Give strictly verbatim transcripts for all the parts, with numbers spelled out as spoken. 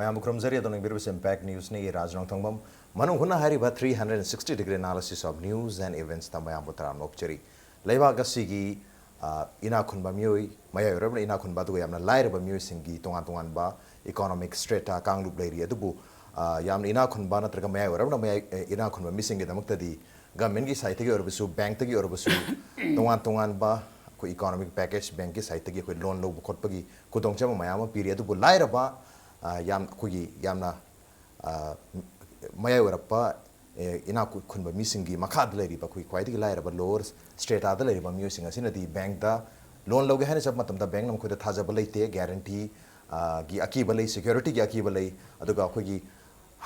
ꯃꯌꯥꯝꯕꯨ ꯈꯨꯔꯨꯝꯖꯔꯤ꯫ ꯑꯗꯣꯝꯅ ꯌꯦꯡꯕꯤꯔꯤꯕꯁꯤ Impact Newsꯅꯤ꯫ ꯑꯩ ꯔꯥꯖ ꯅꯣꯡꯊꯣꯡꯕꯝ꯫ ꯃꯅꯨꯡ ꯍꯨꯠꯅ ꯍꯥꯏꯔꯤꯕ three hundred sixty degree analysis of news and eventsꯇ ꯃꯌꯥꯝꯕꯨ ꯇꯔꯥꯝꯅ ꯑꯣꯛꯆꯔꯤ꯫ ꯂꯩꯕꯥꯛ ꯑꯁꯤꯒꯤ, ꯑ, ꯏꯅꯥꯛ ꯈꯨꯟꯕ ꯃꯤꯑꯣꯏ, ꯃꯌꯥꯏ ꯑꯣꯏꯔꯞꯅ ꯏꯅꯥꯛ ꯈꯨꯟꯕ, ꯑꯗꯨꯒ ꯌꯥꯝꯅ ꯂꯥꯏꯔꯕ ꯃꯤꯑꯣꯏꯁꯤꯡꯒꯤ ꯇꯣꯉꯥꯟ ꯇꯣꯉꯥꯟꯕ economic strata, ꯀꯥꯡꯂꯨꯞ ꯂꯩꯔꯤ꯫ ꯑꯗꯨꯕꯨ, ꯑ, ꯌꯥꯝꯅ ꯏꯅꯥꯛ ꯈꯨꯟꯕ ꯅꯠꯇ꯭ꯔꯒ ꯃꯌꯥꯏ ꯑꯣꯏꯔꯞꯅ ꯃꯌꯥꯏ, ꯑ, ꯏꯅꯥꯛ ꯈꯨꯟꯕ ꯃꯤꯁꯤꯡꯒꯤꯗꯃꯛꯇꯗꯤ governmentꯀꯤ sideꯇꯒꯤ ꯑꯣꯏꯔꯕꯁꯨ, bankꯇꯒꯤ ꯑꯣꯏꯔꯕꯁꯨ, ꯇꯣꯉꯥꯟ ꯇꯣꯉꯥꯟꯕ ꯑꯩꯈꯣꯏ economic package, bankꯀꯤ sideꯇꯒꯤ ꯑꯩꯈꯣꯏ loan ꯂꯧꯕ ꯈꯣꯠꯄꯒꯤ ꯈꯨꯗꯣꯡꯆꯥꯕ ꯃꯌꯥꯝ ꯑꯃ ꯄꯤꯔꯤ꯫ ꯑꯗꯨꯕꯨ ꯂꯥꯏꯔꯕ, ꯑ, ꯌꯥꯝ, ꯑꯩꯈꯣꯏꯒꯤ ꯌꯥꯝꯅ, ꯑ, ꯃꯌꯥꯏ ꯑꯣꯏꯔꯞꯄ, ꯑꯦ, ꯏꯅꯥꯛ ꯈꯨ-, ꯈꯨꯟꯕ ꯃꯤꯁꯤꯡꯒꯤ ꯃꯈꯥꯗ ꯂꯩꯔꯤꯕ ꯑꯩꯈꯣꯏ ꯈ꯭ꯋꯥꯏꯗꯒꯤ ꯂꯥꯏꯔꯕ lower strataꯗ ꯂꯩꯔꯤꯕ ꯃꯤꯑꯣꯏꯁꯤꯡ ꯑꯁꯤꯅꯗꯤ bankꯇ loan ꯂꯧꯒꯦ ꯍꯥꯏꯅ ꯆꯠꯄ ꯃꯇꯝꯗ bankꯅ ꯃꯈꯣꯏꯗ ꯊꯥꯖꯕ ꯂꯩꯇꯦ, guarantee, ꯑ, ꯒꯤ ꯑꯀꯤꯕ ꯂꯩ, securityꯒꯤ ꯑꯀꯤꯕ ꯂꯩ꯫ ꯑꯗꯨꯒ ꯑꯩꯈꯣꯏꯒꯤ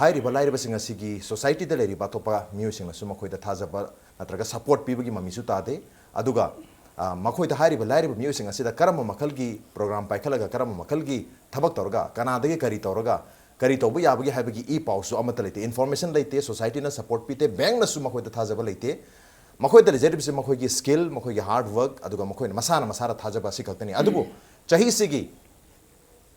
ꯍꯥꯏꯔꯤꯕ ꯂꯥꯏꯔꯕꯁꯤꯡ ꯑꯁꯤꯒꯤ societyꯗ ꯂꯩꯔꯤꯕ ꯑꯇꯣꯞꯄ ꯃꯤꯑꯣꯏꯁꯤꯡꯅꯁꯨ ꯃꯈꯣꯏꯗ ꯊꯥꯖꯕ ꯅꯠꯇ꯭ꯔꯒ support ꯄꯤꯕꯒꯤ ꯃꯃꯤꯁꯨ ꯇꯥꯗꯦ꯫ ꯑꯗꯨꯒ, ꯑ, ꯃꯈꯣꯏꯗ ꯍꯥꯏꯔꯤꯕ ꯂꯥꯏꯔꯕ ꯃꯤꯑꯣꯏꯁꯤꯡ ꯑꯁꯤꯗ ꯀꯔꯝꯕ ꯃꯈꯜꯒꯤ program ꯄꯥꯏꯈꯠꯂꯒ, ꯀꯔꯝꯕ ꯃꯈꯜꯒꯤ ꯊꯕꯛ ꯇꯧꯔꯒ, ꯀꯅꯥꯗꯒꯤ ꯀꯔꯤ ꯇꯧꯔꯒ, ꯀꯔꯤ ꯇꯧꯕ ꯌꯥꯕꯒꯦ ꯍꯥꯏꯕꯒꯤ ꯏ ꯄꯥꯎꯁꯨ ꯑꯃꯠꯇ ꯂꯩꯇꯦ꯫ Information ꯂꯩꯇꯦ, societyꯅ support ꯄꯤꯗꯦ, bankꯅꯁꯨ ꯃꯈꯣꯏꯗ ꯊꯥꯖꯕ ꯂꯩꯇꯦ꯫ ꯃꯈꯣꯏꯗ ꯂꯩꯖꯔꯤꯕꯁꯤ ꯃꯈꯣꯏꯒꯤ skill, ꯃꯈꯣꯏꯒꯤ hard work, ꯑꯗꯨꯒ ꯃꯈꯣꯏꯅ ꯃꯁꯥꯅ ꯃꯁꯥꯗ ꯊꯥꯖꯕ ꯑꯁꯤ ꯈꯛꯇꯅꯤ꯫ ꯑꯗꯨꯕꯨ ꯆꯍꯤꯁꯤꯒꯤ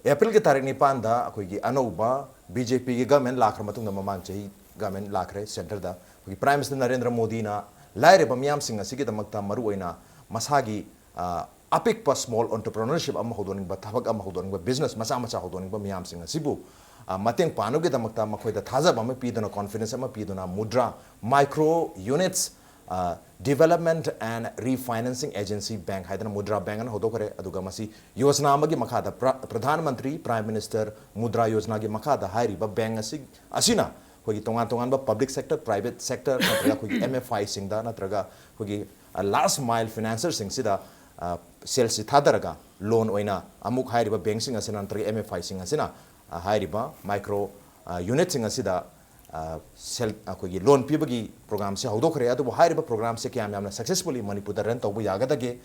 Aprilꯒꯤ ꯇꯥꯔꯤꯛ ꯅꯤꯄꯥꯟꯗ ꯑꯩꯈꯣꯏꯒꯤ ꯑꯅꯧꯕ BJPꯒꯤ government ꯂꯥꯛꯈ꯭ꯔ ꯃꯇꯨꯡꯗ, ꯃꯃꯥꯡ ꯆꯍꯤ government ꯂꯥꯛꯈ꯭ꯔꯦ centreꯗ, ꯑꯩꯈꯣꯏꯒꯤ Prime Minister ꯅꯔꯦꯟꯗ꯭ꯔ ꯃꯣꯗꯤꯅ ꯂꯥꯏꯔꯕ ꯃꯤꯌꯥꯝꯁꯤꯡ ꯑꯁꯤꯒꯤꯗꯃꯛꯇ ꯃꯔꯨꯑꯣꯏꯅ ꯃꯁꯥꯒꯤ, ꯑ, ꯑꯄꯤꯛꯄ small entrepreneurship ꯑꯃ ꯍꯧꯗꯣꯛꯅꯤꯡꯕ, ꯊꯕꯛ ꯑꯃ ꯍꯧꯗꯣꯛꯅꯤꯡꯕ, business ꯃꯆꯥ ꯃꯆꯥ ꯍꯧꯗꯣꯛꯅꯤꯡꯕ ꯃꯤꯌꯥꯝꯁꯤꯡ ꯑꯁꯤꯕꯨ, ꯑ, ꯃꯇꯦꯡ ꯄꯥꯡꯅꯕꯒꯤꯗꯃꯛꯇ ꯃꯈꯣꯏꯗ ꯊꯥꯖꯕ ꯑꯃ ꯄꯤꯗꯨꯅ, confidence ꯑꯃ ꯄꯤꯗꯨꯅ ꯃꯨꯗ꯭ꯔꯥ micro units, ꯑ, Development and Refinancing Agency Bank ꯍꯥꯏꯗꯅ ꯃꯨꯗ꯭ꯔꯥ bank ꯑꯅ ꯍꯧꯗꯣꯛꯈ꯭ꯔꯦ꯫ ꯑꯗꯨꯒ ꯃꯁꯤ ꯌꯣꯖꯅꯥ ꯑꯃꯒꯤ ꯃꯈꯥꯗ, ꯄ꯭ꯔ-, ꯄ꯭ꯔꯙꯥꯟ ꯃꯟꯇ꯭ꯔꯤ Prime Minister ꯃꯨꯗ꯭ꯔꯥ ꯌꯣꯖꯅꯥꯒꯤ ꯃꯈꯥꯗ ꯍꯥꯏꯔꯤꯕ bank ꯑꯁꯤ, ꯑꯁꯤꯅ ꯑꯩꯈꯣꯏꯒꯤ ꯇꯣꯉꯥꯟ ꯇꯣꯉꯥꯟꯕ public sector, private sector ꯅꯠꯇ꯭ꯔꯒ ꯑꯩꯈꯣꯏꯒꯤ MFIꯁꯤꯡꯗ ꯅꯠꯇ꯭ꯔꯒ ꯑꯩꯈꯣꯏꯒꯤ, ꯑ, last mile financerꯁꯤꯡꯁꯤꯗ, ꯑ, ꯁꯦꯜꯁꯤ ꯊꯥꯗꯔꯒ loan ꯑꯣꯏꯅ ꯑꯃꯨꯛ ꯍꯥꯏꯔꯤꯕ bankꯁꯤꯡ ꯑꯁꯤꯅ ꯅꯠꯇ꯭ꯔꯒ MFIꯁꯤꯡ ꯑꯁꯤꯅ, ꯑ, ꯍꯥꯏꯔꯤꯕ micro, ꯑ, unitꯁꯤꯡ ꯑꯁꯤꯗ, ꯑ, ꯁꯦꯜ, ꯑꯩꯈꯣꯏꯒꯤ loan ꯄꯤꯕꯒꯤ programꯁꯦ ꯍꯧꯗꯣꯛꯈ꯭ꯔꯦ꯫ ꯑꯗꯨꯕꯨ ꯍꯥꯏꯔꯤꯕ programꯁꯦ ꯀꯌꯥꯝ ꯌꯥꯝꯅ successfully ꯃꯅꯤꯄꯨꯔꯗ run ꯇꯧꯕ ꯌꯥꯒꯗꯒꯦ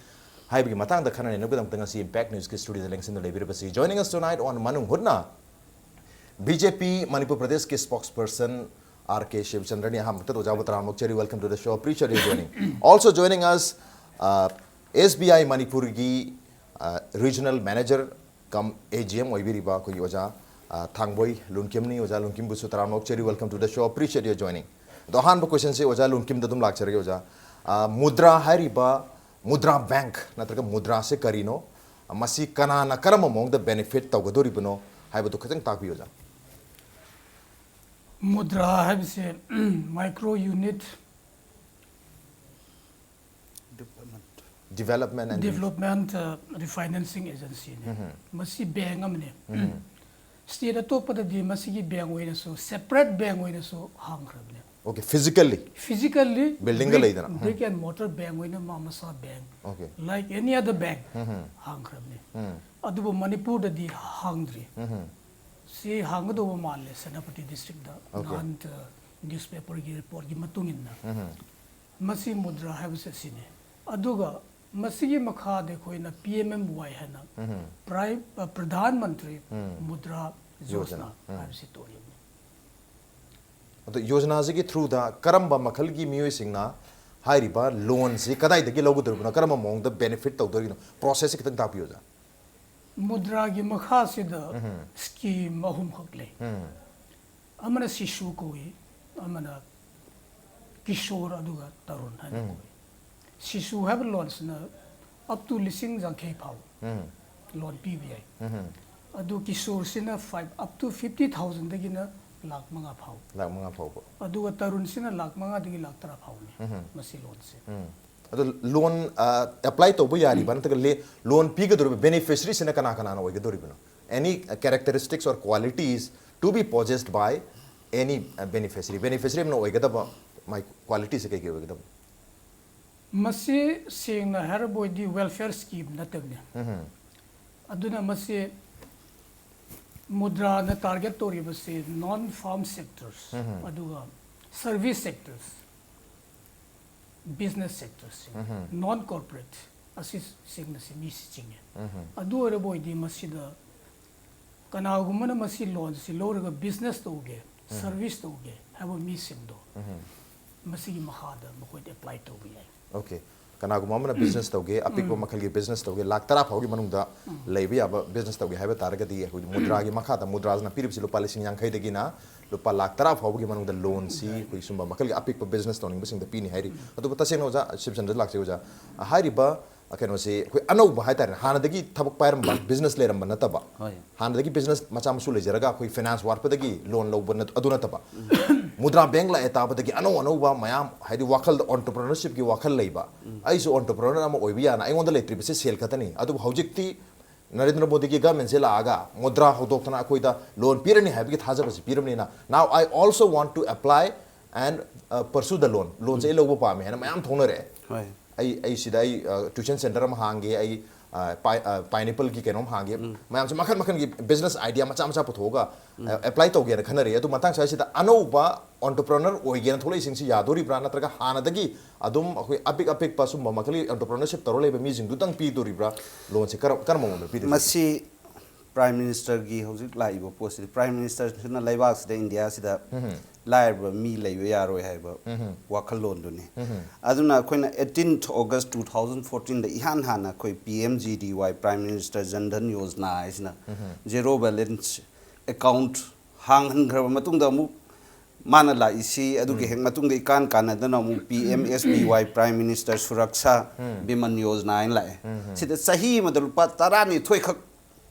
ꯍꯥꯏꯕꯒꯤ ꯃꯇꯥꯡꯗ ꯈꯟꯅ ꯅꯩꯅꯕꯒꯤꯗꯃꯛꯇ ꯉꯁꯤ Impact Newsꯀꯤ studioꯗ ꯂꯦꯡꯁꯤꯟꯗꯨꯅ ꯂꯩꯕꯤꯔꯤꯕꯁꯤ, joining us tonight on ꯃꯅꯨꯡ ꯍꯨꯠꯅ, BJP ꯃꯅꯤꯄꯨꯔ ꯄ꯭ꯔꯗꯦꯁꯀꯤ spokesperson R K ꯁꯤꯕꯆꯟꯗ꯭ꯔꯅꯤ꯫ ꯑꯍꯥꯟꯕꯗ ꯑꯣꯖꯥꯕꯨ ꯇꯔꯥꯝꯅ ꯑꯣꯛꯆꯔꯤ, welcome to the show, appreciate you joining. Also joining us, uh, SBI ꯃꯅꯤꯄꯨꯔꯒꯤ, uh, regional manager cum AGM ꯑꯣꯏꯕꯤꯔꯤꯕ ꯑꯩꯈꯣꯏꯒꯤ ꯑꯣꯖꯥ, ꯑ, ꯊꯥꯡꯕꯣꯏ ꯂꯨꯟꯀꯤꯝꯅꯤ꯫ ꯑꯣꯖꯥ ꯂꯨꯟꯀꯤꯝꯕꯨꯁꯨ ꯇꯔꯥꯝꯅ ꯑꯣꯛꯆꯔꯤ꯫ Welcome to the show. Appreciate your joining. ꯑꯗꯣ ꯑꯍꯥꯟꯕ question ꯁꯦ ꯑꯣꯖꯥ ꯂꯨꯟꯀꯤꯝꯗ ꯑꯗꯨꯝ ꯂꯥꯛꯆꯔꯒꯦ ꯑꯣꯖꯥ꯫ ꯑ, ꯃꯨꯗ꯭ꯔꯥ ꯍꯥꯏꯔꯤꯕ ꯃꯨꯗ꯭ꯔꯥ ꯕꯦꯡꯛ ꯅꯠꯇ꯭ꯔꯒ ꯃꯨꯗ꯭ꯔꯥꯁꯦ ꯀꯔꯤꯅꯣ? ꯃꯁꯤ ꯀꯅꯥꯅ ꯀꯔꯝꯕ ꯃꯑꯣꯡꯗ benefit ꯇꯧꯒꯗꯣꯔꯤꯕꯅꯣ ꯍꯥꯏꯕꯗꯨ ꯈꯤꯇꯪ ꯇꯥꯛꯄꯤꯌꯨ ꯑꯣꯖꯥ꯫ ꯃꯨꯗ꯭ꯔꯥ ꯍꯥꯏꯕꯁꯦ micro unit Development and development refinancing agency ꯅꯤ꯫ ꯃꯁꯤ ꯕꯦꯡꯛ ꯑꯃꯅꯤ꯫ State ꯑꯇꯣꯞꯄꯗꯗꯤ ꯃꯁꯤꯒꯤ ꯕꯦꯡꯛ ꯑꯣꯏꯅꯁꯨ, separate ꯕꯦꯡꯛ ꯑꯣꯏꯅꯁꯨ ꯍꯥꯡꯈ꯭ꯔꯕꯅꯤ꯫ Okay, physically. Physically Building ꯒ ꯂꯩꯗꯅ꯫ Brick and mortar ꯕꯦꯡꯛ ꯑꯣꯏꯅ ꯃꯥ ꯃꯁꯥ bank, Okay. Like any other bank, ꯍꯥꯡꯈ꯭ꯔꯕꯅꯤ꯫ ꯎꯝ꯫ ꯑꯗꯨꯕꯨ ꯃꯅꯤꯄꯨꯔꯗꯗꯤ ꯍꯥꯡꯗ꯭ꯔꯤ꯫ ꯎꯝ꯫ ꯁꯤ ꯍꯥꯡꯒꯗꯧꯕ ꯃꯥꯜꯂꯦ, ꯁꯦꯅꯥꯄꯇꯤ district ꯇ꯫ Okay. ꯅꯍꯥꯟ newspaper ꯒꯤ report ꯀꯤ ꯃꯇꯨꯡ ꯏꯟꯅ꯫ ꯎꯝ꯫ ꯃꯁꯤ ꯃꯨꯗ꯭ꯔꯥ ꯍꯥꯏꯕꯁꯦ ꯁꯤꯅꯤ꯫ ꯑꯗꯨꯒ ꯃꯁꯤꯒꯤ ꯃꯈꯥꯗ ꯑꯩꯈꯣꯏꯅ P M M Y ꯍꯥꯏꯅ, ꯎꯝ꯫ Prime, ꯑ, ꯄ꯭ꯔꯙꯥꯟ ꯃꯟꯇ꯭ꯔꯤ ꯎꯝ꯫ ꯃꯨꯗ꯭ꯔꯥ ꯌꯣꯖꯅꯥ꯫ ꯌꯣꯖꯅꯥ ꯎꯝ꯫ ꯍꯥꯏꯕꯁꯤ ꯇꯧꯔꯤꯕꯅꯤ꯫ ꯑꯗꯣ ꯌꯣꯖꯅꯥꯁꯤꯒꯤ through ꯗ ꯀꯔꯝꯕ ꯃꯈꯜꯒꯤ ꯃꯤꯑꯣꯏꯁꯤꯡꯅ ꯍꯥꯏꯔꯤꯕ loan ꯁꯤ ꯀꯗꯥꯏꯗꯒꯤ ꯂꯧꯒꯗꯧꯔꯤꯕꯅꯣ, ꯀꯔꯝꯕ ꯃꯑꯣꯡꯗ benefit ꯇꯧꯗꯣꯔꯤꯅꯣ, process ꯁꯦ ꯈꯤꯇꯪ ꯇꯥꯛꯄꯤꯌꯨ ꯑꯣꯖꯥ꯫ ꯃꯨꯗ꯭ꯔꯥꯒꯤ ꯃꯈꯥꯁꯤꯗ ꯎꯝ꯫ Scheme ꯑꯍꯨꯝꯈꯛ ꯂꯩ꯫ ꯎꯝ꯫ ꯑꯃꯅ ꯁꯤꯁꯨ ꯀꯧꯏ, ꯑꯃꯅ ꯀꯤꯁꯣꯔ, ꯑꯗꯨꯒ ꯇꯔꯨꯟ ꯍꯥꯏꯅ ꯎꯝ꯫ ꯀꯧꯏ꯫ ꯁꯤꯁꯨ ꯍꯥꯏꯕ loan ꯁꯤꯅ up to ꯂꯤꯁꯤꯡ ꯌꯥꯡꯈꯩ ꯐꯥꯎ ꯎꯝ꯫ Loan ꯄꯤꯕ ꯌꯥꯏ꯫ ꯎꯝ꯫ ꯑꯗꯨ ꯀꯤꯁꯣꯔꯁꯤꯅ five, up to fifty thousand ꯗꯒꯤꯅ lakh ꯃꯉꯥ ꯐꯥꯎ꯫ ꯂꯥꯈ ꯃꯉꯥ ꯐꯥꯎꯕ꯫ ꯑꯗꯨꯒ ꯇꯔꯨꯟꯁꯤꯅ ꯂꯥꯈ ꯃꯉꯥꯗꯒꯤ ꯂꯥꯈ ꯇꯔꯥ ꯐꯥꯎꯅꯤ ꯎꯝ꯫ ꯃꯁꯤ loan ꯁꯦ꯫ ꯎꯝ꯫ ꯑꯗꯣ loan, ꯑ, apply ꯇꯧꯕ ꯌꯥꯔꯤꯕ ꯅꯠꯇ꯭ꯔꯒ ꯂꯦ-, loan ꯄꯤꯒꯗꯧꯔꯤꯕ beneficiary ꯁꯤꯅ ꯀꯅꯥ ꯀꯅꯥꯅ ꯑꯣꯏꯒꯗꯧꯔꯤꯕꯅꯣ? Any, uh, characteristics or qualities to be possessed by any, uh, beneficiary? Beneficiary ꯑꯃꯅ ꯑꯣꯏꯒꯗꯕ ꯃꯥꯏ quality ꯁꯦ ꯀꯩ ꯀꯩ ꯑꯣꯏꯒꯗꯕꯅꯣ? ꯃꯁꯤ ꯁꯦꯡꯅ ꯍꯥꯏꯔꯕ ꯑꯣꯏꯗꯤ welfare scheme ꯅꯠꯇꯕꯅꯤ꯫ ꯎꯝ꯫ ꯑꯗꯨꯅ ꯃꯁꯤ ꯃꯨꯗ꯭ꯔꯥꯅ target ꯇꯧꯔꯤꯕꯁꯤ non farm sectors, ꯎꯝ꯫ ꯑꯗꯨꯒ service sectors, business sectors, ꯎꯝ꯫ Non corporate, ꯑꯁꯤꯁꯤꯡ ꯑꯁꯤ ꯃꯤꯁꯤ ꯆꯤꯡꯉꯦ꯫ ꯎꯝ꯫ ꯑꯗꯨ ꯑꯣꯏꯔꯕ ꯑꯣꯏꯗꯤ ꯃꯁꯤꯗ ꯀꯅꯥꯒꯨꯝꯕꯅ ꯃꯁꯤ loan ꯁꯤ ꯂꯧꯔꯒ business ꯇꯧꯒꯦ, service ꯇꯧꯒꯦ ꯍꯥꯏꯕ ꯃꯤꯁꯤꯡꯗꯣ ꯎꯝ꯫ ꯃꯁꯤꯒꯤ ꯃꯈꯥꯗ ꯃꯈꯣꯏꯗ apply ꯇꯧꯕ ꯌꯥꯏ꯫ Okay. ꯀꯅꯥꯒꯨꯝꯕ ꯑꯃꯅ ꯕꯤꯖꯤꯅꯦꯁ ꯇꯧꯒꯦ, ꯑꯄꯤꯛꯄ ꯃꯈꯜꯒꯤ ꯕꯤꯖꯤꯅꯦꯁ ꯇꯧꯒꯦ, ꯂꯥꯛ ꯇꯔꯥ ꯐꯥꯎꯒꯤ ꯃꯅꯨꯡꯗ ꯂꯩꯕ ꯌꯥꯕ ꯕꯤꯖꯤꯅꯦꯁ ꯇꯧꯒꯦ ꯍꯥꯏꯕ ꯇꯥꯔꯒꯗꯤ, ꯑꯩꯈꯣꯏꯒꯤ ꯃꯨꯗ꯭ꯔꯥꯒꯤ ꯃꯈꯥꯗ, ꯃꯨꯗ꯭ꯔꯥꯁꯤꯅ ꯄꯤꯔꯤꯕꯁꯤ ꯂꯨꯄꯥ ꯂꯤꯁꯤꯡ ꯌꯥꯡꯈꯩꯗꯒꯤꯅ ꯂꯨꯄꯥ ꯂꯥꯛ ꯇꯔꯥ ꯐꯥꯎꯕꯒꯤ ꯃꯅꯨꯡꯗ ꯂꯣꯟꯁꯤ ꯑꯩꯈꯣꯏ ꯁꯨꯝꯕ ꯃꯈꯜꯒꯤ ꯑꯄꯤꯛꯄ ꯕꯤꯖꯤꯅꯦꯁ ꯇꯧꯅꯤꯡꯕꯁꯤꯡꯗ ꯄꯤꯅꯤ ꯍꯥꯏꯔꯤ꯫ ꯑꯗꯨꯕꯨ ꯇꯁꯦꯡꯅ ꯑꯣꯖꯥ ꯁꯤꯕꯆꯟꯗ꯭ꯔ ꯂꯥꯛꯆꯩ ꯑꯣꯖꯥ, ꯍꯥꯏꯔꯤꯕ ꯀꯩꯅꯣꯁꯤ ꯑꯩꯈꯣꯏ ꯑꯅꯧꯕ ꯍꯥꯏꯇꯥꯔꯦ, ꯍꯥꯟꯅꯗꯒꯤ ꯊꯕꯛ ꯄꯥꯏꯔꯝꯕ, ꯕꯤꯖꯤꯅꯦꯁ ꯂꯩꯔꯝꯕ ꯅꯠꯇꯕ, ꯍꯣꯏ꯫ ꯍꯥꯟꯅꯗꯒꯤ ꯕꯤꯖꯤꯅꯦꯁ ꯃꯆꯥ ꯃꯁꯨ ꯂꯩꯖꯔꯒ ꯑꯩꯈꯣꯏ ꯐꯥꯏꯅꯥꯟꯁ ꯋꯥꯠꯄꯗꯒꯤ ꯂꯣꯟ ꯂꯧꯕ ꯅꯠ-, ꯑꯗꯨ ꯅꯠꯇꯕ, ꯃꯨꯗ꯭ꯔꯥ ꯕꯦꯡꯛ ꯂꯥꯛꯑꯦ ꯇꯥꯕꯗꯒꯤ ꯑꯅꯧ ꯑꯅꯧꯕ ꯃꯌꯥꯝ, ꯍꯥꯏꯗꯤ ꯋꯥꯈꯜꯗ ꯑꯣꯟꯇꯔꯄ꯭ꯔꯤꯅꯔꯁꯤꯞꯀꯤ ꯋꯥꯈꯜ ꯂꯩꯕ, ꯑꯩꯁꯨ ꯑꯣꯟꯇꯔꯄ꯭ꯔꯤꯅꯔ ꯑꯃ ꯑꯣꯏꯕ ꯌꯥꯅ, ꯑꯩꯉꯣꯟꯗ ꯂꯩꯇ꯭ꯔꯤꯕꯁꯦ ꯁꯦꯜ ꯈꯛꯇꯅꯤ꯫ ꯑꯗꯨꯕꯨ ꯍꯧꯖꯤꯛꯇꯤ ꯅꯔꯦꯟꯗ꯭ꯔ ꯃꯣꯗꯤꯒꯤ ꯒꯚꯔꯟꯃꯦꯟꯁꯦ ꯂꯥꯛꯑꯒ ꯃꯨꯗ꯭ꯔꯥ ꯍꯧꯗꯣꯛꯇꯅ ꯑꯩꯈꯣꯏꯗ ꯂꯣꯟ ꯄꯤꯔꯅꯤ ꯍꯥꯏꯕꯒꯤ ꯊꯥꯖꯕꯁꯤ ꯄꯤꯔꯕꯅꯤꯅ, now I also want to apply and, uh, pursue the loan, ꯂꯣꯟꯁꯦ ꯑꯩ ꯂꯧꯕ ꯄꯥꯝꯃꯦ ꯍꯥꯏꯅ ꯃꯌꯥꯝ ꯊꯣꯛꯅꯔꯛꯑꯦ꯫ ꯍꯣꯏ꯫ ꯑꯩ, ꯑꯩ ꯁꯤꯗ ꯑꯩ, ꯑ, ꯇ꯭ꯌꯨꯁꯟ ꯁꯦꯟꯇꯔ ꯑꯃ ꯍꯥꯡꯒꯦ, ꯑꯩ, ꯑ, ꯄꯥꯏ-, ꯑ, ꯄꯥꯏꯅꯦꯄꯜꯒꯤ ꯀꯩꯅꯣꯝ ꯍꯥꯡꯒꯦ, ꯃꯌꯥꯝꯁꯦ ꯃꯈꯜ ꯃꯈꯜꯒꯤ ꯕꯤꯖꯤꯅꯦꯁ ꯑꯥꯏꯗꯤꯌꯥ ꯃꯆꯥ ꯃꯆꯥ ꯄꯨꯊꯣꯛꯑꯒ, ꯑ, ꯑꯦꯄ꯭ꯂꯥꯏ ꯇꯧꯒꯦꯅ ꯈꯟꯅꯔꯤ꯫ ꯑꯗꯨ ꯃꯇꯥꯡ ꯁ꯭ꯋꯥꯏꯁꯤꯗ ꯑꯅꯧꯕ ꯑꯣꯟꯇꯔꯄ꯭ꯔꯤꯅꯔ ꯑꯣꯏꯒꯦꯅ ꯊꯣꯛꯂꯛꯏꯁꯤꯡꯁꯤ ꯌꯥꯗꯣꯔꯤꯕ꯭ꯔꯥ, ꯅꯠꯇ꯭ꯔꯒ ꯍꯥꯟꯅꯗꯒꯤ ꯑꯗꯨꯝ ꯑꯩꯈꯣꯏ ꯑꯄꯤꯛ ꯑꯄꯤꯛꯄ ꯁꯨꯝꯕ ꯃꯈꯜꯒꯤ ꯑꯣꯟꯇꯔꯄ꯭ꯔꯤꯅꯔꯁꯤꯞ ꯇꯧꯔ ꯂꯩꯕ ꯃꯤꯁꯤꯡꯗꯨꯗꯪ ꯄꯤꯗꯣꯔꯤꯕ꯭ꯔꯥ? ꯂꯣꯟꯁꯦ ꯀꯔꯝ-, ꯀꯔꯝꯕ ꯃꯑꯣꯡꯗ ꯄꯤꯗꯣꯏꯅꯣ? ꯃꯁꯤ ꯄ꯭ꯔꯥꯏꯝ ꯃꯤꯅꯤꯁꯇꯔꯒꯤ ꯍꯧꯖꯤꯛ ꯂꯥꯛꯏꯕ ꯄꯣꯠꯁꯤꯗꯤ, ꯄ꯭ꯔꯥꯏꯝ ꯃꯤꯅꯤꯁꯇꯔꯁꯤꯅ ꯂꯩꯕꯥꯛꯁꯤꯗ, ꯏꯟꯗꯤꯌꯥꯁꯤꯗ ꯂꯥꯏꯔꯕ ꯃꯤ ꯂꯩꯕ ꯌꯥꯔꯣꯏ ꯍꯥꯏꯕ ꯋꯥꯈꯜꯂꯣꯟꯗꯨꯅꯤ꯫ ꯑꯗꯨꯅ ꯑꯩꯈꯣꯏꯅ eighteenth August two thousand fourteenꯗ ꯏꯍꯥꯟ ꯍꯥꯟꯅ ꯑꯩꯈꯣꯏ P M G D Y, Prime Minister Jan Dhan Yojana ꯍꯥꯏꯁꯤꯅ, ꯖꯦꯔꯣ ꯕꯦꯂꯦꯟꯁ ꯑꯦꯀꯥꯎꯟꯠ ꯍꯥꯡꯍꯟꯈ꯭ꯔꯕ ꯃꯇꯨꯡꯗ, ꯑꯃꯨꯛ ꯃꯥꯅ ꯂꯥꯛꯏꯁꯤ, ꯑꯗꯨꯒꯤ ꯍꯦꯛ ꯃꯇꯨꯡꯗ ꯏꯀꯥꯟ ꯀꯥꯟꯅꯗꯅ ꯑꯃꯨꯛ P M S B Y, Prime Minister Surakshya Biman Yojana ꯍꯥꯏꯅ ꯂꯥꯛꯑꯦ꯫ ꯁꯤꯗ ꯆꯍꯤ ꯑꯃꯗ ꯂꯨꯄꯥ ꯇꯔꯥꯅꯤꯊꯣꯏ ꯈꯛ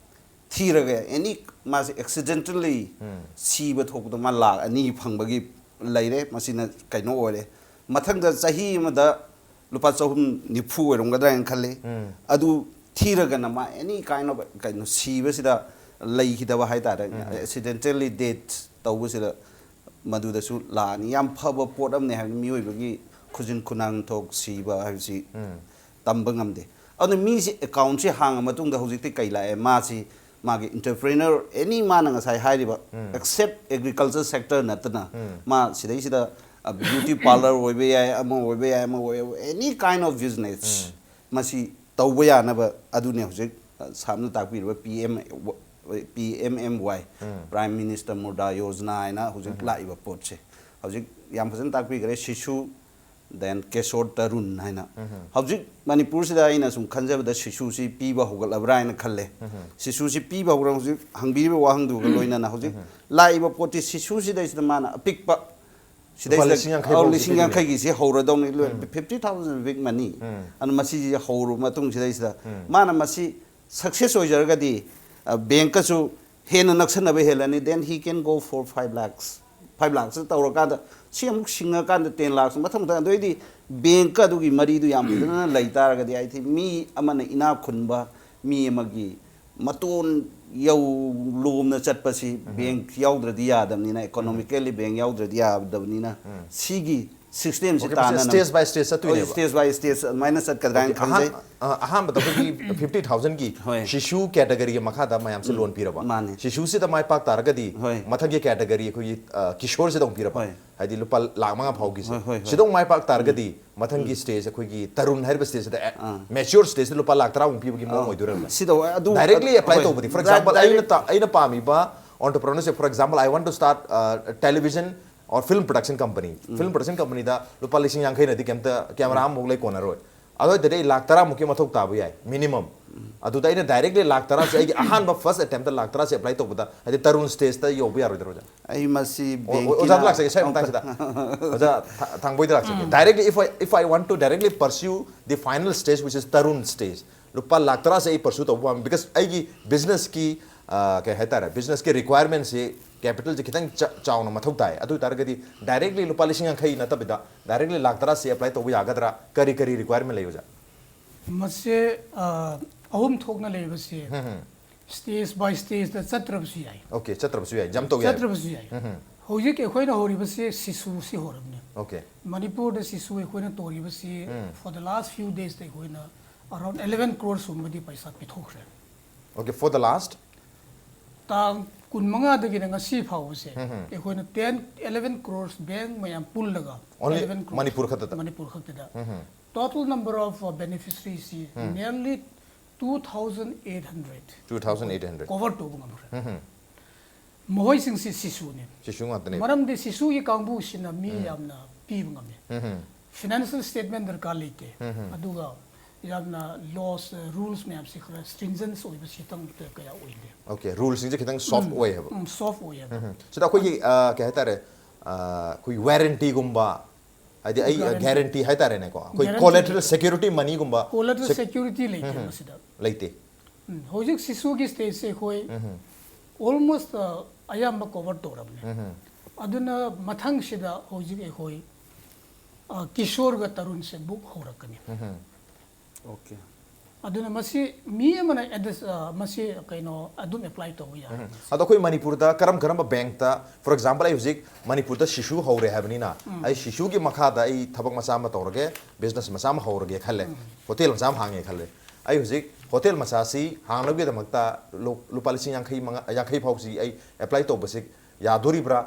ꯊꯤꯔꯒ, ꯑꯦꯅꯤ, ꯃꯥꯁꯦ accidentally ꯁꯤꯕ ꯊꯣꯛꯄꯗ ꯃꯥ ꯂꯥꯛ ꯑꯅꯤ ꯐꯪꯕꯒꯤ ꯂꯩꯔꯦ꯫ ꯃꯁꯤꯅ ꯀꯩꯅꯣ ꯑꯣꯏꯔꯦ꯫ ꯃꯊꯪꯗ ꯆꯍꯤ ꯑꯃꯗ ꯂꯨꯄꯥ ꯆꯍꯨꯝ ꯅꯤꯐꯨ ꯑꯣꯏꯔꯝꯒꯗ꯭ꯔꯥ ꯍꯥꯏꯅ ꯈꯜꯂꯤ꯫ ꯑꯗꯨ ꯊꯤꯔꯒꯅ ꯃꯥ ꯑꯦꯅꯤ ꯀꯥꯏꯟ ꯑꯣꯐ ꯀꯩꯅꯣ ꯁꯤꯕꯁꯤꯗ ꯂꯩꯈꯤꯗꯕ ꯍꯥꯏꯇꯥꯔꯦ, accidentally death ꯇꯧꯕꯁꯤꯗ, ꯃꯗꯨꯗꯁꯨ ꯂꯥꯛꯑꯅꯤ꯫ ꯌꯥꯝ ꯐꯕ ꯄꯣꯠ ꯑꯃꯅꯤ ꯍꯥꯏꯕꯗꯤ, ꯃꯤꯑꯣꯏꯕꯒꯤ ꯈꯨꯖꯤꯟ ꯈꯨꯅꯥꯡ ꯊꯣꯛ ꯁꯤꯕ ꯍꯥꯏꯕꯁꯤ ꯇꯝꯕ ꯉꯝꯗꯦ꯫ ꯑꯗꯨꯅ ꯃꯤꯁꯤ ꯑꯦꯀꯥꯎꯟꯁꯤ ꯍꯥꯡꯉ ꯃꯇꯨꯡꯗ ꯍꯧꯖꯤꯛꯇꯤ ꯀꯩ ꯂꯥꯛꯑꯦ, ꯃꯥꯁꯤ ꯃꯥꯒꯤ entrepreneur, ꯑꯦꯅꯤ, ꯃꯥꯅ ꯉꯁꯥꯏ ꯍꯥꯏꯔꯤꯕ, except agriculture sector ꯅꯠꯇꯅ, ꯃꯥ ꯁꯤꯗꯩꯁꯤꯗ, ꯑ, beauty parlour ꯑꯣꯏꯕ ꯌꯥꯏ, ꯑꯃ ꯑꯣꯏꯕ ꯌꯥꯏ, ꯑꯃ ꯑꯣꯏꯕ, any kind of business, ꯃꯁꯤ ꯇꯧꯕ ꯌꯥꯅꯕ ꯑꯗꯨꯅꯦ ꯍꯧꯖꯤꯛ, ꯑ, ꯁꯥꯞꯅ ꯇꯥꯛꯄꯤꯔꯤꯕ P M, P M M Y, Prime Minister Mudra Yojana ꯍꯥꯏꯅ ꯍꯧꯖꯤꯛ ꯂꯥꯛꯏꯕ ꯄꯣꯠꯁꯦ꯫ ꯍꯧꯖꯤꯛ ꯌꯥꯝ ꯐꯖꯅ ꯇꯥꯛꯄꯤꯈ꯭ꯔꯦ꯫ ꯁꯤꯁꯨ then Kishore Tarun ꯍꯥꯏꯅ꯫ ꯍꯧꯖꯤꯛ ꯃꯅꯤꯄꯨꯔꯁꯤꯗ ꯑꯩꯅ ꯁꯨꯝ ꯈꯟꯖꯕꯗ ꯁꯤꯁꯨꯁꯤ ꯄꯤꯕ ꯍꯧꯒꯠꯂꯕ꯭ꯔꯥ ꯍꯥꯏꯅ ꯈꯜꯂꯦ꯫ ꯁꯤꯁꯨꯁꯤ ꯄꯤꯕ ꯍꯧꯒꯠꯂꯕ꯭ꯔꯥ? ꯍꯧꯖꯤꯛ ꯍꯪꯕꯤꯔꯤꯕ ꯋꯥꯍꯪꯗꯨꯒ ꯂꯣꯏꯅꯅ ꯍꯧꯖꯤꯛ ꯂꯥꯛꯏꯕ ꯄꯣꯠꯇꯤ ꯁꯤꯁꯨꯁꯤꯗꯩꯁꯤꯗ ꯃꯥꯅ ꯑꯄꯤꯛꯄ ꯁꯤꯗꯩꯁꯤꯗ ꯂꯤꯁꯤꯡ ꯌꯥꯡꯈꯩ ꯑꯧ, ꯐꯥꯎꯗꯤ ꯂꯤꯁꯤꯡ ꯄꯤꯔꯤꯅꯦ꯫ ꯌꯥꯡꯈꯩꯒꯤꯁꯤ ꯍꯧꯔꯗꯧꯅꯤ꯫ ꯐꯤꯐꯇꯤ ꯊꯥꯎꯖꯟ ꯕꯤꯛ ꯃꯅꯤ꯫ ꯑꯗꯨ ꯃꯁꯤꯁꯤ ꯍꯧꯔꯕ ꯃꯇꯨꯡꯁꯤꯗꯩꯁꯤꯗ ꯃꯥꯅ ꯃꯁꯤ ꯁꯛꯁꯦꯁ ꯑꯣꯏꯖꯔꯒꯗꯤ, ꯑ, ꯕꯦꯡꯀꯁꯨ ꯍꯦꯟꯅ ꯅꯛꯁꯟꯅꯕ ꯍꯦꯜꯂꯅꯤ꯫ Then he can go for five lakhs, five lakhs ꯇꯧꯔꯀꯥꯟꯗ ꯁꯤ ꯑꯃꯨꯛ ꯁꯤꯡꯉꯀꯥꯟꯗ ten lakhs, ꯃꯊꯪ ꯃꯊꯪ꯫ ꯑꯗꯨ ꯑꯣꯏꯗꯤ ꯕꯦꯡꯀ ꯑꯗꯨꯒꯤ ꯃꯔꯤꯗꯨ ꯌꯥꯝ ꯐꯖꯅ ꯂꯩ ꯇꯥꯔꯒꯗꯤ, ꯑꯩꯗꯤ ꯃꯤ ꯑꯃꯅ ꯏꯅꯥꯛ ꯈꯨꯟꯕ ꯃꯤ ꯑꯃꯒꯤ ꯃꯇꯣꯟ ꯌꯧ ꯂꯣꯝꯅ ꯆꯠꯄꯁꯤ ꯕꯦꯡ ꯌꯥꯎꯗ꯭ꯔꯗꯤ ꯌꯥꯗꯕꯅꯤꯅ, ꯏꯀꯣꯅꯣꯃꯤꯀꯦꯜꯂꯤ ꯕꯦꯡ ꯌꯥꯎꯗ꯭ꯔꯗꯤ ꯌꯥꯗꯕꯅꯤꯅ, ꯁꯤꯒꯤ ꯁꯤꯁꯇꯦꯝꯁꯤ Okay, ꯃꯁꯤ ꯇꯥꯅꯅ stage by stage ꯆꯠꯇꯣꯏꯅꯦꯕ꯫ Stage by stage ꯑꯗꯨꯃꯥꯏꯅ ꯆꯠꯀꯗ꯭ꯔꯥ ꯍꯥꯏꯅ Okay, ꯑꯍꯥꯟ-, ꯈꯟꯖꯩ꯫ ꯑ, ꯑꯍꯥꯟꯕꯗ ꯑꯩꯈꯣꯏꯒꯤ ꯐꯤꯐꯇꯤ ꯊꯥꯎꯖꯟꯒꯤ ꯍꯣꯏ꯫ ꯁꯤꯁꯨ ꯀꯦꯇꯒꯔꯤꯒꯤ ꯃꯈꯥꯗ ꯃꯌꯥꯝꯁꯦ ꯎꯝ, ꯂꯣꯟ ꯄꯤꯔꯕ꯫ ꯃꯥꯅꯦ꯫ ꯁꯤꯁꯨꯁꯤꯗ ꯃꯥꯏ ꯄꯥꯛ ꯇꯥꯔꯒꯗꯤ ꯍꯣꯏ꯫ ꯃꯊꯪꯒꯤ ꯀꯦꯇꯒꯔꯤ ꯑꯩꯈꯣꯏꯒꯤ, ꯑ, ꯀꯤꯁꯣꯔꯁꯤꯗ ꯑꯃꯨꯛ ꯄꯤꯔꯕ꯫ ꯍꯣꯏ꯫ ꯍꯥꯏꯗꯤ ꯂꯨꯄꯥ ꯂꯥꯛ ꯃꯉꯥ ꯐꯥꯎꯒꯤꯁꯦ꯫ ꯍꯣꯏ, ꯍꯣꯏ, ꯍꯣꯏ꯫ ꯁꯤꯗ ꯑꯃꯨꯛ ꯃꯥꯏ ꯄꯥꯛ ꯇꯥꯔꯒꯗꯤ ꯃꯊꯪꯒꯤ ꯎꯝ꯫ Stage ꯑꯩꯈꯣꯏꯒꯤ ꯇꯔꯨꯟ ꯍꯥꯏꯔꯤꯕ stageꯁꯤꯗ, ꯑ, ꯑꯥ꯫ Mature stageꯁꯤꯗ ꯂꯨꯄꯥ ꯂꯥꯛ ꯇꯔꯥꯃꯨꯛ ꯄꯤꯕꯒꯤ ꯃꯑꯣꯡ ꯑꯥ꯫ ꯑꯣꯏꯗꯣꯏꯔꯕ? ꯁꯤꯗ ꯑꯣꯏ-, ꯑꯗꯨ Directly apply ꯍꯣꯏ꯫ ꯇꯧꯕꯗꯤ, for Di-, example, ꯑꯩꯅ direct ꯇ-, ꯑꯩꯅ ꯄꯥꯝꯃꯤꯕ entrepreneurꯁꯦ, for example, I want to start, uh, television or film production company. Um. Film production companyꯗ ꯂꯨꯄꯥ ꯂꯤꯁꯤꯡ ꯌꯥꯡꯈꯩꯅꯗꯤ ꯀꯩꯝꯇ camera ꯎꯝ꯫ ꯑꯃꯐꯥꯎ ꯂꯩ ꯀꯣꯟꯅꯔꯣꯏ꯫ ꯑꯗꯨ ꯑꯣꯏꯇꯥꯔꯗꯤ ꯑꯩ ꯂꯥꯛ ꯇꯔꯥꯃꯨꯛꯀꯤ ꯃꯊꯧ ꯇꯥꯕ ꯌꯥꯏ, minimum꯫ ꯎꯝ꯫ ꯑꯗꯨꯗ ꯑꯩꯅ directly ꯂꯥꯛ ꯇꯔꯥꯁꯦ ꯑꯩꯒꯤ ꯑꯍꯥꯟꯕ first attemptꯇ ꯂꯥꯛ ꯇꯔꯥꯁꯦ apply ꯇꯧꯕꯗ, ꯍꯥꯏꯗꯤ ꯇꯔꯨꯟ stageꯇ ꯌꯧꯕ ꯌꯥꯔꯣꯏꯗ꯭ꯔꯣ, ꯑꯣꯖꯥ? ꯑꯩ ꯃꯁꯤ ꯑꯣ, ꯑꯣ, ꯕꯦꯡꯀꯤꯅ ꯑꯣꯖꯥꯗ ꯂꯥꯛꯆꯒꯦ, ꯁ꯭ꯋꯥꯏ ꯑꯃꯨꯛꯇ ꯃꯇꯥꯡꯁꯤꯗ꯫ ꯑꯣꯖꯥ ꯊ-, ꯊꯥꯡꯕꯣꯏꯗ ꯂꯥꯛꯆꯒꯦ꯫ ꯎꯝ꯫ Directly, if I, if I want to directly pursue the final stage, which is Tarun stage, ꯂꯨꯄꯥ ꯂꯥꯛ ꯇꯔꯥꯁꯦ ꯑꯩ pursue ꯇꯧꯕ ꯄꯥꯝꯃꯤ, because ꯑꯩꯒꯤ businessꯀꯤ, ꯑ, ꯀꯩ ꯍꯥꯏꯇꯥꯔꯦ, businessꯀꯤ requirementꯁꯤ capitalꯁꯦ ꯈꯤꯇꯪ ꯆ-, ꯆꯥꯎꯅ ꯃꯊꯧ ꯇꯥꯏ꯫ ꯑꯗꯨ ꯑꯣꯏꯇꯥꯔꯒꯗꯤ directly ꯂꯨꯄꯥ ꯂꯤꯁꯤꯡ ꯌꯥꯡꯈꯩ ꯅꯠꯇꯕꯤꯗ directly ꯂꯥꯛ ꯇꯔꯥꯁꯦ apply ꯇꯧꯕ ꯌꯥꯒꯗ꯭ꯔꯥ? ꯀꯔꯤ ꯀꯔꯤ requirement ꯂꯩ, ꯑꯣꯖꯥ? ꯃꯁꯦ, ꯑ, ꯑꯍꯨꯝ ꯊꯣꯛꯅ ꯂꯩꯕꯁꯦ ꯎꯝ, ꯎꯝ꯫ Stage by stageꯇ ꯆꯠꯇ꯭ꯔꯕꯁꯨ ꯌꯥꯏ꯫ Okay, ꯆꯠꯇ꯭ꯔꯕꯁꯨ ꯌꯥꯏ, jump ꯇꯧ ꯌꯥꯏ꯫ ꯆꯠꯇ꯭ꯔꯕꯁꯨ ꯌꯥꯏ꯫ ꯎꯝ, ꯎꯝ꯫ ꯍꯧꯖꯤꯛ ꯑꯩꯈꯣꯏꯅ ꯍꯧꯔꯤꯕꯁꯦ ꯁꯤꯁꯨꯁꯤ ꯍꯧꯔꯕꯅꯤ꯫ Okay꯫ ꯃꯅꯤꯄꯨꯔꯗ ꯁꯤꯁꯨ ꯑꯩꯈꯣꯏꯅ ꯇꯧꯔꯤꯕꯁꯤ ꯎꯝ꯫ For the last few daysꯇ ꯑꯩꯈꯣꯏꯅ around eleven crores ꯀꯨꯝꯕꯗꯤ ꯄꯩꯁꯥ ꯄꯤꯊꯣꯛꯈ꯭ꯔꯦ꯫ Okay, for the last? ꯇꯥꯡ ꯀꯨꯟꯃꯉꯥꯗꯒꯤꯅ ꯉꯁꯤ ꯐꯥꯎꯕꯁꯦ ꯎꯝ, ꯎꯝ꯫ ꯑꯩꯈꯣꯏꯅ ten, eleven crores bank ꯃꯌꯥꯝ ꯄꯨꯜꯂꯒ Only eleven crores ꯃꯅꯤꯄꯨꯔ ꯈꯛꯇꯗ? ꯃꯅꯤꯄꯨꯔ ꯈꯛꯇꯗ꯫ ꯎꯝ, ꯎꯝ꯫ Total number of, uh, beneficiaryꯁꯤ um. Nearly two thousand eight hundred꯫ Two thousand eight hundred꯫ Cover ꯇꯧꯕ ꯉꯝꯈ꯭ꯔꯦ꯫ ꯎꯝ, ꯎꯝ꯫ ꯃꯈꯣꯏꯁꯤꯡꯁꯤ ꯁꯤꯁꯨꯅꯤ꯫ ꯁꯤꯁꯨ ꯉꯥꯛꯇꯅꯦ꯫ ꯃꯔꯝꯗꯤ ꯁꯤꯁꯨꯒꯤ ꯀꯥꯡꯕꯨꯁꯤꯅ ꯃꯤ ꯎꯝ꯫ ꯌꯥꯝꯅ ꯄꯤꯕ ꯉꯝꯃꯤ꯫ ꯎꯝ, ꯎꯝ꯫ ꯐꯤꯅꯥꯟꯁꯤꯌꯦꯜ ꯁ꯭ꯇꯦꯠꯃꯦꯟ ꯗꯔꯀꯥꯔ ꯂꯩꯇꯦ꯫ ꯑꯗꯨꯒ ꯌꯥꯝꯅ ꯂꯣꯁ ꯔꯨꯜꯁ ꯃꯌꯥꯝꯁꯤ ꯈꯔ ꯁ꯭ꯇ꯭ꯔꯤꯟꯖꯦꯟꯁ ꯑꯣꯏꯕꯁꯤ ꯈꯤꯇꯪ ꯀꯌꯥ ꯑꯣꯏꯗꯦ꯫ ꯑꯣꯀꯦ, ꯔꯨꯜꯁꯤꯡꯁꯦ ꯈꯤꯇꯪ ꯁꯣꯐ ꯑꯣꯏꯌꯦꯕ꯫ ꯎꯝ, ꯁꯣꯐ ꯑꯣꯏꯌꯦꯕ꯫ ꯁꯤꯗ ꯑꯩꯈꯣꯏꯒꯤ ꯑ, ꯀꯩ ꯍꯥꯏꯇꯥꯔꯦ, ꯑ, ꯑꯩꯈꯣꯏ ꯋꯥꯔꯦꯟꯇꯤꯒꯨꯝꯕ, ꯍꯥꯏꯗꯤ ꯑꯩ Guarantee. ꯒꯦꯔꯦꯟꯇꯤ ꯍꯥꯏꯇꯥꯔꯦꯅꯦꯀꯣ, ꯑꯩꯈꯣꯏ Guarantee ꯀꯣꯂꯦꯇꯔꯦꯜ ꯂꯩꯇꯦ꯫ ꯁꯦꯀ꯭ꯌꯨꯔꯤꯇꯤ ꯃꯅꯤꯒꯨꯝꯕ ꯀꯣꯂꯦꯇꯔꯦꯜ sec- ꯁꯦꯀ꯭ꯌꯨꯔꯤꯇꯤ ꯂꯩꯇꯦ ꯃꯁꯤꯗ꯫ ꯂꯩꯇꯦ꯫ ꯎꯝ, ꯍꯧꯖꯤꯛ ꯁꯤꯁꯨꯒꯤ ꯁ꯭ꯇꯦꯖꯁꯦ ꯑꯩꯈꯣꯏ ꯑꯣꯜꯃꯣꯁ ꯑꯌꯥꯝꯕ ꯀꯣꯚꯔ ꯇꯧꯔꯕꯅꯦ꯫ ꯑꯗꯨꯅ ꯃꯊꯪꯁꯤꯗ ꯍꯧꯖꯤꯛ ꯑꯩꯈꯣꯏ ꯑ, ꯀꯤꯁꯣꯔꯒ ꯇꯔꯨꯟꯁꯦ ꯕꯨꯛ ꯍꯧꯔꯛꯀꯅꯤ꯫ ꯑꯣꯀꯦ꯫ ꯑꯗꯨꯅ ꯃꯁꯤ ꯃꯤ ꯑꯃꯅ ꯑꯦꯗ꯭ꯔꯦꯁ, ꯑ, ꯃꯁꯤ ꯀꯩꯅꯣ ꯑꯗꯨꯝ ꯑꯦꯄ꯭ꯂꯥꯏ ꯇꯧꯕ ꯌꯥꯏ꯫ ꯑꯗꯣ ꯑꯩꯈꯣꯏ ꯃꯅꯤꯄꯨꯔꯗ ꯀꯔꯝ ꯀꯔꯝꯕ ꯕꯦꯡꯛꯇ, ꯐꯣꯔ ꯑꯦꯛꯖꯥꯝꯄꯜ, ꯑꯩ ꯍꯧꯖꯤꯛ ꯃꯅꯤꯄꯨꯔꯗ ꯁꯤꯁꯨ ꯍꯧꯔꯦ ꯍꯥꯏꯕꯅꯤꯅ, ꯑꯩ ꯁꯤꯁꯨꯒꯤ ꯃꯈꯥꯗ ꯑꯩ ꯊꯕꯛ ꯃꯆꯥ ꯑꯃ ꯇꯧꯔꯒꯦ, ꯕꯤꯖꯤꯅꯦꯁ ꯃꯆꯥ ꯑꯃ ꯍꯧꯔꯒꯦ ꯈꯜꯂꯦ, ꯍꯣꯇꯦꯜ ꯃꯆꯥ ꯑꯃ ꯍꯥꯡꯉꯦ ꯈꯜꯂꯦ꯫ ꯑꯩ ꯍꯧꯖꯤꯛ ꯍꯣꯇꯦꯜ ꯃꯆꯥꯁꯤ ꯍꯥꯡꯅꯕꯒꯤꯗꯃꯛꯇ ꯂꯨ-, ꯂꯨꯄꯥ ꯂꯤꯁꯤꯡ ꯌꯥꯡꯈꯩ ꯃꯉꯥ, ꯌꯥꯡꯈꯩ ꯐꯥꯎꯁꯤ ꯑꯩ ꯑꯦꯄ꯭ꯂꯥꯏ ꯇꯧꯕꯁꯤ ꯌꯥꯗꯣꯔꯤꯕ꯭ꯔꯥ?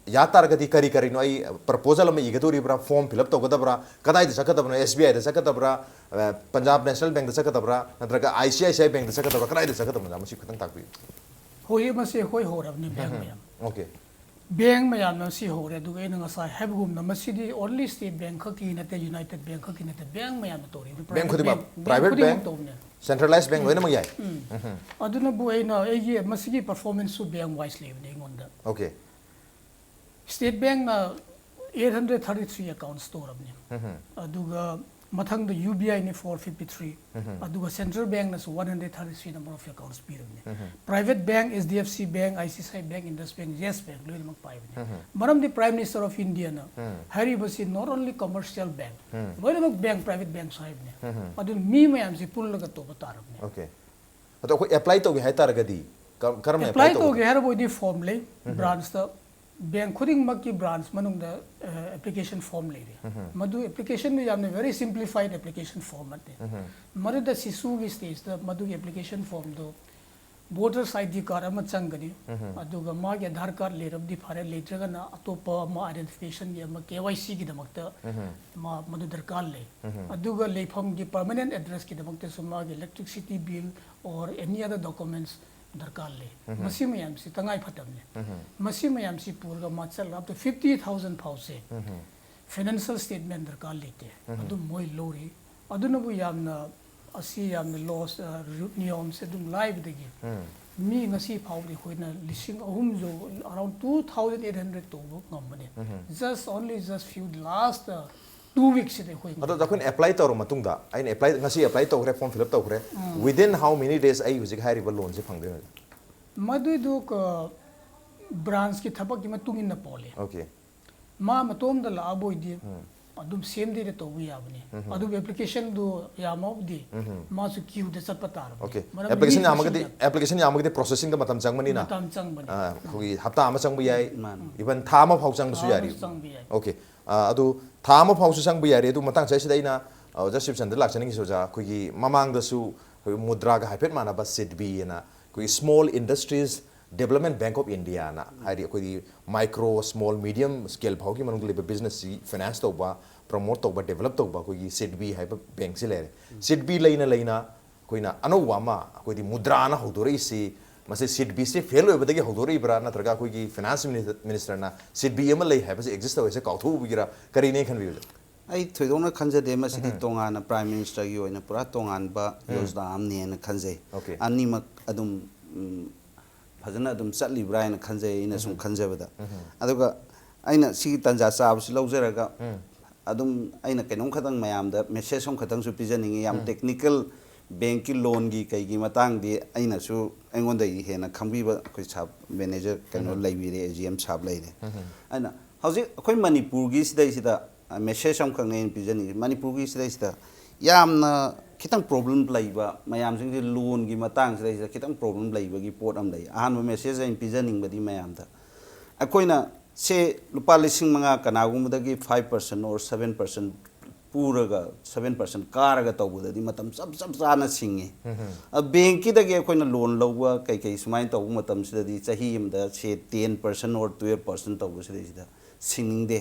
ꯌꯥ ꯇꯥꯔꯒꯗꯤ ꯀꯔꯤ ꯀꯔꯤꯅꯣ, ꯑꯩ ꯄ꯭ꯔꯄꯣꯖꯜ ꯑꯃ ꯏꯒꯗꯣꯔꯤꯕ꯭ꯔꯥ, ꯐꯣꯔꯝ ꯐꯤꯜ ꯑꯞ ꯇꯧꯒꯗꯕ꯭ꯔꯥ, ꯀꯗꯥꯏꯗ ꯆꯠꯀꯗꯕꯅꯣ, ꯑꯦꯁ ꯕꯤ ꯑꯥꯏꯗ ꯆꯠꯀꯗꯕ꯭ꯔꯥ, ꯑ, ꯄꯟꯖꯥꯕ ꯅꯦꯁꯅꯦꯜ ꯕꯦꯡꯛꯇ ꯆꯠꯀꯗꯕ꯭ꯔꯥ, ꯅꯠꯇ꯭ꯔꯒ ꯑꯥꯏ ꯁꯤ ꯑꯥꯏ ꯁꯤ ꯑꯥꯏ ꯕꯦꯡꯛꯇ ꯆꯠꯀꯗꯕ꯭ꯔꯥ, ꯀꯗꯥꯏꯗ ꯆꯠꯀꯗꯕꯅꯣ, ꯃꯁꯤ ꯈꯤꯇꯪ ꯇꯥꯛꯄꯤꯌꯨ꯫ ꯍꯧꯖꯤꯛ ꯃꯁꯤ ꯑꯩꯈꯣꯏ ꯍꯧꯔꯕꯅꯤ ꯕꯦꯡꯛ ꯃꯌꯥꯝ꯫ ꯑꯣꯀꯦ꯫ ꯕꯦꯡꯛ ꯃꯌꯥꯝꯅ ꯁꯤ ꯍꯧꯔꯦ, ꯑꯗꯨꯒ ꯑꯩꯅ ꯉꯁꯥꯏ ꯍꯥꯏꯕꯒꯨꯝꯅ ꯃꯁꯤꯗꯤ ꯑꯣꯟꯂꯤ ꯁ꯭ꯇꯦꯠ ꯕꯦꯡꯛ ꯈꯛꯀꯤ ꯅꯠꯇꯦ, ꯌꯨꯅꯥꯏꯇꯦꯗ ꯕꯦꯡꯛ ꯈꯛꯀꯤ ꯅꯠꯇꯦ, ꯕꯦꯡꯛ ꯃꯌꯥꯝꯅ ꯇꯧꯔꯤ꯫ ꯕꯦꯡꯛ ꯈꯨꯗꯤꯡꯃꯛ, ꯕꯦꯡꯛ ꯄ꯭ꯔꯥꯏꯚꯦꯠ ꯈꯨꯗꯤꯡꯃꯛ ꯕꯦꯡꯛ, ꯇꯧꯕꯅꯦ꯫ ꯁꯦꯟꯇ꯭ꯔꯦꯂꯥꯏꯁ ꯕꯦꯡꯛ ꯂꯣꯏꯅꯃꯛ ꯌꯥꯏ꯫ ꯑꯗꯨꯅꯕꯨ ꯑꯩꯅ ꯑꯩꯒꯤ ꯃꯁꯤꯒꯤ ꯄꯔꯐꯣꯔꯃꯦꯟꯁꯁꯨ ꯕꯦꯡꯛ ꯋꯥꯏꯁ ꯂꯩꯕꯅꯦ ꯑꯩꯉꯣꯟꯗ꯫ ꯑꯣꯀꯦ꯫ ꯁ꯭ꯇꯦꯠ ꯕꯦꯡꯛꯅ eight hundred thirty three accounts ꯇꯧꯔꯕꯅꯦ꯫ ꯑꯗꯨꯒ ꯃꯊꯪꯗ ꯌꯨ ꯕꯤ ꯑꯥꯏꯅ four fifty three, ꯑꯗꯨꯒ ꯁꯦꯟꯇ꯭ꯔꯦꯜ ꯕꯦꯡꯛꯅꯁꯨ one hundred thirty three number of accounts ꯄꯤꯔꯕꯅꯦ꯫ Private bank, S D F C bank, I C I C I bank, Indus bank, yes bank ꯂꯣꯏꯅꯃꯛ ꯄꯥꯏꯕꯅꯦ꯫ ꯃꯔꯝꯗꯤ ꯄ꯭ꯔꯥꯏꯝ ꯃꯤꯅꯤꯁꯇꯔ ꯑꯣꯐ ꯏꯟꯗꯤꯌꯥꯅ ꯍꯥꯏꯔꯤꯕꯁꯤ not only commercial bank, ꯂꯣꯏꯅꯃꯛ bank, private ꯕꯦꯡꯛꯁꯨ ꯍꯥꯏꯕꯅꯦ꯫ ꯑꯗꯨꯅ ꯃꯤ ꯃꯌꯥꯝꯁꯤ ꯄꯨꯜꯂꯒ ꯇꯧꯕ ꯇꯥꯔꯕꯅꯦ꯫ ꯑꯣꯀꯦ꯫ ꯑꯗꯣ ꯑꯩꯈꯣꯏ ꯑꯦꯄ꯭ꯂꯥꯏ ꯇꯧꯒꯦ ꯍꯥꯏꯇꯥꯔꯒꯗꯤ ꯀꯔꯝ-, ꯀꯔꯝꯅ ꯑꯦꯄ꯭ꯂꯥꯏ ꯑꯦꯄ꯭ꯂꯥꯏ ꯇꯧꯒꯗꯕ? ꯇꯧꯒꯦ ꯍꯥꯏꯔꯕ ꯑꯣꯏꯗꯤ ꯐꯣꯔꯝ ꯂꯩ, ꯕ꯭ꯔꯥꯟꯁꯇ, ꯕꯦꯡꯛ ꯈꯨꯗꯤꯡꯃꯛꯀꯤ ꯕ꯭ꯔꯥꯟꯁ ꯃꯅꯨꯡꯗ ꯑꯦꯄ꯭ꯂꯤꯀꯦꯁꯟ ꯐꯣꯔꯝ ꯂꯩꯔꯦ꯫ ꯃꯗꯨ ꯑꯦꯄ꯭ꯂꯤꯀꯦꯁꯟꯗꯨ ꯌꯥꯝꯅ very simplified application form ꯅꯠꯇꯦ꯫ ꯃꯗꯨꯗ ꯁꯤꯁꯨꯒꯤ ꯁ꯭ꯇꯦꯖꯇ ꯃꯗꯨꯒꯤ ꯑꯦꯄ꯭ꯂꯤꯀꯦꯁꯟ ꯐꯣꯔꯝꯗꯨ ꯚꯣꯇꯔꯁ ꯑꯥꯏ ꯗꯤ ꯀꯥꯔꯗ ꯑꯃ ꯆꯪꯒꯅꯤ, ꯑꯗꯨꯒ ꯃꯥꯒꯤ ꯑꯙꯥꯔ ꯀꯥꯔꯗ ꯂꯩꯔꯕꯗꯤ ꯐꯔꯦ, ꯂꯩꯇ꯭ꯔꯒꯅ ꯑꯇꯣꯞꯄ ꯑꯃ ꯑꯥꯏꯗꯦꯟꯇꯤꯐꯤꯀꯦꯁꯟꯒꯤ ꯑꯃ, ꯀꯦ ꯋꯥꯏ ꯁꯤꯒꯤꯗꯃꯛꯇ ꯃꯥ-, ꯃꯗꯨ ꯗꯔꯀꯥꯔ ꯂꯩ꯫ ꯑꯗꯨꯒ ꯂꯩꯐꯝꯒꯤ ꯄꯔꯃꯅꯦꯟ ꯑꯦꯗ꯭ꯔꯦꯁꯀꯤꯗꯃꯛꯇꯁꯨ ꯃꯥꯒꯤ electricity bill or any other documents ꯗꯔꯀꯥꯔ ꯂꯩ꯫ ꯃꯁꯤ ꯃꯌꯥꯝꯁꯤ ꯇꯉꯥꯏ ꯐꯗꯕꯅꯤ꯫ ꯃꯁꯤ ꯃꯌꯥꯝꯁꯤ ꯄꯨꯔꯒ ꯃꯥ ꯆꯠꯂꯒ up to fifty thousand ꯐꯥꯎꯁꯦ ꯐꯥꯏꯅꯥꯟꯁꯤꯌꯦꯜ ꯁ꯭ꯇꯦꯠꯃꯦꯟ ꯗꯔꯀꯥꯔ ꯂꯩꯇꯦ꯫ ꯑꯗꯨꯝ ꯃꯣꯏ ꯂꯧꯔꯤ꯫ ꯑꯗꯨꯅꯕꯨ ꯌꯥꯝꯅ, ꯑꯁꯤ ꯌꯥꯝꯅ ꯂꯣꯁ, ꯅꯤꯌꯣꯝꯁꯦ ꯑꯗꯨꯝ ꯂꯥꯏꯕꯗꯒꯤ ꯃꯤ ꯉꯁꯤ ꯐꯥꯎꯕꯗꯤ ꯑꯩꯈꯣꯏꯅ ꯂꯤꯁꯤꯡ ꯑꯍꯨꯝꯁꯨ, around two thousand eight hundred ꯇꯧꯕ ꯉꯝꯕꯅꯦ꯫ Just only just few last two weeks ꯁꯤꯗ ꯑꯩꯈꯣꯏ ꯑꯗꯣ ꯑꯩꯈꯣꯏꯅ ꯑꯦꯄ꯭ꯂꯥꯏ ꯇꯧꯔ ꯃꯇꯨꯡꯗ, ꯑꯩꯅ ꯑꯦꯄ꯭ꯂꯥꯏ, ꯉꯁꯤ ꯑꯦꯄ꯭ꯂꯥꯏ ꯇꯧꯈ꯭ꯔꯦ, ꯐꯣꯔꯝ ꯐꯤꯜ ꯑꯞ ꯇꯧꯈ꯭ꯔꯦ, within how many days ꯑꯩ ꯍꯧꯖꯤꯛ ꯍꯥꯏꯔꯤꯕ ꯂꯣꯟꯁꯦ ꯐꯪꯗꯣꯏꯅꯣ? ꯃꯗꯨꯏꯗꯨ ꯕ꯭ꯔꯥꯟꯁꯀꯤ ꯊꯕꯛꯀꯤ ꯃꯇꯨꯡ ꯏꯟꯅ ꯄꯣꯜꯂꯤ꯫ ꯑꯣꯀꯦ꯫ ꯃꯥ ꯃꯇꯣꯝꯗ ꯂꯥꯛꯑꯕ ꯑꯣꯏꯗꯤ ꯑꯗꯨꯝ ꯁꯦꯝ ꯗꯦꯗ ꯇꯧꯕ ꯌꯥꯕꯅꯤ꯫ ꯑꯗꯨꯕꯨ ꯑꯦꯄ꯭ꯂꯤꯀꯦꯁꯟꯗꯨ ꯌꯥꯝꯃꯕꯗꯤ ꯃꯥꯁꯨ ꯀ꯭ꯌꯨꯗ ꯆꯠꯄ ꯇꯥꯔꯕꯅꯤ꯫ ꯑꯣꯀꯦ꯫ ꯃꯔꯝꯗꯤ ꯑꯦꯄ꯭ꯂꯤꯀꯦꯁꯟ ꯃꯤ ꯌꯥꯝꯃꯒꯗꯤ, ꯄꯤꯁꯤꯟꯗ ꯑꯦꯄ꯭ꯂꯤꯀꯦꯁꯟ ꯌꯥꯝꯃꯒꯗꯤ ꯄ꯭ꯔꯣꯁꯦꯁꯤꯡꯗ ꯃꯇꯝ ꯆꯪꯕꯅꯤꯅ꯫ ꯃꯇꯝ ꯆꯪꯕꯅꯤ꯫ ꯑꯥ, ꯑꯩꯈꯣꯏꯒꯤ ꯍꯞꯇꯥ ꯑꯃ ꯆꯪꯕ ꯌꯥꯏ, ꯃꯥꯅꯤ꯫ ꯏꯚꯟ ꯊꯥ ꯑꯃ ꯐꯥꯎ ꯆꯪꯕꯁꯨ ꯊꯥ ꯑꯃ ꯌꯥꯔꯤ꯫ ꯆꯪꯕ ꯌꯥꯏ꯫ ꯑꯣꯀꯦ꯫ ꯑꯥ, ꯑꯗꯨ ꯊꯥ ꯑꯃ ꯐꯥꯎꯁꯨ ꯆꯪꯕ ꯌꯥꯔꯤ꯫ ꯑꯗꯨ ꯃꯇꯥꯡ ꯆꯥꯏꯁꯤꯗ ꯑꯩꯅ, ꯑꯥ, ꯑꯣꯖꯥ ꯁꯤꯕꯆꯟꯗ꯭ꯔ ꯂꯥꯛꯆꯅꯤꯡꯉꯤꯁꯦ, ꯑꯣꯖꯥ, ꯑꯩꯈꯣꯏꯒꯤ ꯃꯃꯥꯡꯗꯁꯨ ꯑꯩꯈꯣꯏ ꯃꯨꯗ꯭ꯔꯥꯒ ꯍꯥꯏꯐꯦꯠ ꯃꯥꯟꯅꯕ ꯁꯤꯗꯕꯤ ꯑꯅ ꯑꯩꯈꯣꯏꯒꯤ Small Industries Development Bank of India ꯅ ꯍꯥꯏꯗꯤ ꯑꯩꯈꯣꯏꯒꯤ ꯃꯥꯏꯀ꯭ꯔꯣ, ꯁ꯭ꯃꯣꯜ, ꯃꯤꯗꯤꯌꯝ ꯁ꯭ꯀꯦꯜ ꯐꯥꯎꯒꯤ ꯃꯅꯨꯡꯗ ꯂꯩꯕ ꯕꯤꯖꯤꯅꯦꯁꯁꯤ ꯐꯥꯏꯅꯥꯟꯁ ꯇꯧꯕ, ꯄ꯭ꯔꯃꯣꯠ ꯇꯧꯕ, ꯗꯦꯕꯂꯞ ꯇꯧꯕ ꯑꯩꯈꯣꯏꯒꯤ ꯁꯤꯗꯕꯤ ꯍꯥꯏꯕ ꯕꯦꯡꯛꯁꯤ ꯂꯩꯔꯦ꯫ ꯁꯤꯗꯕꯤ ꯂꯩꯅ ꯂꯩꯅ ꯑꯩꯈꯣꯏꯅ ꯑꯅꯧꯕ ꯑꯃ ꯑꯩꯈꯣꯏꯗꯤ ꯃꯨꯗ꯭ꯔꯥꯅ ꯍꯧꯗꯣꯔꯛꯏꯁꯤ, ꯃꯁꯤ ꯁꯤꯗꯕꯤꯁꯤ ꯐꯦꯜ ꯑꯣꯏꯕꯗꯒꯤ ꯍꯧꯗꯣꯔꯛꯏꯕ꯭ꯔꯥ, ꯅꯠꯇ꯭ꯔꯒ ꯑꯩꯈꯣꯏꯒꯤ ꯐꯥꯏꯅꯥꯟꯁ ꯃꯤꯅꯤꯁꯇꯔꯅ ꯁꯤꯗꯕꯤ ꯑꯃ ꯂꯩ ꯍꯥꯏꯕꯁꯤ ꯑꯦꯛꯖꯤꯁ ꯇꯧꯔꯤꯁꯦ ꯀꯥꯎꯊꯣꯛꯎꯕꯒꯤꯔꯥ, ꯀꯔꯤꯅꯦ ꯈꯟꯕꯤꯕꯁꯦ? ꯑꯩ ꯊꯣꯏꯗꯣꯛꯅ ꯈꯟꯖꯗꯦ꯫ ꯃꯁꯤꯗꯤ ꯇꯣꯉꯥꯟꯅ ꯄ꯭ꯔꯥꯏꯝ ꯃꯤꯅꯤꯁꯇꯔꯒꯤ ꯑꯣꯏꯅ ꯄꯨꯔꯥ ꯇꯣꯉꯥꯟꯕ ꯌꯣꯖꯅꯥ ꯑꯃꯅꯦꯅ ꯈꯟꯖꯩ꯫ ꯑꯣꯀꯦ꯫ ꯑꯅꯤꯃꯛ ꯑꯗꯨꯝ, ꯎꯝ, ꯐꯖꯅ ꯑꯗꯨꯝ ꯆꯠꯂꯤꯕ꯭ꯔꯥ ꯍꯥꯏꯅ ꯈꯟꯖꯩ, ꯑꯩꯅ ꯁꯨꯝ ꯈꯟꯖꯕꯗ꯫ ꯑꯗꯨꯒ ꯑꯩꯅ ꯁꯤꯒꯤ ꯇꯥꯟꯖꯥ ꯆꯥꯕꯁꯤ ꯂꯧꯖꯔꯒ ꯑꯗꯨꯝ ꯑꯩꯅ ꯀꯩꯅꯣꯝ ꯈꯇꯪ ꯃꯌꯥꯝꯗ ꯃꯦꯁꯦꯖ ꯑꯃꯈꯛꯇꯪꯁꯨ ꯄꯤꯖꯅꯤꯡꯉꯤ꯫ ꯌꯥꯝ ꯇꯦꯛꯅꯤꯀꯦꯜ, ꯕꯦꯡꯛꯀꯤ ꯂꯣꯟꯒꯤ ꯀꯩꯒꯤ ꯃꯇꯥꯡꯗꯤ ꯑꯩꯅꯁꯨ ꯑꯩꯉꯣꯟꯗꯒꯤ ꯍꯦꯟꯅ ꯈꯪꯕꯤꯕ ꯑꯩꯈꯣꯏ ꯁꯥꯕ ꯃꯦꯅꯦꯖꯔ ꯀꯩꯅꯣ ꯂꯩꯕꯤꯔꯦ, ꯑꯦ ꯖꯤ ꯑꯦꯝ ꯁꯥꯕ ꯂꯩꯔꯦ꯫ ꯑꯩꯅ ꯍꯧꯖꯤꯛ ꯑꯩꯈꯣꯏ ꯃꯅꯤꯄꯨꯔꯒꯤ ꯁꯤꯗꯩꯁꯤꯗ ꯃꯦꯁꯦꯖ ꯑꯃꯈꯛꯅꯦ ꯑꯩꯅ ꯄꯤꯖꯅꯤꯡꯉꯤ꯫ ꯃꯅꯤꯄꯨꯔꯒꯤ ꯁꯤꯗꯩꯁꯤꯗ ꯌꯥꯝꯅ ꯈꯤꯇꯪ ꯄ꯭ꯔꯣꯕ꯭ꯂꯦꯝ ꯂꯩꯕ ꯃꯌꯥꯝꯁꯤꯡꯁꯦ, ꯂꯣꯟꯒꯤ ꯃꯇꯥꯡꯁꯤꯗꯩꯁꯤꯗ ꯈꯤꯇꯪ ꯄ꯭ꯔꯣꯕ꯭ꯂꯦꯝ ꯂꯩꯕꯒꯤ ꯄꯣꯠ ꯑꯃ ꯂꯩ꯫ ꯑꯍꯥꯟꯕ ꯃꯦꯁꯦꯖ ꯑꯩꯅ ꯄꯤꯖꯅꯤꯡꯕꯗꯤ ꯃꯌꯥꯝꯗ, ꯑꯩꯈꯣꯏꯅ ꯁꯦ ꯂꯨꯄꯥ ꯂꯤꯁꯤꯡ ꯃꯉꯥ ꯀꯅꯥꯒꯨꯝꯕꯗꯒꯤ five percent or seven percent ꯄꯨꯔꯒ, seven percent ꯀꯥꯔꯒ ꯇꯧꯕꯗꯗꯤ ꯃꯇꯝ ꯆꯞ ꯆꯞ ꯆꯥꯅ ꯁꯤꯡꯉꯤ꯫ ꯑ, ꯕꯦꯡꯛꯀꯤꯗꯒꯤ ꯑꯩꯈꯣꯏꯅ ꯂꯣꯟ ꯂꯧꯕ ꯀꯩꯀꯩ ꯁꯨꯃꯥꯏꯅ ꯇꯧꯕ ꯃꯇꯝꯁꯤꯗꯗꯤ ꯆꯍꯤ ꯑꯃꯗ ꯁꯦ ten percent or twelve percent ꯇꯧꯕꯁꯤꯗꯩꯁꯤꯗ ꯁꯤꯡꯅꯤꯡꯗꯦ꯫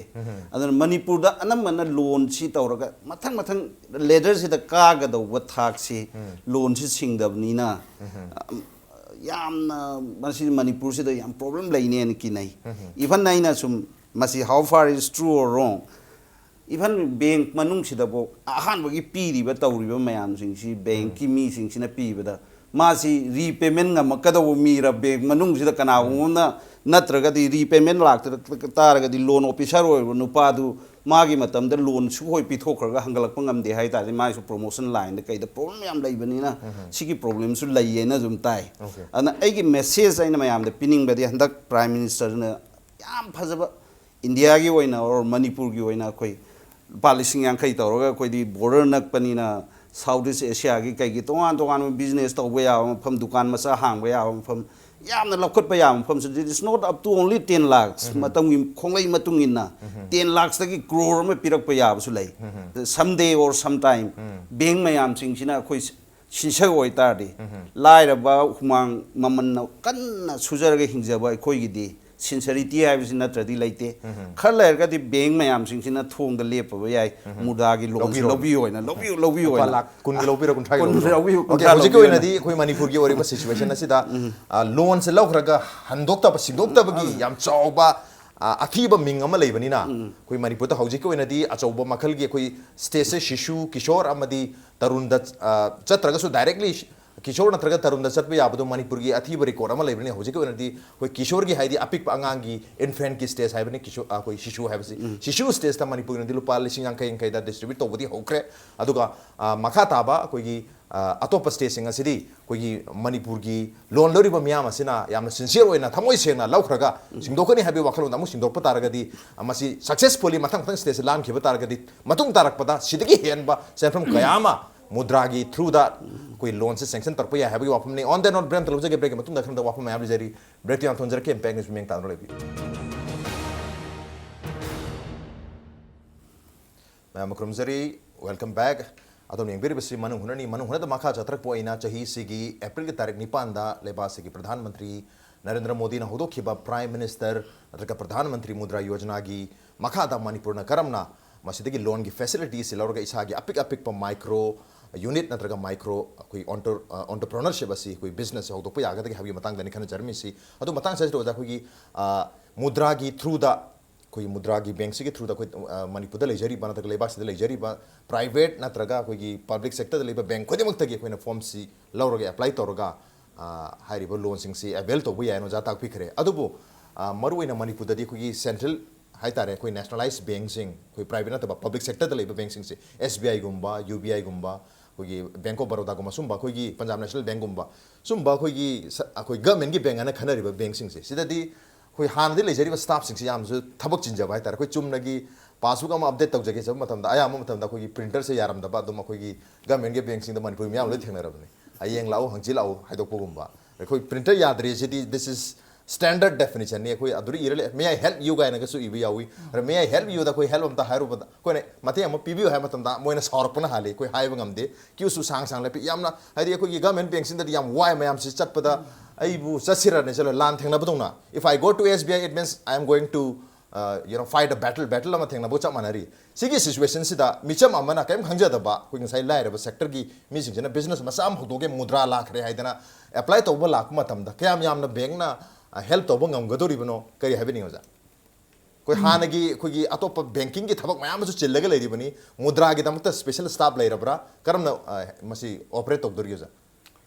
ꯑꯗꯨꯅ ꯃꯅꯤꯄꯨꯔꯗ ꯑꯅꯝꯕꯅ ꯂꯣꯟꯁꯤ ꯇꯧꯔꯒ ꯃꯊꯪ ꯃꯊꯪ ꯂꯦꯗꯔꯁꯤꯗ ꯀꯥꯒꯗꯧꯕ ꯊꯥꯛꯁꯤ ꯂꯣꯟꯁꯤ ꯁꯤꯡꯗꯕꯅꯤꯅ, ꯑ, ꯌꯥꯝꯅ ꯃꯁꯤ ꯃꯅꯤꯄꯨꯔꯁꯤꯗ ꯌꯥꯝ ꯄ꯭ꯔꯣꯕ꯭ꯂꯦꯝ ꯂꯩꯅꯦꯅ ꯀꯤꯅꯩ꯫ ꯏꯚꯟ ꯑꯩꯅ ꯁꯨꯝ ꯃꯁꯤ how far is true or wrong, Even bank ꯃꯅꯨꯡꯁꯤꯗꯐꯥꯎ ꯑꯍꯥꯟꯕꯒꯤ ꯄꯤꯔꯤꯕ ꯇꯧꯔꯤꯕ ꯃꯌꯥꯝꯁꯤꯡꯁꯤ bankꯀꯤ ꯃꯤꯁꯤꯡꯁꯤꯅ ꯄꯤꯕꯗ ꯃꯥꯁꯤ repayment ꯉꯝꯃꯛꯀꯗꯧꯕ ꯃꯤꯔ, bank ꯃꯅꯨꯡꯁꯤꯗ ꯀꯅꯥꯒꯨꯝꯕ ꯑꯃꯅ ꯅꯠꯇ꯭ꯔꯒꯗꯤ repayment ꯂꯥꯛꯇ ꯇꯥꯔꯒꯗꯤ loan officer ꯑꯣꯏꯔꯤꯕ ꯅꯨꯄꯥꯗꯨ ꯃꯥꯒꯤ ꯃꯇꯝꯗ loan ꯁꯨꯛꯍꯣꯏ ꯄꯤꯊꯣꯛꯈ꯭ꯔꯒ ꯍꯟꯒꯠꯂꯛꯄ ꯉꯝꯗꯦ ꯍꯥꯏ ꯇꯥꯔꯗꯤ ꯃꯥꯏꯁꯨ promotion lineꯗ ꯀꯩꯗ problem ꯌꯥꯝ ꯂꯩꯕꯅꯤꯅ ꯁꯤꯒꯤ problemꯁꯨ ꯂꯩꯌꯦꯅ ꯑꯗꯨꯝ ꯇꯥꯏ꯫ Okay. ꯑꯗꯨꯅ ꯑꯩꯒꯤ message ꯑꯩꯅ ꯃꯌꯥꯝꯗ ꯄꯤꯅꯤꯡꯕꯗꯤ ꯍꯟꯗꯛ Prime Ministerꯅ ꯌꯥꯝ ꯐꯖꯕ Indiaꯒꯤ ꯑꯣꯏꯅ or ꯃꯅꯤꯄꯨꯔꯒꯤ ꯑꯣꯏꯅ ꯑꯩꯈꯣꯏ ꯂꯨꯄꯥ ꯂꯤꯁꯤꯡ ꯌꯥꯡꯈꯩ ꯇꯧꯔꯒ ꯑꯩꯈꯣꯏꯗꯤ border ꯅꯛꯄꯅꯤꯅ South East Asiaꯒꯤ ꯀꯩꯒꯤ ꯇꯣꯉꯥꯟ ꯇꯣꯉꯥꯟꯕ business ꯇꯧꯕ ꯌꯥꯕ ꯃꯐꯝ, ꯗꯨꯀꯥꯟ ꯃꯆꯥ ꯍꯥꯡꯕ ꯌꯥꯕ ꯃꯐꯝ, ꯌꯥꯝꯅ ꯂꯧꯈꯠꯄ ꯌꯥꯕ ꯃꯐꯝꯁꯨ, it's not up to only ten lakhs, ꯃꯇꯝꯒꯤ ꯈꯣꯡꯂꯩ ꯃꯇꯨꯡ ꯏꯟꯅ ten lakhsꯇꯒꯤ crore ꯑꯃ ꯄꯤꯔꯛꯄ ꯌꯥꯕꯁꯨ ꯂꯩ꯫ Someday or sometime bank ꯃꯌꯥꯝꯁꯤꯡꯁꯤꯅ ꯑꯩꯈꯣꯏ sincere ꯑꯣꯏꯇꯥꯔꯗꯤ, ꯂꯥꯏꯔꯕ ꯍꯨꯃꯥꯡ ꯃꯃꯟꯅ ꯀꯟꯅ ꯁꯨꯖꯔꯒ ꯍꯤꯡꯖꯕ ꯑꯩꯈꯣꯏꯒꯤꯗꯤ sincerity ꯍꯥꯏꯕꯁꯤ ꯅꯠꯇ꯭ꯔꯗꯤ ꯂꯩꯇꯦ꯫ ꯈꯔ ꯂꯩꯔꯒꯗꯤ bank ꯃꯌꯥꯝꯁꯤꯡꯁꯤꯅ ꯊꯣꯡꯗ ꯂꯦꯞꯄꯕ ꯌꯥꯏ꯫ ꯃꯨꯗ꯭ꯔꯥꯒꯤ loanꯁꯤ ꯂꯧꯕꯤꯔꯣ꯫ ꯂꯧꯕꯤꯌꯨ ꯍꯥꯏꯅ, ꯂꯧꯕꯤꯌꯨ, ꯂꯧꯕꯤꯌꯨ ꯂꯨꯄꯥ ꯍꯥꯏꯅ꯫ ꯂꯥꯈ ꯀꯨꯟꯒꯤ ꯂꯧꯕꯤꯔꯣ, ꯀꯨꯟꯊ꯭ꯔꯥꯒꯤ ꯀꯨꯟ ꯂꯧꯕꯤꯔꯣ꯫ ꯂꯧꯕꯤꯌꯨ, Okay, ꯀꯨꯟꯊ꯭ꯔꯥ ꯍꯧꯖꯤꯛꯀꯤ ꯂꯧꯕꯤꯌꯨ ꯑꯣꯏꯅꯗꯤ ꯍꯥꯏꯅ꯫ ꯑꯩꯈꯣꯏ ꯃꯅꯤꯄꯨꯔꯒꯤ ꯑꯣꯏꯔꯤꯕ situation ꯑꯁꯤꯗ loanꯁꯦ ꯂꯧꯈ꯭ꯔꯒ ꯍꯟꯗꯣꯛꯇꯕ, ꯁꯤꯡꯗꯣꯛꯇꯕꯒꯤ ꯌꯥꯝ ꯆꯥꯎꯕ ꯑ, ꯑꯊꯤꯕ ꯃꯤꯡ ꯑꯃ ꯂꯩꯕꯅꯤꯅ ꯑꯩꯈꯣꯏ ꯃꯅꯤꯄꯨꯔꯗ ꯍꯧꯖꯤꯛꯀꯤ ꯑꯣꯏꯅꯗꯤ ꯑꯆꯧꯕ ꯃꯈꯜꯒꯤ ꯑꯩꯈꯣꯏ stateꯁꯦ ꯁꯤꯁꯨ, ꯀꯤꯁꯣꯔ ꯑꯃꯗꯤ ꯇꯔꯨꯟꯗ, ꯑ, ꯆꯠꯇ꯭ꯔꯒꯁꯨ directly ꯀꯤꯁꯣꯔ ꯅꯠꯇ꯭ꯔꯒ ꯇꯔꯨꯟꯗ ꯆꯠꯄ ꯌꯥꯕꯗꯣ ꯃꯅꯤꯄꯨꯔꯒꯤ ꯑꯊꯤꯕ record ꯑꯃ ꯂꯩꯕꯅꯤ꯫ ꯍꯧꯖꯤꯛꯀꯤ ꯑꯣꯏꯅꯗꯤ ꯑꯩꯈꯣꯏ ꯀꯤꯁꯣꯔꯒꯤ ꯍꯥꯏꯗꯤ ꯑꯄꯤꯛꯄ ꯑꯉꯥꯡꯒꯤ infantꯀꯤ stage ꯍꯥꯏꯕꯅꯤ, ꯀꯤꯁꯣ-, ꯑ, ꯑꯩꯈꯣꯏ ꯁꯤꯁꯨ ꯍꯥꯏꯕꯁꯤ꯫ ꯁꯤꯁꯨ stageꯇ ꯃꯅꯤꯄꯨꯔꯒꯤꯗꯤ ꯂꯨꯄꯥ ꯂꯤꯁꯤꯡ ꯌꯥꯡꯈꯩ ꯌꯥꯡꯈꯩꯗ distribute ꯇꯧꯕꯗꯤ ꯍꯧꯈ꯭ꯔꯦ꯫ ꯑꯗꯨꯒ, ꯑ, ꯃꯈꯥ ꯇꯥꯕ ꯑꯩꯈꯣꯏꯒꯤ ꯑ, ꯑꯇꯣꯞꯄ stateꯁꯤꯡ ꯑꯁꯤꯗꯤ ꯑꯩꯈꯣꯏꯒꯤ ꯃꯅꯤꯄꯨꯔꯒꯤ loan ꯂꯧꯔꯤꯕ ꯃꯤꯌꯥꯝ ꯑꯁꯤꯅ ꯌꯥꯝꯅ sincere ꯑꯣꯏꯅ ꯊꯃꯣꯏ ꯁꯦꯡꯅ ꯂꯧꯈ꯭ꯔꯒ ꯁꯤꯡꯗꯣꯛꯀꯅꯤ ꯍꯥꯏꯕꯒꯤ ꯋꯥꯈꯜꯂꯣꯟꯗ ꯑꯃꯨꯛ ꯁꯤꯡꯗꯣꯛꯄ ꯇꯥꯔꯒꯗꯤ, ꯑ, ꯃꯁꯤ successfully ꯃꯊꯪ ꯃꯊꯪ stateꯁꯤ ꯂꯥꯟꯈꯤꯕ ꯇꯥꯔꯒꯗꯤ, ꯃꯇꯨꯡ ꯇꯥꯔꯛꯄꯗ ꯁꯤꯗꯒꯤ ꯍꯦꯟꯕ ꯁꯦꯟꯐꯝ ꯀꯌꯥ ꯑꯃ ꯃꯨꯗ꯭ꯔꯥꯒꯤ throughꯗ ꯑꯩꯈꯣꯏ loanꯁꯦ sanction ꯇꯧꯔꯛꯄ ꯌꯥꯏ ꯍꯥꯏꯕꯒꯤ ꯋꯥꯐꯝꯅꯤ꯫ On that note, break ꯑꯃꯇ ꯂꯧꯖꯒꯦ꯫ Breakꯀꯤ ꯃꯇꯨꯡꯗ ꯑꯈꯟꯅꯕ ꯋꯥꯐꯝ ꯃꯌꯥꯝ ꯂꯩꯖꯔꯤ꯫ Breakꯇꯨ ꯌꯥꯝ ꯊꯨꯅ ꯍꯟꯖꯔꯛꯀꯦ꯫ Impact News ꯃꯤꯠꯌꯦꯡ ꯇꯥꯗꯨꯅ ꯂꯩꯕꯤꯌꯨ꯫ ꯃꯌꯥꯝ ꯈꯨꯔꯨꯝꯖꯔꯤ꯫ Welcome back꯫ ꯑꯗꯣꯝꯅ ꯌꯦꯡꯕꯤꯔꯤꯕꯁꯤ ꯃꯅꯨꯡ ꯍꯨꯠꯅꯅꯤ꯫ ꯃꯅꯨꯡ ꯍꯨꯠꯅꯗ ꯃꯈꯥ ꯆꯠꯊꯔꯛꯄ ꯑꯣꯏꯅ ꯆꯍꯤꯁꯤꯒꯤ ꯑꯦꯄ꯭ꯔꯤꯜꯒꯤ ꯇꯥꯔꯤꯛ ꯅꯤꯄꯥꯟꯗ ꯂꯩꯕꯥꯛ ꯑꯁꯤꯒꯤ ꯄ꯭ꯔꯙꯥꯟ ꯃꯟꯇ꯭ꯔꯤ ꯅꯔꯦꯟꯗ꯭ꯔ ꯃꯣꯗꯤꯅ ꯍꯧꯗꯣꯛꯈꯤꯕ Prime Minister ꯅꯠꯇ꯭ꯔꯒ ꯄ꯭ꯔꯙꯥꯟ ꯃꯟꯇ꯭ꯔꯤ ꯃꯨꯗ꯭ꯔꯥ ꯌꯣꯖꯅꯥꯒꯤ ꯃꯈꯥꯗ ꯃꯅꯤꯄꯨꯔꯅ ꯀꯔꯝꯅ ꯃꯁꯤꯗꯒꯤ loanꯒꯤ facilityꯁꯤ ꯂꯧꯔꯒ ꯏꯁꯥꯒꯤ ꯑꯄꯤꯛ ꯑꯄꯤꯛꯄ micro unit ꯅꯠꯇ꯭ꯔꯒ micro ꯑꯩꯈꯣꯏ entre-, ꯑ, entrepreneurship ꯑꯁꯤ ꯑꯩꯈꯣꯏ business ꯍꯧꯗꯣꯛꯄ ꯌꯥꯒꯗꯒꯦ ꯍꯥꯏꯕꯒꯤ ꯃꯇꯥꯡꯗꯅꯤ ꯈꯟꯅꯖꯔꯝꯃꯤꯁꯤ꯫ ꯑꯗꯨ ꯃꯇꯥꯡ ꯑꯁꯤꯗ ꯑꯣꯖꯥ ꯑꯩꯈꯣꯏꯒꯤ, ꯑ, ꯃꯨꯗ꯭ꯔꯥꯒꯤ throughꯗ ꯑꯩꯈꯣꯏꯒꯤ ꯃꯨꯗ꯭ꯔꯥꯒꯤ ꯕꯦꯡꯛꯁꯤꯒꯤ ꯊ꯭ꯔꯨꯗ ꯑꯩꯈꯣꯏ, ꯑ, ꯃꯅꯤꯄꯨꯔꯗ ꯂꯩꯖꯔꯤꯕ ꯅꯠꯇ꯭ꯔꯒ ꯂꯩꯕꯥꯛꯁꯤꯗ ꯂꯩꯖꯔꯤꯕ ꯄ꯭ꯔꯥꯏꯚꯦꯠ ꯅꯠꯇ꯭ꯔꯒ ꯑꯩꯈꯣꯏꯒꯤ ꯄꯕ꯭ꯂꯤꯛ ꯁꯦꯛꯇꯔꯗ ꯂꯩꯕ ꯕꯦꯡꯛ ꯈꯨꯗꯤꯡꯃꯛꯇꯒꯤ ꯑꯩꯈꯣꯏꯅ ꯐꯣꯝꯁꯤ ꯂꯧꯔꯒ ꯑꯦꯄ꯭ꯂꯥꯏ ꯇꯧꯔꯒ, ꯑ, ꯍꯥꯏꯔꯤꯕ ꯂꯣꯟꯁꯤꯡꯁꯤ ꯑꯦꯕꯦꯜ ꯇꯧꯕ ꯌꯥꯏꯅ ꯑꯣꯖꯥ ꯇꯥꯛꯄꯤꯈ꯭ꯔꯦ꯫ ꯑꯗꯨꯕꯨ, ꯑ, ꯃꯔꯨꯑꯣꯏꯅ ꯃꯅꯤꯄꯨꯔꯗꯗꯤ ꯑꯩꯈꯣꯏꯒꯤ ꯁꯦꯟꯇ꯭ꯔꯦꯜ ꯍꯥꯏꯇꯥꯔꯦ, ꯑꯩꯈꯣꯏ ꯅꯦꯁꯅꯦꯂꯥꯏꯖ ꯕꯦꯡꯛꯁꯤꯡ, ꯑꯩꯈꯣꯏ ꯄ꯭ꯔꯥꯏꯚꯦꯠ ꯅꯠꯇꯕ ꯄꯕ꯭ꯂꯤꯛ ꯁꯦꯛꯇꯔꯗ ꯂꯩꯕ ꯕꯦꯡꯛꯁꯤꯡꯁꯦ, ꯑꯦꯁ ꯕꯤ ꯑꯥꯏꯒꯨꯝꯕ, ꯌꯨ ꯕꯤ ꯑꯥꯏꯒꯨꯝꯕ, ꯑꯩꯈꯣꯏꯒꯤ ꯕꯦꯡꯛ ꯑꯣꯐ ꯕꯔꯣꯗꯥꯒꯨꯝꯕ, ꯁꯨꯝꯕ ꯑꯩꯈꯣꯏꯒꯤ ꯄꯟꯖꯥꯕ ꯅꯦꯁꯅꯦꯜ ꯕꯦꯡꯛꯒꯨꯝꯕ, ꯁꯨꯝꯕ ꯑꯩꯈꯣꯏꯒꯤ ꯁ-, ꯑꯩꯈꯣꯏ ꯒꯚꯔꯟꯃꯦꯟꯠꯀꯤ ꯕꯦꯡꯛ ꯍꯥꯏꯅ ꯈꯟꯅꯔꯤꯕ ꯕꯦꯡꯛꯁꯤꯡꯁꯦ, ꯁꯤꯗꯗꯤ ꯑꯩꯈꯣꯏ ꯍꯥꯟꯅꯗꯤ ꯂꯩꯖꯔꯤꯕ ꯁ꯭ꯇꯥꯐꯁꯤꯡꯁꯤ ꯌꯥꯝꯅꯁꯨ ꯊꯕꯛ ꯆꯤꯟꯖꯕ ꯍꯥꯏꯇꯥꯔꯦ꯫ ꯑꯩꯈꯣꯏ ꯆꯨꯝꯅꯒꯤ ꯄꯥꯁꯕꯨꯛ ꯑꯃ ꯑꯞꯗꯦꯠ ꯇꯧꯖꯒꯦ ꯍꯥꯏꯕ ꯃꯇꯝꯗ, ꯑꯌꯥꯝꯕ ꯃꯇꯝꯗ ꯑꯩꯈꯣꯏꯒꯤ ꯄ꯭ꯔꯤꯟꯇꯔꯁꯦ ꯌꯥꯔꯝꯗꯕ ꯑꯗꯨꯝ ꯑꯩꯈꯣꯏꯒꯤ ꯒꯚꯔꯟꯃꯦꯟꯠꯀꯤ ꯕꯦꯡꯛꯁꯤꯡꯗ ꯃꯅꯤꯄꯨꯔ ꯃꯤꯌꯥꯝ ꯂꯣꯏ ꯊꯦꯡꯅꯔꯕꯅꯤ꯫ ꯍꯌꯦꯡ ꯂꯥꯛꯎ, ꯍꯪꯆꯤꯠ ꯂꯥꯛꯎ ꯍꯥꯏꯗꯣꯛꯄꯒꯨꯝꯕ꯫ ꯑꯩꯈꯣꯏ ꯄ꯭ꯔꯤꯟꯇꯔ ꯌꯥꯗ꯭ꯔꯦ ꯁꯤꯗꯤ, this is standard definitionꯅꯤ꯫ ꯑꯩꯈꯣꯏ ꯑꯗꯨꯗ ꯏꯔ ꯂꯩ, "May I help you?" ꯀꯥꯏꯅꯒꯁꯨ ꯏꯕ ꯌꯥꯎꯏ꯫ ꯑꯗ "May I help you?" ꯗ ꯑꯩꯈꯣꯏ ꯍꯦꯜꯞ ꯑꯝꯇ ꯍꯥꯏꯔꯨꯕꯗ, ꯑꯩꯈꯣꯏꯅ "ꯃꯇꯦꯡ ꯑꯃ ꯄꯤꯕꯤꯌꯨ" ꯍꯥꯏꯕ ꯃꯇꯝꯗ ꯃꯣꯏꯅ ꯁꯥꯎꯔꯛꯄꯅ ꯍꯥꯜꯂꯤ, ꯑꯩꯈꯣꯏ ꯍꯥꯏꯕ ꯉꯝꯗꯦ꯫ ꯀ꯭ꯌꯨꯁꯨ ꯁꯥꯡ ꯁꯥꯡ ꯂꯦꯞꯄꯤ꯫ ꯌꯥꯝꯅ, ꯍꯥꯏꯗꯤ, ꯑꯩꯈꯣꯏꯒꯤ ꯒꯚꯔꯟꯃꯦꯟꯠ ꯕꯦꯡꯛꯁꯤꯡꯗꯗꯤ ꯌꯥꯝ ꯋꯥꯏ, ꯃꯌꯥꯝꯁꯤ ꯆꯠꯄꯗ ꯑꯩꯕꯨ ꯆꯠꯁꯤꯔꯅꯦ ꯆꯠꯂꯣ, ꯂꯥꯟ ꯊꯦꯡꯅꯕꯗꯧꯅ꯫ "If I go to S B I, it means I am going to, uh, you know, fight a battle." Battle ꯑꯃ ꯊꯦꯡꯅꯕꯒ ꯆꯞ ꯃꯥꯟꯅꯔꯤ꯫ ꯁꯤꯒꯤ ꯁꯤꯆꯨꯋꯦꯁꯟꯁꯤꯗ ꯃꯤꯆꯝ ꯑꯃꯅ ꯀꯔꯤꯝ ꯈꯪꯖꯗꯕ, ꯑꯩꯈꯣꯏ ꯉꯁꯥꯏ ꯂꯥꯏꯔꯕ ꯁꯦꯛꯇꯔꯒꯤ ꯃꯤꯁꯤꯡꯁꯤꯅ ꯕꯤꯖꯤꯅꯦꯁ ꯃꯆꯥ ꯑꯃ ꯍꯧꯗꯣꯛꯀꯦ, ꯃꯨꯗ꯭ꯔꯥ ꯂꯥꯛꯈ꯭ꯔꯦ ꯍꯥꯏꯗꯅ ꯑꯦꯄ꯭ꯂꯥꯏ ꯇꯧꯕ ꯂꯥꯛꯄ ꯃꯇꯝꯗ ꯀꯌꯥꯝ ꯌꯥꯝꯅ ꯕꯦꯡꯛꯅ, ꯑ, ꯍꯦꯜꯞ ꯇꯧꯕ ꯉꯝꯒꯗꯧꯔꯤꯕꯅꯣ? ꯀꯔꯤ ꯍꯥꯏꯕꯤꯅꯤꯡꯉꯤ, ꯑꯣꯖꯥ? ꯑꯩꯈꯣꯏ ꯍꯥꯟꯅꯒꯤ ꯑꯩꯈꯣꯏꯒꯤ ꯑꯇꯣꯞꯄ ꯕꯦꯡꯀꯤꯡꯒꯤ ꯊꯕꯛ ꯃꯌꯥꯝ ꯑꯃꯁꯨ ꯆꯤꯜꯂꯒ ꯂꯩꯔꯤꯕꯅꯤ꯫ ꯃꯨꯗ꯭ꯔꯥꯒꯤꯗꯃꯛꯇ ꯁ꯭ꯄꯦꯁꯦꯜ ꯁ꯭ꯇꯥꯐ ꯂꯩꯔꯕ꯭ꯔꯥ? ꯀꯔꯝꯅ, ꯑ, ꯃꯁꯤ ꯑꯣꯄꯔꯦꯠ ꯇꯧꯗꯣꯔꯤ, ꯑꯣꯖꯥ?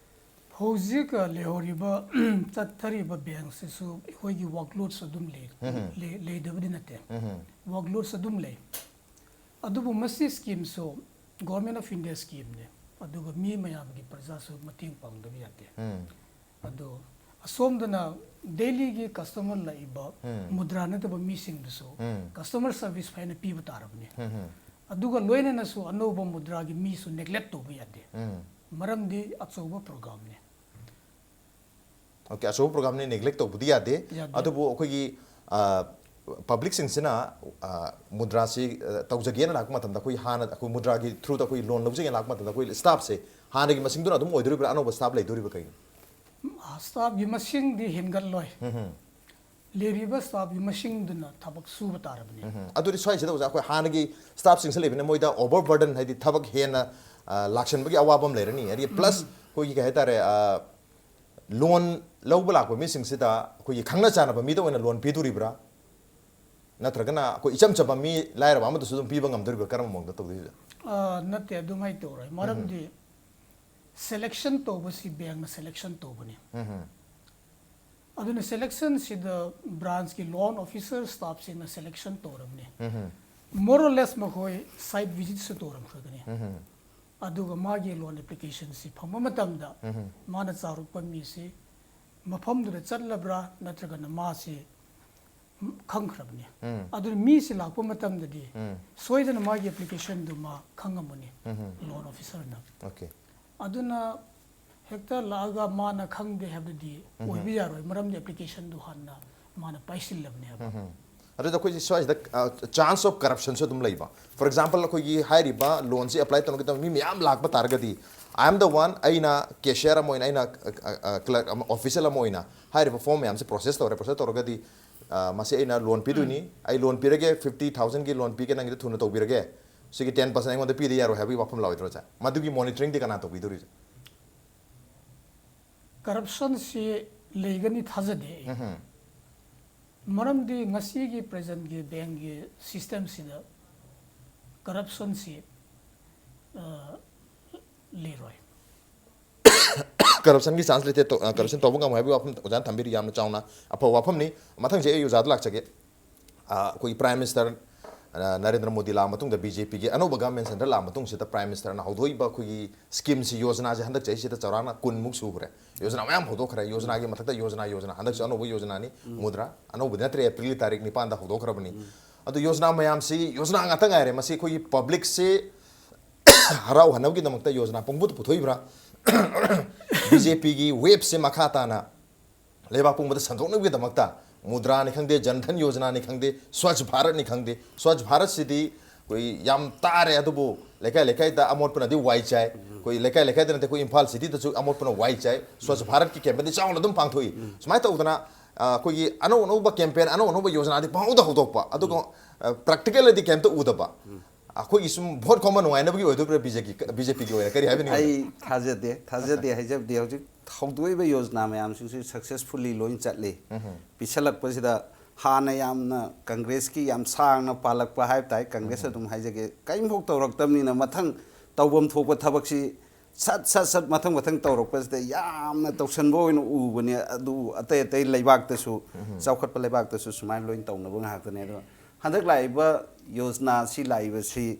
ꯍꯧꯖꯤꯛ, ꯑ, ꯂꯩꯍꯧꯔꯤꯕ, ꯆꯠꯊꯔꯤꯕ ꯕꯦꯡꯛꯁꯤꯁꯨ ꯑꯩꯈꯣꯏꯒꯤ ꯋꯥꯔꯛꯂꯣꯗꯁꯨ ꯑꯗꯨꯝ ꯂꯩ, ꯎꯝ꯫ ꯂꯩ-, ꯂꯩꯗꯕꯗꯤ ꯅꯠꯇꯦ꯫ ꯎꯝ꯫ ꯋꯥꯔꯛꯂꯣꯗꯁꯨ ꯑꯗꯨꯝ ꯂꯩ꯫ ꯑꯗꯨꯕꯨ ꯃꯁꯤ ꯁ꯭ꯀꯤꯝꯁꯨ Government of India ꯁ꯭ꯀꯤꯝꯅꯤ, ꯑꯗꯨꯒ ꯃꯤ ꯃꯌꯥꯝꯒꯤ ꯄ꯭ꯔꯖꯥꯁꯨ ꯃꯇꯦꯡ ꯄꯥꯡꯗꯕ ꯌꯥꯗꯦ꯫ ꯎꯝ꯫ ꯑꯗꯣ ꯑꯁꯣꯝꯗꯅ ꯗꯦꯜꯂꯤꯒꯤ ꯀꯁꯇꯃꯔ ꯂꯥꯛꯏꯕ ꯎꯝ꯫ ꯃꯨꯗ꯭ꯔꯥ ꯅꯠꯇꯕ ꯃꯤꯁꯤꯡꯗꯨꯁꯨ ꯎꯝ꯫ ꯀꯁꯇꯃꯔ ꯁꯔꯚꯤꯁ ꯐꯖꯅ ꯄꯤꯕ ꯇꯥꯔꯕꯅꯤ꯫ ꯎꯝ, ꯎꯝ꯫ ꯑꯗꯨꯒ ꯂꯣꯏꯅꯅꯁꯨ ꯑꯅꯧꯕ ꯃꯨꯗ꯭ꯔꯥꯒꯤ ꯃꯤꯁꯨ ꯅꯦꯒ꯭ꯂꯦꯛ ꯇꯧꯕ ꯌꯥꯗꯦ꯫ ꯎꯝ꯫ ꯃꯔꯝꯗꯤ ꯑꯆꯧꯕ ꯄ꯭ꯔꯣꯒ꯭ꯔꯥꯝꯅꯤ꯫ ꯑꯣꯀꯦ, ꯑꯆꯧꯕ ꯄ꯭ꯔꯣꯒ꯭ꯔꯥꯝꯅꯤ, ꯅꯦꯒ꯭ꯂꯦꯛ ꯇꯧꯕꯗꯤ ꯌꯥꯗꯦ꯫ ꯌꯥꯗꯦ꯫ ꯑꯗꯨꯕꯨ ꯑꯩꯈꯣꯏꯒꯤ, ꯑ, ꯄꯕ꯭ꯂꯤꯛꯁꯤꯡꯁꯤꯅ, ꯑ, ꯃꯨꯗ꯭ꯔꯥꯁꯤ, ꯑ, ꯇꯧꯖꯒꯦꯅ ꯂꯥꯛꯄ ꯃꯇꯝꯗ, ꯑꯩꯈꯣꯏ ꯍꯥꯟꯅ ꯑꯩꯈꯣꯏ ꯃꯨꯗ꯭ꯔꯥꯒꯤ ꯊ꯭ꯔꯨꯗ ꯑꯩꯈꯣꯏ ꯂꯣꯟ ꯂꯧꯖꯒꯦꯅ ꯂꯥꯛꯄ ꯃꯇꯝꯗ, ꯑꯩꯈꯣꯏ ꯁ꯭ꯇꯥꯐꯁꯦ ꯍꯥꯟꯅꯒꯤ ꯃꯁꯤꯡꯗꯨꯅ ꯑꯗꯨꯝ ꯑꯣꯏꯗꯣꯔꯤꯕ꯭ꯔꯥ, ꯑꯅꯧꯕ ꯁ꯭ꯇꯥꯐ ꯂꯩꯗꯣꯔꯤꯕ꯭ꯔꯥ, ꯀꯩꯅꯣ? ꯁ꯭ꯇꯥꯐꯀꯤ ꯃꯁꯤꯡꯗꯤ ꯍꯦꯟꯒꯠꯂꯣꯏ꯫ ꯎꯝ, ꯎꯝ꯫ ꯂꯩꯔꯤꯕ ꯁ꯭ꯇꯥꯐꯀꯤ ꯃꯁꯤꯡꯗꯨꯅ ꯊꯕꯛ ꯁꯨꯕ ꯇꯥꯔꯕꯅꯤ꯫ ꯎꯝ, ꯎꯝ꯫ ꯑꯗꯨꯗꯤ ꯁ꯭ꯋꯥꯏꯁꯤꯗ, ꯑꯣꯖꯥ, ꯑꯩꯈꯣꯏ ꯍꯥꯟꯅꯒꯤ ꯁ꯭ꯇꯥꯐꯁꯤꯡꯁꯤ ꯂꯩꯕꯅꯤꯅ ꯃꯣꯏꯗ ꯑꯣꯚꯔ ꯕꯔꯗꯟ, ꯍꯥꯏꯗꯤ ꯊꯕꯛ ꯍꯦꯟꯅ, ꯑ, ꯂꯥꯛꯁꯟꯕꯒꯤ ꯑꯋꯥꯕ ꯑꯃ ꯂꯩꯔꯅꯤ꯫ ꯑꯗꯒꯤ ꯄ꯭ꯂꯁ ꯎꯝ꯫ ꯑꯩꯈꯣꯏꯒꯤ ꯀꯩ ꯍꯥꯏꯇꯥꯔꯦ, ꯑ, ꯂꯣꯟ ꯂꯧꯕ ꯂꯥꯛꯄ ꯃꯤꯁꯤꯡꯁꯤꯗ ꯑꯩꯈꯣꯏꯒꯤ ꯈꯪꯅ ꯆꯥꯟꯅꯕ ꯃꯤꯗ ꯑꯣꯏꯅ ꯂꯣꯟ ꯄꯤꯗꯣꯔꯤꯕ꯭ꯔꯥ? ꯅꯠꯇ꯭ꯔꯒꯅ ꯑꯩꯈꯣꯏ ꯏꯆꯝ ꯆꯝꯕ ꯃꯤ ꯂꯥꯏꯔꯕ ꯑꯃꯗꯁꯨ ꯑꯗꯨꯝ ꯄꯤꯕ ꯉꯝꯗꯣꯔꯤꯕ꯭ꯔꯥ? ꯀꯔꯝꯕ ꯃꯑꯣꯡꯗ ꯇꯧꯗꯣꯏꯁꯦ? ꯑ, ꯅꯠꯇꯦ, ꯑꯗꯨꯃꯥꯏꯅ ꯇꯧꯔꯣꯏ꯫ ꯃꯔꯝꯗꯤ ꯁꯦꯂꯦꯛꯁꯟ ꯇꯧꯕꯁꯤ ꯕꯦꯡꯅ ꯁꯦꯂꯦꯛꯁꯟ ꯇꯧꯕꯅꯤ꯫ ꯑꯗꯨꯅ ꯁꯦꯂꯦꯛꯁꯟꯁꯤꯗ ꯕ꯭ꯔꯥꯟꯁꯀꯤ ꯂꯣꯟ ꯑꯣꯐꯤꯁꯔ ꯁ꯭ꯇꯥꯐꯁꯤꯡꯅ ꯁꯦꯂꯦꯛꯁꯟ ꯇꯧꯔꯕꯅꯤ꯫ ꯃꯣꯔ ꯑꯣꯔ ꯂꯦꯁ ꯃꯈꯣꯏ ꯁꯥꯏꯠ ꯚꯤꯖꯤꯠꯁꯨ ꯇꯧꯔꯝꯈ꯭ꯔꯒꯅꯤ꯫ ꯑꯗꯨꯒ ꯃꯥꯒꯤ ꯂꯣꯟ ꯑꯦꯄ꯭ꯂꯤꯀꯦꯁꯟꯁꯤ ꯐꯪꯕ ꯃꯇꯝꯗ ꯃꯥꯅ ꯆꯥꯎꯔꯛꯄ ꯃꯤꯁꯤ ꯃꯐꯝꯗꯨꯗ ꯆꯠꯂꯕ꯭ꯔꯥ ꯅꯠꯇ꯭ꯔꯒꯅ ꯃꯥꯁꯤ ꯈꯪꯈ꯭ꯔꯕꯅꯤ꯫ ꯑꯗꯨꯅ ꯃꯤꯁꯤ ꯂꯥꯛꯄ ꯃꯇꯝꯗꯗꯤ ꯁꯣꯏꯗꯅ ꯃꯥꯒꯤ ꯑꯦꯄ꯭ꯂꯤꯀꯦꯁꯟꯗꯨ ꯃꯥ ꯈꯪꯉꯝꯒꯅꯤ, ꯂꯣꯟ ꯑꯣꯐꯤꯁꯔꯅ꯫ ꯑꯣꯀꯦ꯫ ꯑꯗꯨꯅ ꯍꯦꯛꯇ ꯂꯥꯛꯑꯒ ꯃꯥꯅ ꯈꯪꯗꯦ ꯍꯥꯏꯕꯗꯨꯗꯤ ꯑꯣꯏꯕ ꯌꯥꯔꯣꯏ, ꯃꯔꯝꯗꯤ ꯑꯦꯄ꯭ꯂꯤꯀꯦꯁꯟꯗꯨ ꯍꯥꯟꯅ ꯃꯥꯅ ꯄꯥꯏꯁꯤꯜꯂꯕꯅꯦꯕ꯫ ꯑꯗꯨꯗ ꯑꯩꯈꯣꯏꯁꯦ ꯁ꯭ꯋꯥꯏꯁꯤꯗ ꯆꯥꯟꯁ ꯑꯣꯐ ꯀꯔꯞꯁꯟꯁꯨ ꯑꯗꯨꯝ ꯂꯩꯕ꯫ ꯐꯣꯔ ꯑꯦꯛꯖꯥꯝꯄꯜ, ꯑꯩꯈꯣꯏꯒꯤ ꯍꯥꯏꯔꯤꯕ ꯂꯣꯟꯁꯤ ꯑꯦꯄ꯭ꯂꯥꯏ ꯇꯧꯅꯒꯗꯕ ꯃꯤ ꯃꯌꯥꯝ ꯂꯥꯛꯄ ꯇꯥꯔꯒꯗꯤ, I am the one, ꯑꯩꯅ ꯀꯦꯁꯤꯌꯔ ꯑꯃ ꯑꯣꯏꯅ, ꯑꯩꯅ ꯀ꯭ꯂꯔꯛ ꯑꯃ, ꯑꯣꯐꯤꯁꯤꯌꯦꯜ ꯑꯃ ꯑꯣꯏꯅ ꯍꯥꯏꯔꯤꯕ ꯐꯣꯔꯝ ꯃꯌꯥꯝꯁꯦ ꯄ꯭ꯔꯣꯁꯦꯁ ꯇꯧꯔꯦ꯫ ꯄ꯭ꯔꯣꯁꯦꯁ ꯇꯧꯔꯒꯗꯤ ꯑ, ꯃꯁꯤ ꯑꯩꯅ ꯂꯣꯟ ꯄꯤꯗꯣꯏꯅꯤ, ꯑꯩ ꯂꯣꯟ ꯄꯤꯔꯒꯦ, ꯐꯤꯐꯇꯤ ꯊꯥꯎꯖꯟꯒꯤ ꯂꯣꯟ ꯄꯤꯒꯦ, ꯅꯪꯒꯤꯗ ꯊꯨꯅ ꯇꯧꯕꯤꯔꯒꯦ, ꯁꯤꯒꯤ ꯇꯦꯟ ꯄꯥꯔꯁꯦꯟ ꯑꯩꯉꯣꯟꯗ ꯄꯤꯗ ꯌꯥꯔꯣꯏ ꯍꯥꯏꯕꯒꯤ ꯋꯥꯐꯝ ꯂꯥꯛꯑꯣꯏꯗ꯭ꯔꯣ, ꯁꯥꯔ? ꯃꯗꯨꯒꯤ ꯃꯣꯅꯤꯇꯔꯤꯡꯗꯤ ꯀꯅꯥ ꯇꯧꯕꯤꯗꯣꯔꯤꯁꯦ? ꯀꯔꯞꯁꯟꯁꯤ ꯂꯩꯒꯅꯤ ꯊꯥꯖꯗꯦ ꯑꯩ꯫ ꯃꯔꯝꯗꯤ ꯉꯁꯤꯒꯤ ꯄ꯭ꯔꯦꯖꯦꯟꯒꯤ ꯕꯦꯡꯒꯤ ꯁꯤꯁꯇꯦꯝꯁꯤꯗ ꯀꯔꯞꯁꯟꯁꯤ, ꯑ, ꯂꯩꯔꯣꯏ꯫ ꯀꯔꯞꯁꯟꯒꯤ ꯆꯥꯟꯁ ꯂꯩꯇꯦ, ꯇꯧ-, ꯑ, ꯀꯔꯞꯁꯟ ꯇꯧꯕ ꯉꯝꯃꯣꯏ ꯍꯥꯏꯕꯒꯤ ꯋꯥꯐꯝ ꯑꯣꯖꯥꯅ ꯊꯝꯕꯤꯔꯤ, ꯌꯥꯝꯅ ꯆꯥꯎꯅ ꯑꯐꯕ ꯋꯥꯐꯝꯅꯤ꯫ ꯃꯊꯪꯁꯦ ꯑꯩ ꯑꯣꯖꯥꯗ ꯂꯥꯛꯆꯒꯦ꯫ ꯑ, ꯑꯩꯈꯣꯏꯒꯤ ꯄ꯭ꯔꯥꯏꯝ ꯃꯤꯅꯤꯁꯇꯔ, ꯑ, ꯅꯔꯦꯟꯗ꯭ꯔ ꯃꯣꯗꯤ ꯂꯥꯛꯑ ꯃꯇꯨꯡꯗ, ꯕꯤ ꯖꯦ ꯄꯤꯒꯤ ꯑꯅꯧꯕ ꯒꯚꯔꯟꯃꯦꯟ ꯁꯦꯟꯇꯔ ꯂꯥꯛꯑ ꯃꯇꯨꯡꯁꯤꯗ ꯄ꯭ꯔꯥꯏꯝ ꯃꯤꯅꯤꯁꯇꯔꯅ ꯍꯧꯗꯣꯛꯏꯕ ꯑꯩꯈꯣꯏꯒꯤ ꯁ꯭ꯀꯤꯝꯁꯤ, ꯌꯣꯖꯅꯥꯁꯦ ꯍꯟꯗꯛ ꯆꯍꯤꯁꯤꯗ ꯆꯥꯎꯔꯥꯛꯅ ꯀꯨꯟꯃꯨꯛ ꯁꯨꯈ꯭ꯔꯦ꯫ ꯌꯣꯖꯅꯥ ꯃꯌꯥꯝ ꯍꯧꯗꯣꯛꯈ꯭ꯔꯦ꯫ ꯌꯣꯖꯅꯥꯒꯤ ꯃꯊꯛꯇ ꯌꯣꯖꯅꯥ, ꯌꯣꯖꯅꯥ, ꯍꯟꯗꯛꯁꯨ ꯑꯅꯧꯕ ꯌꯣꯖꯅꯥꯅꯤ, ꯃꯨꯗ꯭ꯔꯥ꯫ ꯑꯅꯧꯕꯗꯤ ꯅꯠꯇ꯭ꯔꯦ, ꯑꯦꯄ꯭ꯔꯤꯜꯒꯤ ꯇꯥꯔꯤꯛ ꯅꯤꯄꯥꯟꯗ ꯍꯧꯗꯣꯛꯈ꯭ꯔꯕꯅꯤ꯫ ꯑꯗꯨ ꯌꯣꯖꯅꯥ ꯃꯌꯥꯝꯁꯤ, ꯌꯣꯖꯅꯥ ꯉꯥꯛꯇ ꯉꯥꯏꯔꯦ꯫ ꯃꯁꯤ ꯑꯩꯈꯣꯏꯒꯤ ꯄꯕ꯭ꯂꯤꯛꯁꯤ ꯍꯔꯥꯎꯍꯟꯅꯕꯒꯤꯗꯃꯛꯇ ꯌꯣꯖꯅꯥ ꯄꯨꯡꯄꯨꯗ ꯄꯨꯊꯣꯛꯏꯕ꯭ꯔꯥ? ꯕꯤ ꯖꯦ ꯄꯤꯒꯤ ꯋꯦꯕꯁꯦ ꯃꯈꯥ ꯇꯥꯅ ꯂꯩꯕꯥꯛ ꯄꯨꯝꯕꯗ ꯁꯟꯗꯣꯛꯅꯕꯒꯤꯗꯃꯛꯇ ꯃꯨꯗ꯭ꯔꯥꯅꯤ ꯈꯪꯗꯦ, ꯖꯟ ꯙꯟ ꯌꯣꯖꯅꯥꯅꯤ ꯈꯪꯗꯦ, ꯁ꯭ꯋꯥꯆ ꯚꯥꯔꯠꯅꯤ ꯈꯪꯗꯦ, ꯁ꯭ꯋꯥꯆ ꯚꯥꯔꯠꯁꯤꯗꯤ ꯑꯩꯈꯣꯏ ꯌꯥꯝ ꯇꯥꯔꯦ, ꯑꯗꯨꯕꯨ ꯂꯩꯀꯥꯏ ꯂꯩꯀꯥꯏꯗ ꯑꯃꯣꯠꯄꯅꯗꯤ ꯋꯥꯏ ꯆꯥꯏ꯫ ꯑꯩꯈꯣꯏ ꯂꯩꯀꯥꯏ ꯂꯩꯀꯥꯏꯗ ꯅꯠꯇꯦ, ꯑꯩꯈꯣꯏ ꯏꯝꯐꯥꯜ ꯁꯤꯇꯤꯗꯁꯨ ꯑꯃꯣꯠꯄꯅ ꯋꯥꯏ ꯆꯥꯏ꯫ ꯁ꯭ꯋꯥꯆ ꯚꯥꯔꯠꯀꯤ ꯀꯦꯝꯄꯦꯟꯗꯤ ꯆꯥꯎꯅ ꯑꯗꯨꯝ ꯄꯥꯡꯊꯣꯛꯏ꯫ ꯁꯨꯃꯥꯏꯅ ꯇꯧꯗꯅ, ꯑ, ꯑꯩꯈꯣꯏꯒꯤ ꯑꯅꯧ ꯑꯅꯧꯕ ꯀꯦꯝꯄꯦꯟ, ꯑꯅꯧ ꯑꯅꯧꯕ ꯌꯣꯖꯅꯥꯗꯤ ꯄꯪꯍꯧꯗ ꯍꯧꯗꯣꯛꯄ, ꯑꯗꯨꯒ, ꯑ, ꯄ꯭ꯔꯦꯛꯇꯤꯀꯦꯜꯗꯗꯤ ꯀꯩꯝꯇ ꯎꯗꯕ꯫ ꯑꯩꯈꯣꯏꯒꯤ ꯁꯨꯝ ꯚꯣꯠ ꯈꯣꯝꯕ ꯅꯨꯡꯉꯥꯏꯅꯕꯒꯤ ꯑꯣꯏꯗꯣꯏꯕ꯭ꯔꯥ? ꯕꯤ ꯖꯦ ꯄꯤ, ꯕꯤ ꯖꯦ ꯄꯤꯒꯤ ꯑꯣꯏꯅ ꯀꯔꯤ ꯍꯥꯏꯕꯤꯅꯤꯡꯉꯤ? ꯑꯩ ꯊꯥꯖꯗꯦ, ꯊꯥꯖꯗꯦ ꯍꯥꯏꯖꯕꯗꯤ, ꯍꯧꯖꯤꯛ ꯍꯧꯗꯣꯛꯏꯕ ꯌꯣꯖꯅꯥ ꯃꯌꯥꯝꯁꯤꯡꯁꯤ ꯁꯛꯁꯦꯁꯐꯨꯜꯂꯤ ꯂꯣꯏ ꯆꯠꯂꯤ꯫ ꯄꯤꯁꯜꯂꯛꯄꯁꯤꯗ ꯍꯥꯟꯅ ꯌꯥꯝꯅ ꯀꯪꯒ꯭ꯔꯦꯁꯀꯤ ꯌꯥꯝ ꯁꯥꯡꯅ ꯄꯥꯜꯂꯛꯄ ꯍꯥꯏꯕ ꯇꯥꯏ, ꯀꯪꯒ꯭ꯔꯦꯁ ꯑꯗꯨꯝ ꯍꯥꯏꯖꯒꯦ, ꯀꯔꯤꯝꯐꯥꯎ ꯇꯧꯔꯛꯇꯕꯅꯤꯅ ꯃꯊꯪ ꯇꯧꯐꯝ ꯊꯣꯛꯄ ꯊꯕꯛꯁꯤ ꯁꯠ ꯁꯠ ꯁꯠ ꯃꯊꯪ ꯃꯊꯪ ꯇꯧꯔꯛꯄꯁꯤꯗ ꯌꯥꯝꯅ ꯇꯧꯁꯟꯕ ꯑꯣꯏꯅ ꯎꯕꯅꯦ꯫ ꯑꯗꯨ ꯑꯇꯩ ꯑꯇꯩ ꯂꯩꯕꯥꯛꯇꯁꯨ, ꯆꯥꯎꯈꯠꯄ ꯂꯩꯕꯥꯛꯇꯁꯨ ꯁꯨꯃꯥꯏꯅ ꯂꯣꯏꯅ ꯇꯧꯅꯕ ꯉꯥꯛꯇꯅꯦ꯫ ꯑꯗꯣ ꯍꯟꯗꯛ ꯂꯥꯛꯏꯕ ꯌꯣꯖꯅꯥ ꯁꯤ ꯂꯥꯛꯏꯕꯁꯤ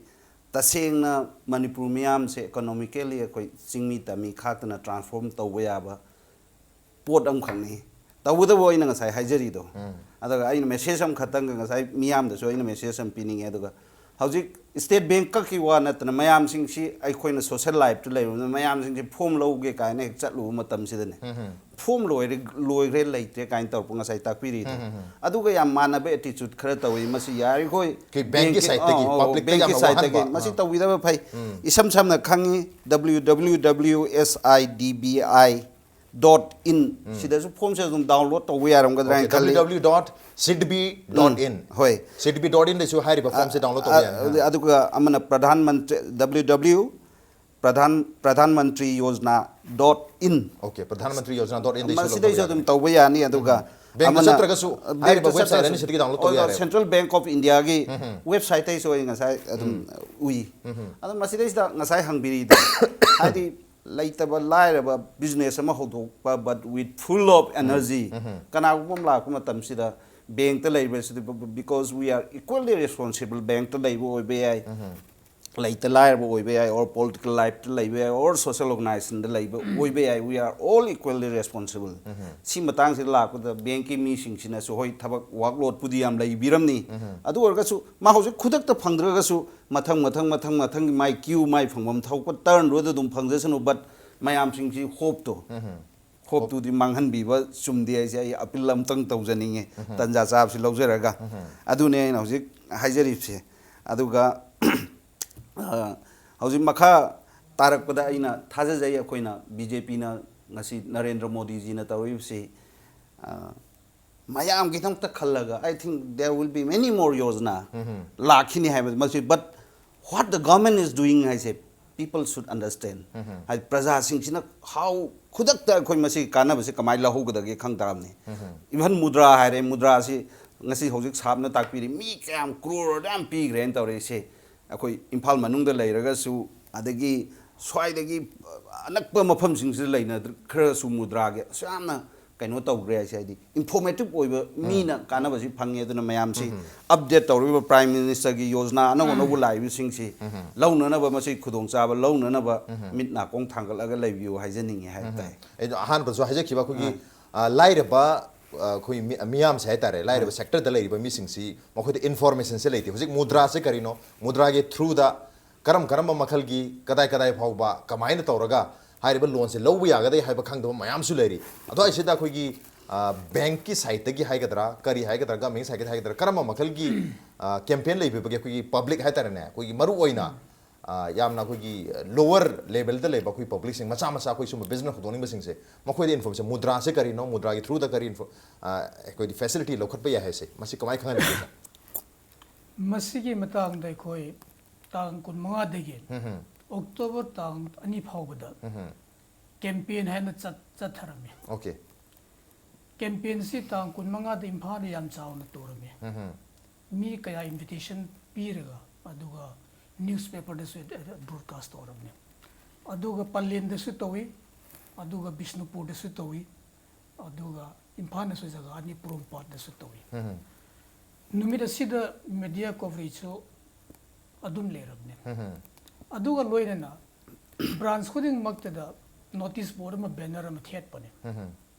ꯇꯁꯦꯡꯅ ꯃꯅꯤꯄꯨꯔ ꯃꯤꯌꯥꯝꯁꯦ economically ꯑꯩꯈꯣꯏ ꯆꯤꯡꯃꯤ ꯇꯝꯃꯤ ꯈꯥꯛꯇꯅ transform ꯇꯧꯕ ꯌꯥꯕ ꯄꯣꯠ ꯑꯃꯈꯛꯅꯤ꯫ ꯇꯧꯕꯇꯕꯨ ꯑꯩꯅ ꯉꯁꯥꯏ ꯍꯥꯏꯖꯔꯤꯗꯣ, ꯑꯗꯨꯒ ꯑꯩꯅ message ꯑꯃꯈꯛꯇꯪꯒ ꯉꯁꯥꯏ ꯃꯤꯌꯥꯝꯗꯁꯨ ꯑꯩꯅ message ꯑꯃ ꯄꯤꯅꯤꯡꯉꯦ꯫ ꯑꯗꯨꯒ ꯍꯧꯖꯤꯛ state bank ꯈꯛꯀꯤ ꯋꯥ ꯅꯠꯇꯅ ꯃꯌꯥꯝꯁꯤꯡꯁꯤ ꯑꯩꯈꯣꯏꯅ social lifeꯇ ꯂꯩꯔꯕꯅꯤꯅ ꯃꯌꯥꯝꯁꯤꯡꯁꯤ form ꯂꯧꯒꯦ ꯀꯥꯏꯅ ꯍꯦꯛ ꯆꯠꯂꯨꯕ ꯃꯇꯝꯁꯤꯗꯅꯦ, form ꯂꯣꯏꯔꯦ, ꯂꯣꯏꯈ꯭ꯔꯦ, ꯂꯩꯇ꯭ꯔꯦ ꯀꯥꯏꯅ ꯇꯧꯔꯛꯄ ꯉꯁꯥꯏ ꯇꯥꯛꯄꯤꯔꯤꯗꯣ, ꯑꯗꯨꯒ ꯌꯥꯝ ꯃꯥꯟꯅꯕ attitude ꯈꯔ ꯇꯧꯏ꯫ ꯃꯁꯤ ꯌꯥꯔꯤꯈꯣꯏ ꯑꯩꯈꯣꯏ bankꯀꯤ sideꯇꯒꯤ, ꯑꯧ, publicꯇ bankꯀꯤ ꯌꯥꯝꯅ sideꯇꯒꯤ ꯋꯥꯍꯟꯕ꯫ ꯃꯁꯤ ꯇꯧꯕꯤꯗꯕ ꯐꯩ꯫ ꯏꯁꯝ ꯁꯝꯅ ꯈꯪꯉꯤ, W W W S I D B I dot in ꯁꯤꯗꯁꯨ formꯁꯦ ꯑꯗꯨꯝ download ꯇꯧꯕ ꯌꯥꯔꯝꯒꯗ꯭ꯔꯥ ꯍꯥꯏꯅ ꯈꯜꯂꯤ꯫ W W W dot sidbi dot in꯫ ꯍꯣꯏ꯫ Sidbi dot inꯗꯁꯨ ꯍꯥꯏꯔꯤꯕ formꯁꯦ download ꯇꯧꯕ ꯌꯥꯅꯤ꯫ ꯑ, ꯑꯗꯨꯒ ꯑꯃꯅ Pradhan Mantri, W W W Pradhan, Pradhan Mantri Yojana dot in꯫ Okay, Pradhan Mantri Yojana dot inꯗꯁꯨ ꯃꯁꯤꯗꯩꯁꯨ ꯑꯗꯨꯝ ꯇꯧꯕ ꯌꯥꯅꯤ꯫ ꯑꯗꯨꯒ bankꯇ ꯑꯃꯅ ꯆꯠꯇ꯭ꯔꯒꯁꯨ ꯍꯥꯏꯔꯤꯕ bankꯇ website ꯆꯠꯇ꯭ꯔꯁꯨ ꯑꯅꯤꯁꯤꯗꯒꯤ download ꯇꯧꯕ ꯑꯣ, ꯌꯥꯔꯦꯕ꯫ Central Bank of Indiaꯒꯤ websiteꯇꯩꯁꯨ ꯑꯩ ꯉꯁꯥꯏ ꯑꯗꯨꯝ ꯎꯏ꯫ ꯑꯗꯣ ꯃꯁꯤꯗꯩꯁꯤꯗ ꯉꯁꯥꯏ ꯍꯪꯕꯤꯔꯤꯗꯣ, ꯍꯥꯏꯗꯤ ꯂꯩꯇꯕ ꯂꯥꯏꯔꯕ business ꯑꯃ ꯍꯧꯗꯣꯛꯄ, but with full of energy, ꯀꯅꯥꯒꯨꯝꯕ ꯑꯃ ꯂꯥꯛꯄ ꯃꯇꯝꯁꯤꯗ bankꯇ ꯂꯩꯕꯁꯤꯗꯤ, because we are equally responsible, bankꯇ ꯂꯩꯕ ꯑꯣꯏꯕ ꯌꯥꯏ, ꯂꯩꯇ ꯂꯥꯏꯔꯕ ꯑꯣꯏꯕ ꯌꯥꯏ, or political lifeꯇ ꯂꯩꯕ ꯌꯥꯏ, or social organizationꯗ ꯂꯩꯕ ꯑꯣꯏꯕ ꯌꯥꯏ, we are all equally responsible꯫ ꯁꯤ ꯃꯇꯥꯡꯁꯤꯗ ꯂꯥꯛꯄꯗ bankꯀꯤ ꯃꯤꯁꯤꯡꯁꯤꯅꯁꯨ ꯍꯣꯏ ꯊꯕꯛ workloadꯄꯨꯗꯤ ꯌꯥꯝ ꯂꯩꯕꯤꯔꯝꯅꯤ, ꯑꯗꯨ ꯑꯣꯏꯔꯒꯁꯨ ꯃꯥ ꯍꯧꯖꯤꯛ ꯈꯨꯗꯛꯇ ꯐꯪꯗ꯭ꯔꯒꯁꯨ ꯃꯊꯪ ꯃꯊꯪ ꯃꯊꯪ ꯃꯊꯪꯒꯤ ꯃꯥꯏ queue ꯃꯥꯏ ꯐꯪꯐꯝ ꯊꯣꯛꯄ turnꯗꯨꯗ ꯑꯗꯨꯝ ꯐꯪꯖꯁꯅꯨ, but ꯃꯌꯥꯝꯁꯤꯡꯁꯤ hopeꯇꯣ, hopeꯇꯨꯗꯤ ꯃꯥꯡꯍꯟꯕꯤꯕ ꯆꯨꯝꯗꯦ ꯍꯥꯏꯁꯦ ꯑꯩ appeal ꯑꯝꯇꯪ ꯇꯧꯖꯅꯤꯡꯉꯦ꯫ ꯇꯟꯖꯥ ꯆꯥꯕꯁꯤ ꯂꯧꯖꯔꯒ ꯑꯗꯨꯅꯦ ꯑꯩꯅ ꯍꯧꯖꯤꯛ ꯍꯥꯏꯖꯔꯤꯕꯁꯦ꯫ ꯑꯗꯨꯒ ꯑ, ꯍꯧꯖꯤꯛ ꯃꯈꯥ ꯇꯥꯔꯛꯄꯗ ꯑꯩꯅ ꯊꯥꯖꯖꯩ, ꯑꯩꯈꯣꯏꯅ BJPꯅ ꯉꯁꯤ ꯅꯔꯦꯟꯗ꯭ꯔ ꯃꯣꯗꯤꯖꯤꯅ ꯇꯧꯔꯤꯕꯁꯤ, ꯑ, ꯃꯌꯥꯝꯒꯤꯗꯃꯛꯇ ꯈꯜꯂꯒ, I think there will be many more Yojana ꯂꯥꯛꯈꯤꯅꯤ ꯍꯥꯏꯕ ꯃꯁꯤ, but what the government is doing ꯍꯥꯏꯁꯦ people should understand꯫ ꯍꯥꯏꯗꯤ ꯄ꯭ꯔꯖꯥꯁꯤꯡꯁꯤꯅ how ꯈꯨꯗꯛꯇ ꯑꯩꯈꯣꯏ ꯃꯁꯤꯒꯤ ꯀꯥꯟꯅꯕꯁꯦ ꯀꯃꯥꯏꯅ ꯂꯧꯍꯧꯒꯗꯒꯦ ꯈꯪ ꯇꯥꯕꯅꯤ꯫ Even ꯃꯨꯗ꯭ꯔꯥ ꯍꯥꯏꯔꯦ, ꯃꯨꯗ꯭ꯔꯥꯁꯤ ꯉꯁꯤ ꯍꯧꯖꯤꯛ ꯁꯥꯞꯅ ꯇꯥꯛꯄꯤꯔꯤ, ꯃꯤ ꯀꯌꯥꯝ ꯀ꯭ꯔꯣꯔ ꯌꯥꯝ ꯄꯤꯈ꯭ꯔꯦꯅ ꯇꯧꯔꯛꯏꯁꯦ꯫ ꯑꯩꯈꯣꯏ ꯏꯝꯐꯥꯜ ꯃꯅꯨꯡꯗ ꯂꯩꯔꯒꯁꯨ, ꯑꯗꯒꯤ ꯁ꯭ꯋꯥꯏꯗꯒꯤ ꯑꯅꯛꯄ ꯃꯐꯝꯁꯤꯡꯁꯤꯗ ꯂꯩꯅꯗ꯭ꯔ-, ꯈꯔꯁꯨ ꯃꯨꯗ꯭ꯔꯥꯒꯤ ꯑꯁꯨꯛ ꯌꯥꯝꯅ ꯀꯩꯅꯣ ꯇꯧꯈ꯭ꯔꯦ ꯍꯥꯏꯁꯦ, ꯍꯥꯏꯗꯤ ꯏꯟꯐꯣꯔꯃꯦꯇꯤꯞ ꯑꯣꯏꯕ ꯃꯤꯅ ꯀꯥꯟꯅꯕꯁꯤ ꯐꯪꯉꯦ꯫ ꯑꯗꯨꯅ ꯃꯌꯥꯝꯁꯤ ꯑꯞꯗꯦꯠ ꯇꯧꯔꯤꯕ ꯄ꯭ꯔꯥꯏꯝ ꯃꯤꯅꯤꯁꯇꯔꯒꯤ ꯌꯣꯖꯅꯥ ꯑꯅꯧ ꯑꯅꯧꯕ ꯂꯥꯛꯏꯕꯁꯤꯡꯁꯤ ꯂꯧꯅꯅꯕ, ꯃꯁꯤ ꯈꯨꯗꯣꯡꯆꯥꯕ ꯂꯧꯅꯅꯕ ꯃꯤꯠ ꯅꯥꯀꯣꯡ ꯊꯥꯡꯒꯠꯂꯒ ꯂꯩꯕꯤꯌꯨ ꯍꯥꯏꯖꯅꯤꯡꯉꯤ ꯍꯥꯏꯕ ꯇꯥꯏ꯫ ꯑꯩꯗꯣ ꯑꯍꯥꯟꯕꯁꯨ ꯍꯥꯏꯖꯈꯤꯕ ꯑꯩꯈꯣꯏꯒꯤ, ꯑ, ꯂꯥꯏꯔꯕ, ꯑ, ꯑꯩꯈꯣꯏ ꯃꯤ-, ꯃꯤꯌꯥꯝꯁꯦ ꯍꯥꯏꯇꯥꯔꯦ, ꯂꯥꯏꯔꯕ ꯁꯦꯛꯇꯔꯗ ꯂꯩꯔꯤꯕ ꯃꯤꯁꯤꯡꯁꯤ ꯃꯈꯣꯏꯗ ꯏꯟꯐꯣꯔꯃꯦꯁꯟꯁꯦ ꯂꯩꯇꯦ꯫ ꯍꯧꯖꯤꯛ ꯃꯨꯗ꯭ꯔꯥꯁꯦ ꯀꯔꯤꯅꯣ, ꯃꯨꯗ꯭ꯔꯥꯒꯤ ꯊ꯭ꯔꯨꯗ ꯀꯔꯝ ꯀꯔꯝꯕ ꯃꯈꯜꯒꯤ, ꯀꯗꯥꯏ ꯀꯗꯥꯏ ꯐꯥꯎꯕ, ꯀꯃꯥꯏꯅ ꯇꯧꯔꯒ ꯍꯥꯏꯔꯤꯕ ꯂꯣꯟꯁꯦ ꯂꯧꯕ ꯌꯥꯒꯗꯒꯦ ꯍꯥꯏꯕ ꯈꯪꯗꯕ ꯃꯌꯥꯝꯁꯨ ꯂꯩꯔꯤ꯫ ꯑꯗꯣ ꯑꯩꯁꯤꯗ ꯑꯩꯈꯣꯏꯒꯤ, ꯑ, ꯕꯦꯡꯛꯀꯤ ꯁꯥꯏꯠꯇꯒꯤ ꯍꯥꯏꯒꯗ꯭ꯔꯥ, ꯀꯔꯤ ꯍꯥꯏꯒꯗ꯭ꯔꯥ, ꯒꯚꯔꯟꯃꯦꯟꯠ ꯁꯥꯏꯠꯇꯒꯤ ꯍꯥꯏꯒꯗ꯭ꯔꯥ, ꯀꯔꯝꯕ ꯃꯈꯜꯒꯤ, ꯑ, ꯀꯦꯝꯄꯦꯟ ꯂꯩꯕꯤꯕꯒꯦ? ꯑꯩꯈꯣꯏꯒꯤ ꯄꯕ꯭ꯂꯤꯛ ꯍꯥꯏꯇꯥꯔꯦꯅꯦ, ꯑꯩꯈꯣꯏꯒꯤ ꯃꯔꯨ ꯑꯣꯏꯅ, ꯑ, ꯌꯥꯝꯅ ꯑꯩꯈꯣꯏꯒꯤ ꯂꯣꯋꯔ ꯂꯦꯚꯦꯜꯗ ꯂꯩꯕ ꯑꯩꯈꯣꯏ ꯄꯕ꯭ꯂꯤꯛꯁꯤꯡ, ꯃꯆꯥ ꯃꯆꯥ ꯑꯩꯈꯣꯏ ꯁꯨꯝꯕ ꯕꯤꯖꯤꯅꯦꯁ ꯍꯧꯗꯣꯛꯅꯤꯡꯕꯁꯤꯡꯁꯦ, ꯃꯈꯣꯏꯗ ꯏꯟꯐꯣꯔꯃꯦꯁꯟ, ꯃꯨꯗ꯭ꯔꯥꯁꯦ ꯀꯔꯤꯅꯣ, ꯃꯨꯗ꯭ꯔꯥꯒꯤ ꯊ꯭ꯔꯨꯗ ꯀꯔꯤ ꯏꯟꯐꯣ-, ꯑ, ꯑꯩꯈꯣꯏꯗꯤ ꯐꯦꯁꯤꯂꯤꯇꯤ ꯂꯧꯈꯠꯄ ꯌꯥꯏ ꯍꯥꯏꯁꯦ, ꯃꯁꯤ ꯀꯃꯥꯏꯅ ꯈꯪꯍꯟꯕꯤꯒꯦ, ꯁꯥꯔ? ꯃꯁꯤꯒꯤ ꯃꯇꯥꯡꯗ ꯑꯩꯈꯣꯏ ꯇꯥꯡ ꯀꯨꯟꯃꯉꯥꯗꯒꯤ ꯑꯣꯛꯇꯣꯕꯔ ꯇꯥꯡ ꯑꯅꯤ ꯐꯥꯎꯕꯗ ꯀꯦꯝꯄꯦꯟ ꯍꯥꯏꯅ ꯆꯠ-, ꯆꯠꯊꯔꯝꯃꯤ꯫ ꯑꯣꯀꯦ꯫ ꯀꯦꯝꯄꯦꯟꯁꯤ ꯇꯥꯡ ꯀꯨꯟꯃꯉꯥꯗ ꯏꯝꯐꯥꯜꯗ ꯌꯥꯝ ꯆꯥꯎꯅ ꯇꯧꯔꯝꯃꯤ꯫ ꯃꯤ ꯀꯌꯥ ꯏꯟꯚꯤꯇꯦꯁꯟ ꯄꯤꯔꯒ, ꯑꯗꯨꯒ ꯅ꯭ꯌꯨꯁꯄꯦꯄꯔꯗꯁꯨ ꯕ꯭ꯔꯣꯗꯀꯥꯁ ꯇꯧꯔꯝꯃꯤ꯫ ꯑꯗꯨꯒ ꯄꯂꯦꯟꯗꯁꯨ ꯇꯧꯏ, ꯑꯗꯨꯒ ꯕꯤꯁꯅꯨꯄꯨꯔꯗꯁꯨ ꯇꯧꯏ, ꯑꯗꯨꯒ ꯏꯝꯐꯥꯜꯗꯁꯨ ꯖꯒꯥ ꯑꯅꯤ, ꯄꯣꯔꯣꯝꯄꯥꯠꯇꯁꯨ ꯇꯧꯏ꯫ ꯅꯨꯃꯤꯠ ꯑꯁꯤꯗ ꯃꯦꯗꯤꯌꯥ ꯀꯣꯚꯔꯦꯖꯁꯨ ꯑꯗꯨꯝ ꯂꯩꯔꯕꯅꯦ꯫ ꯑꯗꯨꯒ ꯂꯣꯏꯅꯅ ꯕ꯭ꯔꯥꯟꯁ ꯈꯨꯗꯤꯡꯃꯛꯇꯗ ꯅꯣꯇꯤꯁ ꯕꯣꯔꯗ ꯑꯃ, ꯕꯦꯅꯔ ꯑꯃ ꯊꯦꯠꯄꯅꯦ,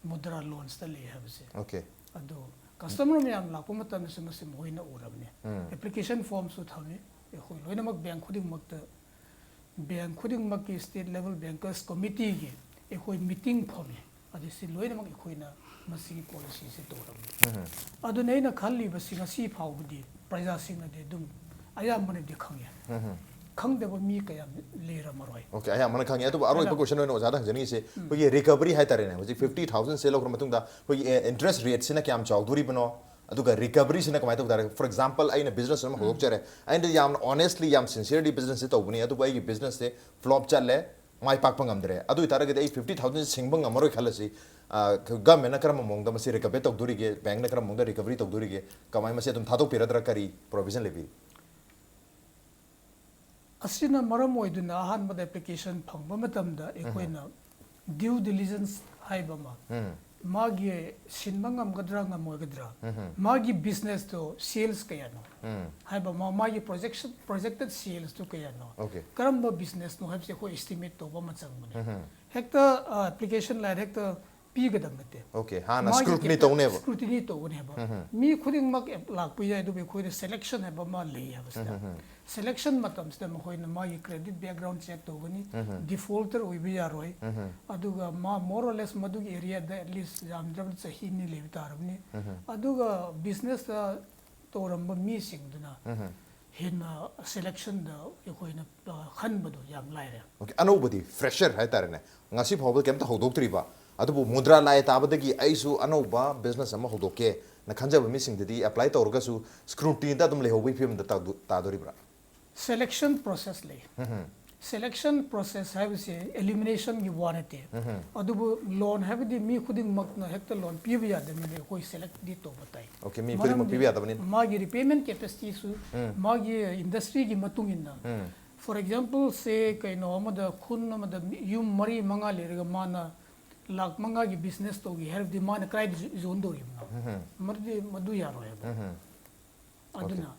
ꯃꯨꯗ꯭ꯔꯥ ꯂꯣꯟꯁꯇ ꯂꯩ ꯍꯥꯏꯕꯁꯦ꯫ ꯑꯣꯀꯦ꯫ ꯑꯗꯣ ꯀꯁꯇꯃꯔ ꯃꯌꯥꯝ ꯂꯥꯛꯄ ꯃꯇꯝꯗꯁꯨ ꯃꯁꯤ ꯃꯈꯣꯏꯅ ꯎꯔꯕꯅꯦ꯫ ꯑꯦꯄ꯭ꯂꯤꯀꯦꯁꯟ ꯐꯣꯔꯝꯁꯨ ꯊꯝꯃꯤ꯫ ꯑꯩꯈꯣꯏ ꯂꯣꯏꯅꯃꯛ ꯕꯦꯡꯛ ꯈꯨꯗꯤꯡꯃꯛꯇ, ꯕꯦꯡꯛ ꯈꯨꯗꯤꯡꯃꯛꯀꯤ ꯁ꯭ꯇꯦꯠ ꯂꯦꯚꯦꯜ ꯕꯦꯡꯀꯔꯁ ꯀꯃꯤꯇꯤꯒꯤ ꯑꯩꯈꯣꯏ ꯃꯤꯇꯤꯡ ꯐꯝꯃꯤ꯫ ꯑꯗꯨ ꯁꯤ ꯂꯣꯏꯅꯃꯛ ꯑꯩꯈꯣꯏꯅ ꯃꯁꯤꯒꯤ ꯄꯣꯂꯤꯁꯤꯁꯦ ꯇꯧꯔꯕꯅꯤ꯫ ꯑꯗꯨꯅ ꯑꯩꯅ ꯈꯜꯂꯤꯕꯁꯤ ꯉꯁꯤ ꯐꯥꯎꯕꯗꯤ ꯄ꯭ꯔꯖꯥꯁꯤꯡꯅꯗꯤ ꯑꯗꯨꯝ ꯑꯌꯥꯝꯕꯅꯗꯤ ꯈꯪꯉꯦ꯫ ꯈꯪꯗꯕ ꯃꯤ ꯀꯌꯥ ꯂꯩꯔꯝꯃꯔꯣꯏ꯫ ꯑꯣꯀꯦ, ꯑꯌꯥꯝꯕꯅ ꯈꯪꯉꯦ꯫ ꯑꯗꯨꯕꯨ ꯑꯔꯣꯏꯕ ꯑꯗꯣ ꯀꯣꯏꯁꯟ ꯑꯣꯏꯅ ꯑꯣꯖꯥꯗ ꯍꯪꯖꯅꯤꯡꯉꯤꯁꯦ, ꯑꯩꯈꯣꯏꯒꯤ ꯔꯤꯀꯚꯔꯤ ꯍꯥꯏꯇꯥꯔꯦꯅꯦ, ꯍꯧꯖꯤꯛ ꯐꯤꯐꯇꯤ ꯊꯥꯎꯖꯟꯁꯦ ꯂꯧꯈ꯭ꯔ ꯃꯇꯨꯡꯗ ꯑꯩꯈꯣꯏꯒꯤ ꯏꯟꯇꯔꯦꯁ ꯔꯦꯠꯁꯤꯅ ꯀꯌꯥꯝ ꯆꯥꯎꯗꯣꯔꯤꯕꯅꯣ, ꯑꯗꯨꯒ ꯔꯤꯀꯚꯔꯤꯁꯤꯅ ꯀꯃꯥꯏꯅ ꯇꯧ ꯇꯥꯔꯦ? ꯐꯣꯔ ꯑꯦꯛꯖꯥꯝꯄꯜ, ꯑꯩꯅ ꯕꯤꯖꯤꯅꯦꯁ ꯑꯃ ꯍꯧꯗꯣꯛꯆꯔꯦ, ꯑꯩꯅ ꯌꯥꯝꯅ ꯑꯣꯅꯦꯁꯂꯤ, ꯌꯥꯝ ꯁꯤꯟꯁꯤꯌꯔꯂꯤ ꯕꯤꯖꯤꯅꯦꯁꯁꯦ ꯇꯧꯕꯅꯤ, ꯑꯗꯨꯕꯨ ꯑꯩꯒꯤ ꯕꯤꯖꯤꯅꯦꯁꯁꯦ ꯐ꯭ꯂꯣꯞ ꯆꯠꯂꯦ, ꯃꯥꯏ ꯄꯥꯛꯄ ꯉꯝꯗ꯭ꯔꯦ, ꯑꯗꯨ ꯑꯣꯏꯇꯥꯔꯒꯗꯤ ꯑꯩ ꯐꯤꯐꯇꯤ ꯊꯥꯎꯖꯟ ꯁꯤꯡꯕ ꯉꯝꯃꯔꯣꯏ ꯈꯜꯂꯁꯤ, ꯒꯚꯔꯟꯃꯦꯟꯅ ꯀꯔꯝꯕ ꯃꯑꯣꯡꯗ ꯃꯁꯤ ꯔꯤꯀꯚꯔ ꯇꯧꯗꯣꯔꯤꯒꯦ, ꯕꯦꯡꯅ ꯀꯔꯝꯕ ꯃꯑꯣꯡꯗ ꯔꯤꯀꯚꯔꯤ ꯇꯧꯗꯣꯔꯤꯒꯦ, ꯀꯃꯥꯏꯅ ꯃꯁꯤ ꯑꯗꯨꯝ ꯊꯥꯗꯣꯛꯄꯤꯔꯗ꯭ꯔꯥ, ꯀꯔꯤ ꯄ꯭ꯔꯣꯚꯤꯖꯟ ꯂꯩꯕꯤ? ꯑꯁꯤꯅ ꯃꯔꯝ ꯑꯣꯏꯗꯨꯅ ꯑꯍꯥꯟꯕꯗ ꯑꯦꯄ꯭ꯂꯤꯀꯦꯁꯟ ꯐꯪꯕ ꯃꯇꯝꯗ ꯑꯩꯈꯣꯏꯅ ꯗ꯭ꯌꯨ ꯗꯤꯂꯤꯖꯦꯟꯁ ꯍꯥꯏꯕ ꯑꯃ, ꯎꯝ, ꯃꯥꯒꯤ ꯁꯤꯟꯕ ꯉꯝꯒꯗ꯭ꯔꯥ ꯉꯝꯃꯣꯏꯒꯗ꯭ꯔꯥ, ꯎꯝ, ꯃꯥꯒꯤ ꯕꯤꯖꯤꯅꯦꯁꯇꯣ ꯁꯦꯜꯁ ꯀꯌꯥꯅꯣ ꯎꯝ, ꯍꯥꯏꯕ ꯑꯃ, ꯃꯥꯒꯤ ꯄ꯭ꯔꯣꯖꯦꯛꯁꯟ, ꯄ꯭ꯔꯣꯖꯦꯛꯇꯦꯠ ꯁꯦꯜꯁꯇꯨ ꯀꯌꯥꯅꯣ, ꯑꯣꯀꯦ, ꯀꯔꯝꯕ ꯕꯤꯖꯤꯅꯦꯁꯅꯣ ꯍꯥꯏꯕꯁꯦ ꯑꯩꯈꯣꯏ ꯑꯦꯁꯇꯤꯃꯦꯠ ꯇꯧꯕ ꯑꯃ ꯆꯪꯕꯅꯦ꯫ ꯎꯝ, ꯍꯦꯛꯇ ꯑꯦꯄ꯭ꯂꯤꯀꯦꯁꯟ ꯂꯥꯛꯑꯦ ꯍꯦꯛꯇ ꯄꯤꯒꯗꯕ ꯅꯠꯇꯦ꯫ ꯑꯣꯀꯦ, ꯍꯥꯟꯅ ꯃꯥꯒꯤ ꯁ꯭ꯀ꯭ꯔꯨꯇꯤꯅꯤ ꯀꯦꯄꯦ- ꯇꯧꯅꯦꯕ꯫ ꯁ꯭ꯀ꯭ꯔꯨꯇꯤꯅꯤ ꯇꯧꯒꯅꯦꯕ꯫ ꯎꯝ, ꯃꯤ ꯈꯨꯗꯤꯡꯃꯛ ꯑꯦꯞ- ꯂꯥꯛꯄ ꯌꯥꯏ, ꯑꯗꯨꯕꯨ ꯑꯩꯈꯣꯏꯗ ꯁꯦꯂꯦꯛꯁꯟ ꯍꯥꯏꯕ ꯑꯃ ꯂꯩ ꯍꯥꯏꯕꯁꯤꯗ, ꯎꯝ, ꯁꯦꯂꯦꯛꯁꯟ ꯃꯇꯝꯁꯤꯗ ꯃꯈꯣꯏꯅ ꯃꯥꯒꯤ ꯀ꯭ꯔꯦꯗꯤꯠ ꯕꯦꯛꯒ꯭ꯔꯥꯎꯟ ꯆꯦꯛ ꯇꯧꯒꯅꯤ, ꯎꯝ, ꯗꯤꯐꯣꯜꯇꯔ ꯑꯣꯏꯕ ꯌꯥꯔꯣꯏ, ꯎꯝ, ꯑꯗꯨꯒ ꯃꯥ ꯃꯣꯔ ꯑꯣꯔ ꯂꯦꯁ ꯃꯗꯨꯒꯤ ꯑꯦꯔꯤꯌꯥꯗ ꯑꯦꯠꯂꯤꯁ ꯌꯥꯝꯗ꯭ꯔꯕꯗ ꯆꯍꯤ ꯑꯅꯤ ꯂꯩꯕ ꯇꯥꯔꯕꯅꯤ꯫ ꯎꯝ, ꯑꯗꯨꯒ ꯕꯤꯖꯤꯅꯦꯁꯇ ꯇꯧꯔꯝꯕ ꯃꯤꯁꯤꯡꯗꯨꯅ ꯎꯝ꯫ ꯍꯦꯟꯅ ꯁꯦꯂꯦꯛꯁꯟꯗ ꯑꯩꯈꯣꯏꯅ ꯑ, ꯈꯟꯕꯗꯣ ꯌꯥꯝ ꯂꯥꯏꯔꯦ꯫ ꯑꯣꯀꯦ, ꯑꯅꯧꯕꯗꯤ ꯐ꯭ꯔꯦꯁꯔ ꯍꯥꯏꯇꯥꯔꯦꯅꯦ, ꯉꯁꯤ ꯐꯥꯎꯕ ꯀꯩꯝꯇ ꯍꯧꯗꯣꯛꯇ꯭ꯔꯤꯕ, ꯑꯗꯨꯕꯨ ꯃꯨꯗ꯭ꯔꯥ ꯂꯥꯏ ꯇꯥꯕꯗꯒꯤ ꯑꯩꯁꯨ ꯑꯅꯧꯕ ꯕꯤꯖꯤꯅꯦꯁ ꯑꯃ ꯍꯧꯗꯣꯛꯀꯦꯅ ꯈꯟꯖꯕ ꯃꯤꯁꯤꯡꯗꯗꯤ ꯑꯦꯄ꯭ꯂꯥꯏ ꯇꯧꯔꯒꯁꯨ ꯁ꯭ꯀ꯭ꯔꯨꯇꯤꯅꯤꯗ ꯑꯗꯨꯝ ꯂꯩꯍꯧꯕꯒꯤ ꯐꯤꯕꯝꯗ ꯇꯥꯗꯣ- ꯇꯥꯗꯣꯔꯤꯕ꯭ꯔꯥ? ꯁꯦꯂꯦꯛꯁꯟ ꯄ꯭ꯔꯣꯁꯦꯁ ꯂꯩ꯫ ꯎꯝ, ꯁꯦꯂꯦꯛꯁꯟ ꯄ꯭ꯔꯣꯁꯦꯁ ꯍꯥꯏꯕꯁꯦ ꯑꯦꯂꯤꯃꯤꯅꯦꯁꯟꯒꯤ ꯋꯥ ꯅꯠꯇꯦ꯫ ꯎꯝ, ꯑꯗꯨꯕꯨ ꯂꯣꯟ ꯍꯥꯏꯕꯗꯤ ꯃꯤ ꯈꯨꯗꯤꯡꯃꯛꯅ ꯍꯦꯛꯇ ꯂꯣꯟ ꯄꯤꯕ ꯌꯥꯗꯕꯅꯤꯅ ꯑꯩꯈꯣꯏ ꯁꯦꯂꯦꯛꯇꯤ ꯇꯧꯕ ꯇꯥꯏ꯫ ꯑꯣꯀꯦ, ꯃꯤ ꯈꯨꯗꯤꯡꯃꯛ ꯃꯔꯝꯗꯤ ꯄꯤꯕ ꯌꯥꯗꯕꯅꯤꯅ꯫ ꯃꯥꯒꯤ ꯔꯤꯄꯦꯃꯦꯟ ꯀꯦꯄꯦꯁꯤꯇꯤꯁꯨ ꯎꯝ, ꯃꯥꯒꯤ ꯏꯟꯗꯁꯇ꯭ꯔꯤꯒꯤ ꯃꯇꯨꯡ ꯏꯟꯅ, ꯎꯝ, ꯐꯣꯔ ꯑꯦꯛꯖꯥꯝꯄꯜ ꯁꯦ ꯀꯩꯅꯣ ꯑꯃꯗ, ꯈꯨꯟ ꯑꯃꯗ ꯃꯤ- ꯌꯨꯝ ꯃꯔꯤ ꯃꯉꯥ ꯂꯩꯔꯒ ꯃꯥꯅ ꯂꯥꯛ ꯃꯉꯥꯒꯤ ꯕꯤꯖꯤꯅꯦꯁ ꯇꯧꯒꯦ ꯍꯥꯏꯔꯕꯗꯤ ꯃꯥꯅ ꯀꯗꯥꯏꯗ ꯖꯣ- ꯖꯣꯏꯟ ꯇꯧꯔꯤꯕꯅꯣ? ꯎꯝ, ꯃꯗꯨꯗꯤ ꯃꯗꯨ ꯌꯥꯔꯣꯏ ꯍꯥꯏꯕ꯫ ꯎꯝ, ꯑꯗꯨꯅ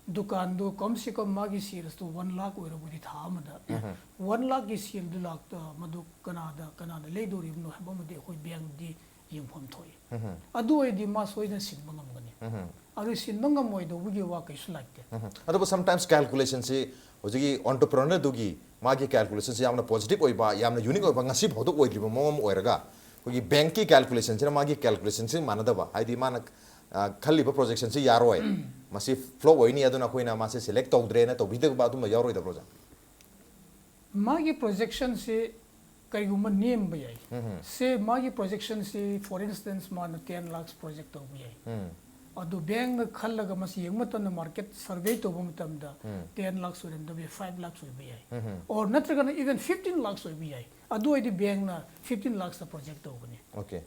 ꯗꯨꯀꯥꯟꯗꯣ ꯀꯝ ꯁꯦ ꯀꯝ ꯃꯥꯒꯤ ꯁꯦꯜꯁꯇꯣ ꯋꯥꯟ ꯂꯥꯛ ꯑꯣꯏꯔꯕꯗꯤ ꯊꯥ ꯑꯃꯗ, ꯎꯝ, ꯋꯥꯟ ꯂꯥꯛꯀꯤ ꯁꯦꯜꯗꯨ ꯂꯥꯛꯇ ꯃꯗꯨ ꯀꯅꯥꯗ ꯀꯅꯥꯅ ꯂꯩꯗꯧꯔꯤꯕꯅꯣ ꯍꯥꯏꯕ ꯑꯃꯗꯤ ꯑꯩꯈꯣꯏ ꯕꯦꯡꯗꯤ ꯌꯦꯡꯐꯝ ꯊꯣꯛꯏ꯫ ꯎꯝ, ꯑꯗꯨ ꯑꯣꯏꯔꯗꯤ ꯃꯥ ꯁꯣꯏꯗꯅ ꯁꯤꯟꯕ ꯉꯝꯒꯅꯤ꯫ ꯎꯝ, ꯑꯗꯨ ꯁꯤꯟꯕ ꯉꯝꯃꯣꯏꯗꯧꯕꯒꯤ ꯋꯥ ꯀꯩꯁꯨ ꯂꯩꯇꯦ꯫ ꯎꯝ꯫ ꯑꯗꯨꯕꯨ ꯁꯝꯇꯥꯏꯝꯁ ꯀꯦꯜꯀꯨꯂꯦꯁꯟꯁꯤ ꯍꯧꯖꯤꯛꯀꯤ ꯑꯣꯟꯇꯔꯄ꯭ꯔꯅꯔꯗꯨꯒꯤ ꯃꯥꯒꯤ ꯀꯦꯜꯀꯨꯂꯦꯁꯟꯁꯤ ꯌꯥꯝꯅ ꯄꯣꯖꯤꯇꯤꯚ ꯑꯣꯏꯕ, ꯌꯥꯝꯅ ꯌꯨꯅꯤꯛ ꯑꯣꯏꯕ, ꯉꯁꯤ ꯐꯥꯎꯗ ꯑꯣꯏꯗ꯭ꯔꯤꯕ ꯃꯑꯣꯡ ꯑꯃ ꯑꯣꯏꯔꯒ, ꯑꯩꯈꯣꯏꯒꯤ ꯕꯦꯡꯛꯀꯤ ꯀꯦꯜꯀꯨꯂꯦꯁꯟꯁꯤꯅ ꯃꯥꯒꯤ ꯀꯦꯜꯀꯨꯂꯦꯁꯟꯁꯤ ꯃꯥꯟꯅꯗꯕ, ꯍꯥꯏꯗꯤ ꯃꯥꯅ ꯑ, ꯈꯜꯂꯤꯕ ꯄ꯭ꯔꯣꯖꯦꯛꯁꯟꯁꯤ ꯌꯥꯔꯣꯏ, ꯃꯁꯤ ꯐ꯭ꯂꯣꯞ ꯑꯣꯏꯅꯤ, ꯑꯗꯨꯅ ꯑꯩꯈꯣꯏꯅ ꯃꯥꯁꯦ ꯁꯦꯂꯦꯛ ꯇꯧꯗ꯭ꯔꯦꯅ ꯇꯧꯕꯤꯗꯕ ꯑꯗꯨꯝꯕ ꯌꯥꯎꯔꯣꯏꯗꯕ꯭ꯔꯣ, ꯑꯣꯖꯥ? ꯃꯥꯒꯤ ꯄ꯭ꯔꯣꯖꯦꯛꯁꯟꯁꯤ ꯀꯔꯤꯒꯨꯝꯕ ꯅꯦꯝꯕ ꯌꯥꯏ꯫ ꯎꯝ, ꯁꯦ ꯃꯥꯒꯤ ꯄ꯭ꯔꯣꯖꯦꯛꯁꯟꯁꯤ, ꯐꯣꯔ ꯏꯟꯁꯇꯦꯟꯁ, ꯃꯥꯅ ꯇꯦꯟ ꯂꯥꯛꯁ ꯄ꯭ꯔꯣꯖꯦꯛ ꯇꯧꯕ ꯌꯥꯏ꯫ ꯎꯝ, ꯑꯗꯨ ꯕꯦꯡꯅ ꯈꯜꯂꯒ ꯃꯁꯤ ꯌꯦꯡꯕ ꯃꯇꯝꯗ, ꯃꯥꯔꯀꯦꯠ ꯁꯔꯚꯦ ꯇꯧꯕ ꯃꯇꯝꯗ, ten lakhs ꯑꯣꯏꯔꯝꯗꯕ ꯌꯥꯏ, five lakhs ꯑꯣꯏꯕ ꯌꯥꯏ, or ꯅꯠꯇ꯭ꯔꯒꯅ even fifteen lakhs ꯑꯣꯏꯕ ꯌꯥꯏ꯫ ꯑꯗꯨ ꯑꯣꯏꯔꯗꯤ ꯕꯦꯡꯅ fifteen lakhsꯇ ꯄ꯭ꯔꯣꯖꯦꯛ ꯇꯧꯒꯅꯤ꯫ ꯑꯣꯀꯦ꯫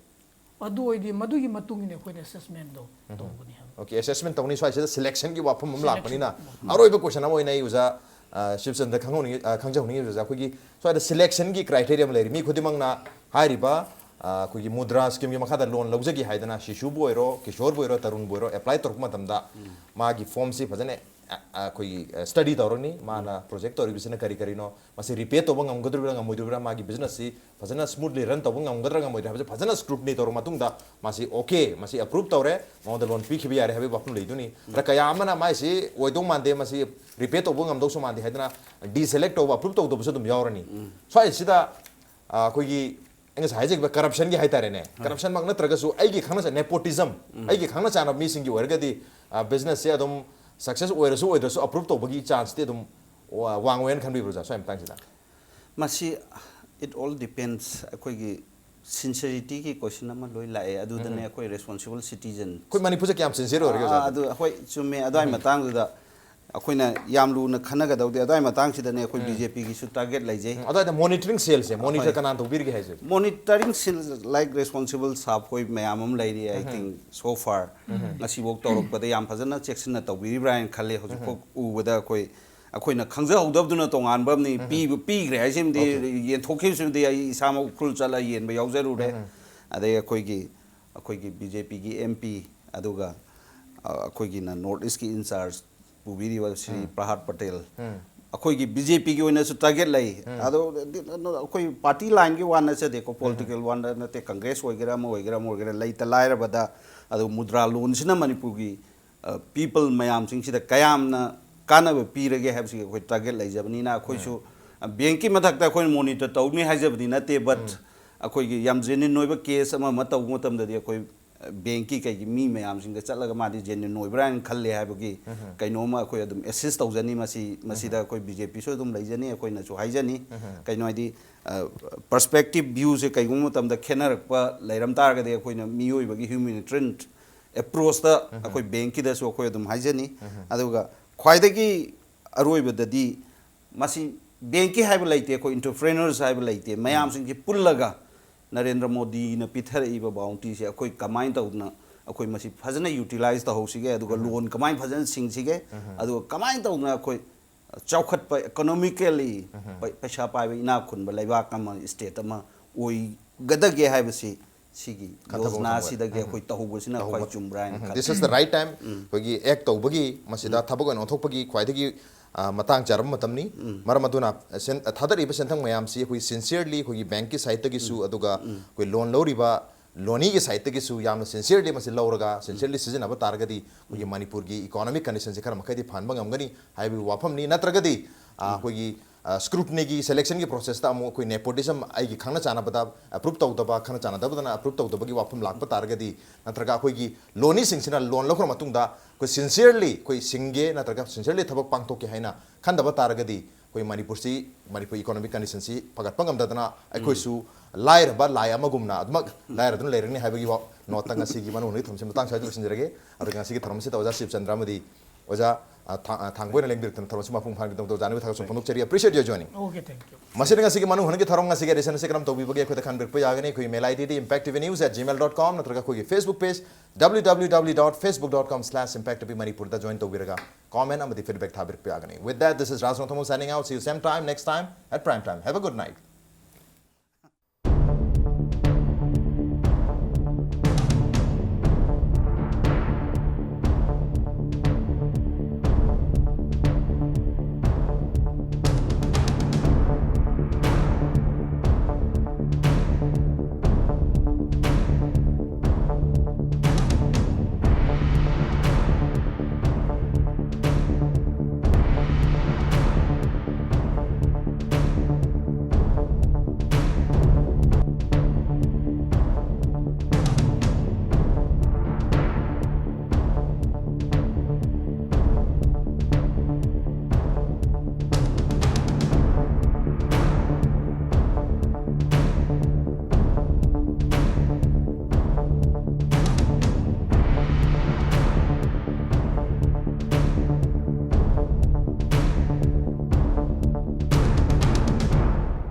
ꯑꯗꯨ ꯑꯣꯏꯔꯗꯤ ꯃꯗꯨꯒꯤ ꯃꯇꯨꯡ ꯏꯟꯅ ꯑꯩꯈꯣꯏꯅ ꯑꯦꯁꯦꯁꯃꯦꯟꯗꯣ ꯇꯧꯒꯅꯤ ꯍꯥꯏꯕ꯫ ꯑꯣꯀꯦ, ꯑꯦꯁꯦꯁꯃꯦꯟ ꯇꯧꯅꯤ꯫ ꯁ꯭ꯋꯥꯏꯁꯤꯗ ꯁꯦꯂꯦꯛꯁꯟꯒꯤ ꯋꯥꯐꯝ ꯑꯃ Selection ꯂꯥꯛꯄꯅꯤꯅ, ꯋꯥꯐꯝ꯫ ꯑꯔꯣꯏꯕ ꯀꯣꯏꯁꯟ ꯑꯃ ꯑꯣꯏꯅ ꯑꯩ ꯑꯣꯖꯥ, ꯑ, ꯁꯤꯕꯆꯟꯗ꯭ꯔ ꯈꯪꯍꯧꯅꯤꯡꯉꯤ, ꯑ, ꯈꯪꯖꯍꯧꯅꯤꯡꯉꯤ ꯑꯣꯖꯥ, ꯑꯩꯈꯣꯏꯒꯤ ꯁ꯭ꯋꯥꯏꯗ ꯁꯦꯂꯦꯛꯁꯟꯒꯤ ꯀ꯭ꯔꯥꯏꯇꯦꯔꯤꯌꯥ ꯑꯃ ꯂꯩꯔꯤ꯫ ꯃꯤ ꯈꯨꯗꯤꯡꯃꯛꯅ ꯍꯥꯏꯔꯤꯕ, ꯑ, ꯑꯩꯈꯣꯏꯒꯤ ꯃꯨꯗ꯭ꯔꯥ ꯁ꯭ꯀꯤꯝꯒꯤ ꯃꯈꯥꯗ ꯂꯣꯟ ꯂꯧꯖꯒꯦ ꯍꯥꯏꯗꯅ ꯁꯤꯁꯨꯕꯨ ꯑꯣꯏꯔꯣ, ꯀꯤꯁꯣꯔꯕꯨ ꯑꯣꯏꯔꯣ, ꯇꯔꯨꯟꯕꯨ ꯑꯣꯏꯔꯣ, ꯑꯦꯄ꯭ꯂꯥꯏ ꯇꯧꯔꯛꯄ ꯃꯇꯝꯗ ꯃꯥꯒꯤ ꯐꯣꯝꯁꯤ ꯐꯖꯅ, ꯑ, ꯑ, ꯑꯩꯈꯣꯏꯒꯤ, ꯑ, ꯁ꯭ꯇꯗꯤ ꯇꯧꯔꯅꯤ꯫ ꯃꯥꯅ ꯄ꯭ꯔꯣꯖꯦꯛ ꯇꯧꯔꯤꯕꯁꯤꯅ ꯀꯔꯤ ꯀꯔꯤꯅꯣ, ꯃꯁꯤ ꯔꯤꯄꯦ ꯇꯧꯕ ꯉꯝꯒꯗꯧꯔꯤꯕ꯭ꯔꯥ ꯉꯝꯃꯣꯏꯗꯧꯔꯤꯕ꯭ꯔꯥ, ꯃꯥꯒꯤ ꯕꯤꯖꯤꯅꯦꯁꯁꯤ ꯐꯖꯅ ꯁ꯭ꯃꯨꯠꯂꯤ ꯔꯟ ꯇꯧꯕ ꯉꯝꯒꯗ꯭ꯔꯥ ꯉꯝꯃꯣꯏꯗ꯭ꯔꯥ ꯍꯥꯏꯕꯁꯦ ꯐꯖꯅ ꯁ꯭ꯀ꯭ꯔꯨꯇꯤꯅꯤ ꯇꯧꯔꯕ ꯃꯇꯨꯡꯗ, ꯃꯁꯤ ꯑꯣꯀꯦ, ꯃꯁꯤ ꯑꯦꯄ꯭ꯔꯨꯞ ꯇꯧꯔꯦ, ꯃꯉꯣꯟꯗ ꯂꯣꯟ ꯄꯤꯈꯤꯕ ꯌꯥꯔꯦ ꯍꯥꯏꯕꯒꯤ ꯋꯥꯐꯝ ꯂꯩꯗꯣꯏꯅꯤ꯫ ꯑꯗ ꯀꯌꯥ ꯑꯃꯅ ꯃꯥꯏꯁꯤ ꯑꯣꯏꯗꯧ ꯃꯥꯟꯗꯦ, ꯃꯁꯤ ꯔꯤꯄꯦ ꯇꯧꯕ ꯉꯝꯗꯧꯁꯨ ꯃꯥꯟꯗꯦ ꯍꯥꯏꯗꯅ ꯗꯤꯁꯦꯂꯦꯛ ꯇꯧꯕ, ꯑꯦꯄ꯭ꯔꯨꯞ ꯇꯧꯗꯕꯁꯨ ꯑꯗꯨꯝ ꯌꯥꯎꯔꯅꯤ꯫ ꯁ꯭ꯋꯥꯏꯁꯤꯗ, ꯑ, ꯑꯩꯈꯣꯏꯒꯤ ꯑꯩ ꯉꯁꯥꯏ ꯍꯥꯏꯖꯈꯤꯕ ꯀꯔꯞꯁꯟꯒꯤ ꯍꯥꯏꯇꯥꯔꯦꯅꯦ, ꯀꯔꯞꯁꯟꯃꯛ ꯅꯠꯇ꯭ꯔꯒꯁꯨ ꯑꯩꯒꯤ ꯈꯪꯅ ꯆꯥꯟꯅ, ꯅꯦꯄꯣꯇꯤꯖꯝ, ꯑꯩꯒꯤ ꯈꯪꯅ ꯆꯥꯟꯅꯕ ꯃꯤꯁꯤꯡꯒꯤ ꯑꯣꯏꯔꯒꯗꯤ, ꯑ, ꯕꯤꯖꯤꯅꯦꯁꯁꯦ ꯑꯗꯨꯝ ꯁꯛꯁꯦꯁ ꯑꯣꯏꯔꯁꯨ ꯑꯣꯏꯗ꯭ꯔꯁꯨ ꯑꯦꯄ꯭ꯔꯨꯞ ꯇꯧꯕꯒꯤ ꯆꯥꯟꯁꯇꯤ ꯑꯗꯨꯝ ꯋꯥ-, ꯋꯥꯡꯉꯣꯏꯅ ꯈꯟꯕꯤꯕ꯭ꯔꯣ, ꯑꯣꯖꯥ, ꯁ꯭ꯋꯥꯏ ꯃꯇꯥꯡꯁꯤꯗ? ꯃꯁꯤ, it all depends, ꯑꯩꯈꯣꯏꯒꯤ ꯁꯤꯟꯁꯤꯌꯔꯤꯇꯤꯒꯤ ꯀꯣꯏꯁꯟ ꯑꯃ ꯂꯣꯏ ꯂꯥꯛꯑꯦ꯫ ꯑꯗꯨꯗꯅꯦ ꯑꯩꯈꯣꯏ ꯔꯦꯁꯄꯣꯟꯁꯤꯕꯜ ꯁꯤꯇꯤꯖꯟ꯫ ꯑꯩꯈꯣꯏ ꯃꯅꯤꯄꯨꯔꯁꯦ ꯀꯌꯥꯝ ꯁꯤꯟꯁꯤꯌꯔ ꯑꯣꯏꯔꯒꯦ, ꯑꯣꯖꯥ? ꯑꯗꯨ ꯍꯣꯏ, ꯆꯨꯝꯃꯦ꯫ ꯑꯗꯨꯋꯥꯏ ꯃꯇꯥꯡꯗꯨꯗ ꯑꯩꯈꯣꯏꯅ ꯌꯥꯝ ꯂꯨꯅ ꯈꯟꯅꯒꯗꯧꯗꯤ ꯑꯗꯨꯋꯥꯏ ꯃꯇꯥꯡꯁꯤꯗꯅꯦ ꯑꯩꯈꯣꯏ ꯕꯤ ꯖꯦ ꯄꯤꯒꯤꯁꯨ ꯇꯥꯔꯒꯦꯠ ꯂꯩꯖꯩ꯫ ꯎꯝ, ꯑꯗꯨꯋꯥꯏꯗ ꯃꯣꯅꯤꯇꯔꯤꯡ ꯁꯦꯜꯁꯦ ꯃꯣꯅꯤꯇꯔ ꯀꯅꯥꯅ ꯇꯧꯕꯤꯔꯤꯒꯦ ꯍꯥꯏꯁꯦ? ꯃꯣꯅꯤꯇꯔꯤꯡ ꯁꯦꯜ, ꯂꯥꯏꯛ, ꯔꯦꯁꯄꯣꯟꯁꯤꯕꯜ ꯁꯥꯞ ꯍꯣꯏ ꯃꯌꯥꯝ ꯑꯃ ꯂꯩꯔꯤ꯫ ꯑꯥꯏ ꯊꯤꯡ ꯁꯣ ꯐꯥꯔ ꯉꯁꯤꯐꯥꯎ ꯇꯧꯔꯛꯄꯗ ꯌꯥꯝ ꯐꯖꯅ ꯆꯦꯛꯁꯤꯟꯅ ꯇꯧꯕꯤꯔꯤꯕ꯭ꯔꯥ ꯍꯥꯏꯅ ꯈꯜꯂꯦ꯫ ꯍꯧꯖꯤꯛꯐꯥꯎ ꯎꯕꯗ ꯑꯩꯈꯣꯏ, ꯑꯩꯈꯣꯏꯅ ꯈꯪꯖꯍꯧꯗꯕꯗꯨꯅ ꯇꯣꯉꯥꯟꯕ ꯑꯃꯅꯤ꯫ ꯄꯤꯕ, ꯄꯤꯈ꯭ꯔꯦ ꯍꯥꯏꯁꯤꯃꯗꯤ, ꯌꯦꯟꯊꯣꯛꯈꯤꯕꯁꯤꯃꯗꯤ ꯑꯩ ꯏꯁꯥꯃꯛ ꯎꯈ꯭ꯔꯨꯜ ꯆꯠꯂ ꯌꯦꯟꯕ ꯌꯥꯎꯖꯔꯨꯔꯦ꯫ ꯑꯗꯩ ꯑꯩꯈꯣꯏꯒꯤ, ꯑꯩꯈꯣꯏꯒꯤ ꯕꯤ ꯖꯦ ꯄꯤꯒꯤ ꯑꯦꯝ ꯄꯤ, ꯑꯗꯨꯒ, ꯑ, ꯑꯩꯈꯣꯏꯒꯤꯅ ꯅꯣꯔꯠ ꯏꯁꯀꯤ ꯏꯟꯆꯥꯔꯖ ꯄꯨꯕꯤꯔꯤꯕ ꯁ꯭ꯔꯤ ꯄ꯭ꯔꯍꯥꯠ ꯄꯇꯦꯜ, ꯑꯩꯈꯣꯏꯒꯤ ꯕꯤ ꯖꯦ ꯄꯤꯒꯤ ꯑꯣꯏꯅꯁꯨ ꯇꯥꯔꯒꯦꯠ ꯂꯩ꯫ ꯑꯗꯣ ꯑꯩꯈꯣꯏ ꯄꯥꯔꯇꯤ ꯂꯥꯏꯟꯒꯤ ꯋꯥ ꯅꯠꯆꯗꯦꯀꯣ, ꯄꯣꯂꯤꯇꯤꯀꯦꯜ ꯋꯥ ꯅꯠꯇꯦ, ꯀꯪꯒ꯭ꯔꯦꯁ ꯑꯣꯏꯒꯦꯔꯥ ꯑꯃ ꯑꯣꯏꯒꯦꯔꯥ ꯑꯃ ꯑꯣꯏꯒꯦꯔꯥ, ꯂꯩꯇ ꯂꯥꯏꯔꯕꯗ, ꯑꯗꯨ ꯃꯨꯗ꯭ꯔꯥ ꯂꯣꯟꯁꯤꯅ ꯃꯅꯤꯄꯨꯔꯒꯤ, ꯑ, ꯄꯤꯄꯜ ꯃꯌꯥꯝꯁꯤꯡꯁꯤꯗ ꯀꯌꯥꯝꯅ ꯀꯥꯟꯅꯕ ꯄꯤꯔꯒꯦ ꯍꯥꯏꯕꯁꯤꯒꯤ ꯑꯩꯈꯣꯏ ꯇꯥꯔꯒꯦꯠ ꯂꯩꯖꯕꯅꯤꯅ, ꯑꯩꯈꯣꯏꯁꯨ, ꯑ, ꯕꯦꯡꯀꯤ ꯃꯊꯛꯇ ꯑꯩꯈꯣꯏꯅ ꯃꯣꯅꯤꯇꯔ ꯇꯧꯅꯤ ꯍꯥꯏꯖꯕꯗꯤ ꯅꯠꯇꯦ, ꯕꯠ ꯑꯩꯈꯣꯏꯒꯤ ꯌꯥꯝ ꯖꯦꯅ꯭ꯌꯨꯟ ꯑꯣꯏꯕ ꯀꯦꯁ ꯑꯃ ꯑꯃ ꯇꯧꯕ ꯃꯇꯝꯗꯗꯤ ꯑꯩꯈꯣꯏ, ꯑ, ꯕꯦꯡꯀꯤ ꯀꯩꯒꯤ ꯃꯤ ꯃꯌꯥꯝꯁꯤꯡꯗ ꯆꯠꯂꯒ ꯃꯥꯗꯤ ꯖꯦꯅ꯭ꯌꯨꯟ ꯑꯣꯏꯕ꯭ꯔꯥ ꯍꯥꯏꯅ ꯈꯜꯂꯦ ꯍꯥꯏꯕꯒꯤ ꯀꯩꯅꯣꯝꯃ ꯑꯩꯈꯣꯏ ꯑꯗꯨꯝ ꯑꯦꯁꯤꯁ ꯇꯧꯖꯅꯤ꯫ ꯃꯁꯤ, ꯃꯁꯤꯗ ꯑꯩꯈꯣꯏ ꯕꯤ ꯖꯦ ꯄꯤꯁꯨ ꯑꯗꯨꯝ ꯂꯩꯖꯅꯤ, ꯑꯩꯈꯣꯏꯅꯁꯨ ꯍꯥꯏꯖꯅꯤ꯫ ꯀꯩꯅꯣ ꯍꯥꯏꯗꯤ, ꯑ, ꯄꯔꯁꯄꯦꯛꯇꯤꯞ ꯚ꯭ꯌꯨꯁꯦ ꯀꯩꯒꯨꯝꯕ ꯃꯇꯝꯗ ꯈꯦꯠꯅꯔꯛꯄ ꯂꯩꯔꯝ ꯇꯥꯔꯒꯗꯤ ꯑꯩꯈꯣꯏꯅ ꯃꯤꯑꯣꯏꯕꯒꯤ ꯍ꯭ꯌꯨꯃꯦꯅꯤꯇꯔꯤꯌꯟ ꯑꯦꯄ꯭ꯔꯣꯁꯇ ꯑꯩꯈꯣꯏ ꯕꯦꯡꯀꯤꯗꯁꯨ ꯑꯩꯈꯣꯏ ꯑꯗꯨꯝ ꯍꯥꯏꯖꯅꯤ꯫ ꯑꯗꯨꯒ ꯈ꯭ꯋꯥꯏꯗꯒꯤ ꯑꯔꯣꯏꯕꯗꯗꯤ ꯃꯁꯤ ꯕꯦꯡꯀꯤ ꯍꯥꯏꯕ ꯂꯩꯇꯦ, ꯑꯩꯈꯣꯏ ꯑꯦꯟꯇꯔꯄ꯭ꯔꯦꯅꯔꯁ ꯍꯥꯏꯕ ꯂꯩꯇꯦ, ꯃꯌꯥꯝꯁꯤꯡꯁꯤ ꯄꯨꯜꯂꯒ ꯅꯔꯦꯟꯗ꯭ꯔ ꯃꯣꯗꯤꯅ ꯄꯤꯊꯔꯛꯏꯕ ꯕꯥꯎꯟꯇꯤꯁꯦ ꯑꯩꯈꯣꯏ ꯀꯃꯥꯏꯅ ꯇꯧꯗꯅ ꯑꯩꯈꯣꯏ ꯃꯁꯤ ꯐꯖꯅ ꯌꯨꯇꯤꯂꯥꯏꯁ ꯇꯧꯍꯧꯁꯤꯒꯦ, ꯑꯗꯨꯒ ꯂꯣꯟ ꯀꯃꯥꯏꯅ ꯐꯖꯅ ꯁꯤꯡꯁꯤꯒꯦ, ꯑꯗꯨꯒ ꯀꯃꯥꯏꯅ ꯇꯧꯗꯅ ꯑꯩꯈꯣꯏ ꯆꯥꯎꯈꯠꯄ, ꯏꯀꯣꯅꯣꯃꯤꯀꯦꯜꯂꯤ ꯄꯩꯁꯥ ꯄꯥꯏꯕ, ꯏꯅꯥꯛ ꯈꯨꯟꯕ ꯂꯩꯕꯥꯛ ꯑꯃ, ꯁ꯭ꯇꯦꯠ ꯑꯃ ꯑꯣꯏꯒꯗꯒꯦ ꯍꯥꯏꯕꯁꯤ ꯁꯤꯒꯤ ꯈꯟꯊꯕ ꯑꯃ ꯌꯣꯖꯅꯥꯁꯤꯗꯒꯤ ꯑꯩꯈꯣꯏ ꯇꯧꯍꯧꯕꯁꯤꯅ ꯈ꯭ꯋꯥꯏ ꯆꯨꯝꯕ꯭ꯔꯥ ꯍꯥꯏꯅ ꯈꯜꯂꯤ꯫ This is the right time꯫ ꯑꯩꯈꯣꯏꯒꯤ ꯑꯦꯛ ꯇꯧꯕꯒꯤ, ꯃꯁꯤꯗ ꯊꯕꯛ ꯑꯣꯏꯅ ꯑꯣꯟꯊꯣꯛꯄꯒꯤ ꯈ꯭ꯋꯥꯏꯗꯒꯤ, ꯑ, ꯃꯇꯥꯡ ꯆꯥꯔꯕ ꯃꯇꯝꯅꯤ꯫ ꯃꯔꯝ ꯑꯗꯨꯅ ꯁꯦꯟ-, ꯊꯥꯗꯔꯛꯏꯕ ꯁꯦꯟꯊꯪ ꯃꯌꯥꯝꯁꯤ ꯑꯩꯈꯣꯏ ꯁꯤꯟꯁꯤꯌꯔꯂꯤ ꯑꯩꯈꯣꯏꯒꯤ ꯕꯦꯡꯀꯤ ꯁꯥꯏꯠꯇꯒꯤꯁꯨ, ꯑꯗꯨꯒ ꯑꯩꯈꯣꯏ ꯂꯣꯟ ꯂꯧꯔꯤꯕ ꯂꯣꯅꯤꯒꯤ ꯁꯥꯏꯠꯇꯒꯤꯁꯨ ꯌꯥꯝꯅ ꯁꯤꯟꯁꯤꯌꯔꯂꯤ ꯃꯁꯤ ꯂꯧꯔꯒ ꯁꯤꯟꯁꯤꯌꯔꯂꯤ ꯁꯤꯖꯤꯟꯅꯕ ꯇꯥꯔꯒꯗꯤ ꯑꯩꯈꯣꯏꯒꯤ ꯃꯅꯤꯄꯨꯔꯒꯤ ꯏꯀꯣꯅꯣꯃꯤꯛ ꯀꯟꯗꯤꯁꯟꯁꯦ ꯈꯔ ꯃꯈꯩꯗꯤ ꯐꯍꯟꯕ ꯉꯝꯒꯅꯤ ꯍꯥꯏꯕꯒꯤ ꯋꯥꯐꯝꯅꯤ꯫ ꯅꯠꯇ꯭ꯔꯒꯗꯤ, ꯑ, ꯑꯩꯈꯣꯏꯒꯤ, ꯑ, ꯁ꯭ꯀ꯭ꯔꯨꯇꯤꯅꯤꯒꯤ, ꯁꯦꯂꯦꯛꯁꯟꯒꯤ ꯄ꯭ꯔꯣꯁꯦꯁꯇ ꯑꯃꯨꯛ ꯑꯩꯈꯣꯏ ꯅꯦꯄꯣꯇꯤꯖꯝ, ꯑꯩꯒꯤ ꯈꯪꯅ ꯆꯥꯟꯅꯕꯗ ꯑꯦꯄ꯭ꯔꯨꯞ ꯇꯧꯗꯕ, ꯈꯪꯅ ꯆꯥꯟꯅꯗꯕꯗꯅ ꯑꯦꯄ꯭ꯔꯨꯞ ꯇꯧꯗꯕꯒꯤ ꯋꯥꯐꯝ ꯂꯥꯛꯄ ꯇꯥꯔꯒꯗꯤ, ꯅꯠꯇ꯭ꯔꯒ ꯑꯩꯈꯣꯏꯒꯤ ꯂꯣꯅꯤꯁꯤꯡꯁꯤꯅ ꯂꯣꯟ ꯂꯧꯈ꯭ꯔ ꯃꯇꯨꯡꯗ ꯑꯩꯈꯣꯏ ꯁꯤꯟꯁꯤꯌꯔꯂꯤ ꯑꯩꯈꯣꯏ ꯁꯤꯡꯒꯦ ꯅꯠꯇ꯭ꯔꯒ ꯁꯤꯟꯁꯤꯌꯔꯂꯤ ꯊꯕꯛ ꯄꯥꯡꯊꯣꯛꯀꯦ ꯍꯥꯏꯅ ꯈꯟꯗꯕ ꯇꯥꯔꯒꯗꯤ, ꯑꯩꯈꯣꯏ ꯃꯅꯤꯄꯨꯔꯁꯤ, ꯃꯅꯤꯄꯨꯔ ꯏꯀꯣꯅꯣꯃꯤꯛ ꯀꯟꯗꯤꯁꯟꯁꯤ ꯐꯒꯠꯄ ꯉꯝꯗꯗꯅ ꯑꯩꯈꯣꯏꯁꯨ ꯂꯥꯏꯔꯕ ꯂꯥꯏ ꯑꯃꯒꯨꯝꯅ ꯑꯗꯨꯃꯛ ꯂꯥꯏꯔꯗꯨꯅ ꯂꯩꯔꯅꯤ ꯍꯥꯏꯕꯒꯤ ꯋꯥ-, ꯅꯣꯠꯇ ꯉꯁꯤꯒꯤ ꯃꯅꯨꯡ ꯍꯨꯠꯅꯒꯤ ꯊꯧꯔꯝꯁꯤ ꯃꯇꯥꯡ ꯁ꯭ꯋꯥꯏꯗ ꯂꯣꯏꯁꯤꯟꯖꯔꯒꯦ꯫ ꯑꯗꯨꯒ ꯉꯁꯤꯒꯤ ꯊꯧꯔꯝꯁꯤꯗ ꯑꯣꯖꯥ ꯁꯤꯕꯆꯟꯗ꯭ꯔ ꯑꯃꯗꯤ ꯑꯣꯖꯥ, ꯑ, ꯊꯥ-, ꯑ, ꯊꯥꯡꯕꯣꯏꯅ ꯂꯦꯡꯕꯤꯔꯛꯇꯨꯅ ꯊꯧꯔꯝꯁꯤ ꯃꯄꯨꯡ ꯐꯥꯍꯟꯕꯒꯤꯗꯃꯛꯇ ꯑꯣꯖꯥ ꯑꯅꯤꯕꯨ ꯊꯥꯒꯠꯆꯕ ꯐꯣꯡꯗꯣꯛꯆꯔꯤ꯫ Appreciate your joining꯫ Okay, thank you. ꯃꯁꯤꯗ ꯉꯁꯤꯒꯤ ꯃꯅꯨꯡ ꯍꯨꯠꯅꯒꯤ ꯊꯧꯔꯝ ꯉꯁꯤꯒꯤ edition ꯑꯁꯤ ꯀꯔꯝ ꯇꯧꯕꯤꯕꯒꯦ ꯑꯩꯈꯣꯏꯗ ꯈꯪꯕꯤꯔꯛꯄ ꯌꯥꯒꯅꯤ꯫ ꯑꯩꯈꯣꯏꯒꯤ mail ID D impact T V news at gmail dot com ꯅꯠꯇ꯭ꯔꯒ ꯑꯩꯈꯣꯏꯒꯤ Facebook page W W W dot facebook dot com slash impact T V ꯃꯅꯤꯄꯨꯔꯗ join ꯇꯧꯕꯤꯔꯒ comment ꯑꯃꯗꯤ feedback ꯊꯥꯕꯤꯔꯛꯄ ꯌꯥꯒꯅꯤ꯫ With that, this is Raj Nongthamu signing out. See you same time next time at prime time. Have a good night.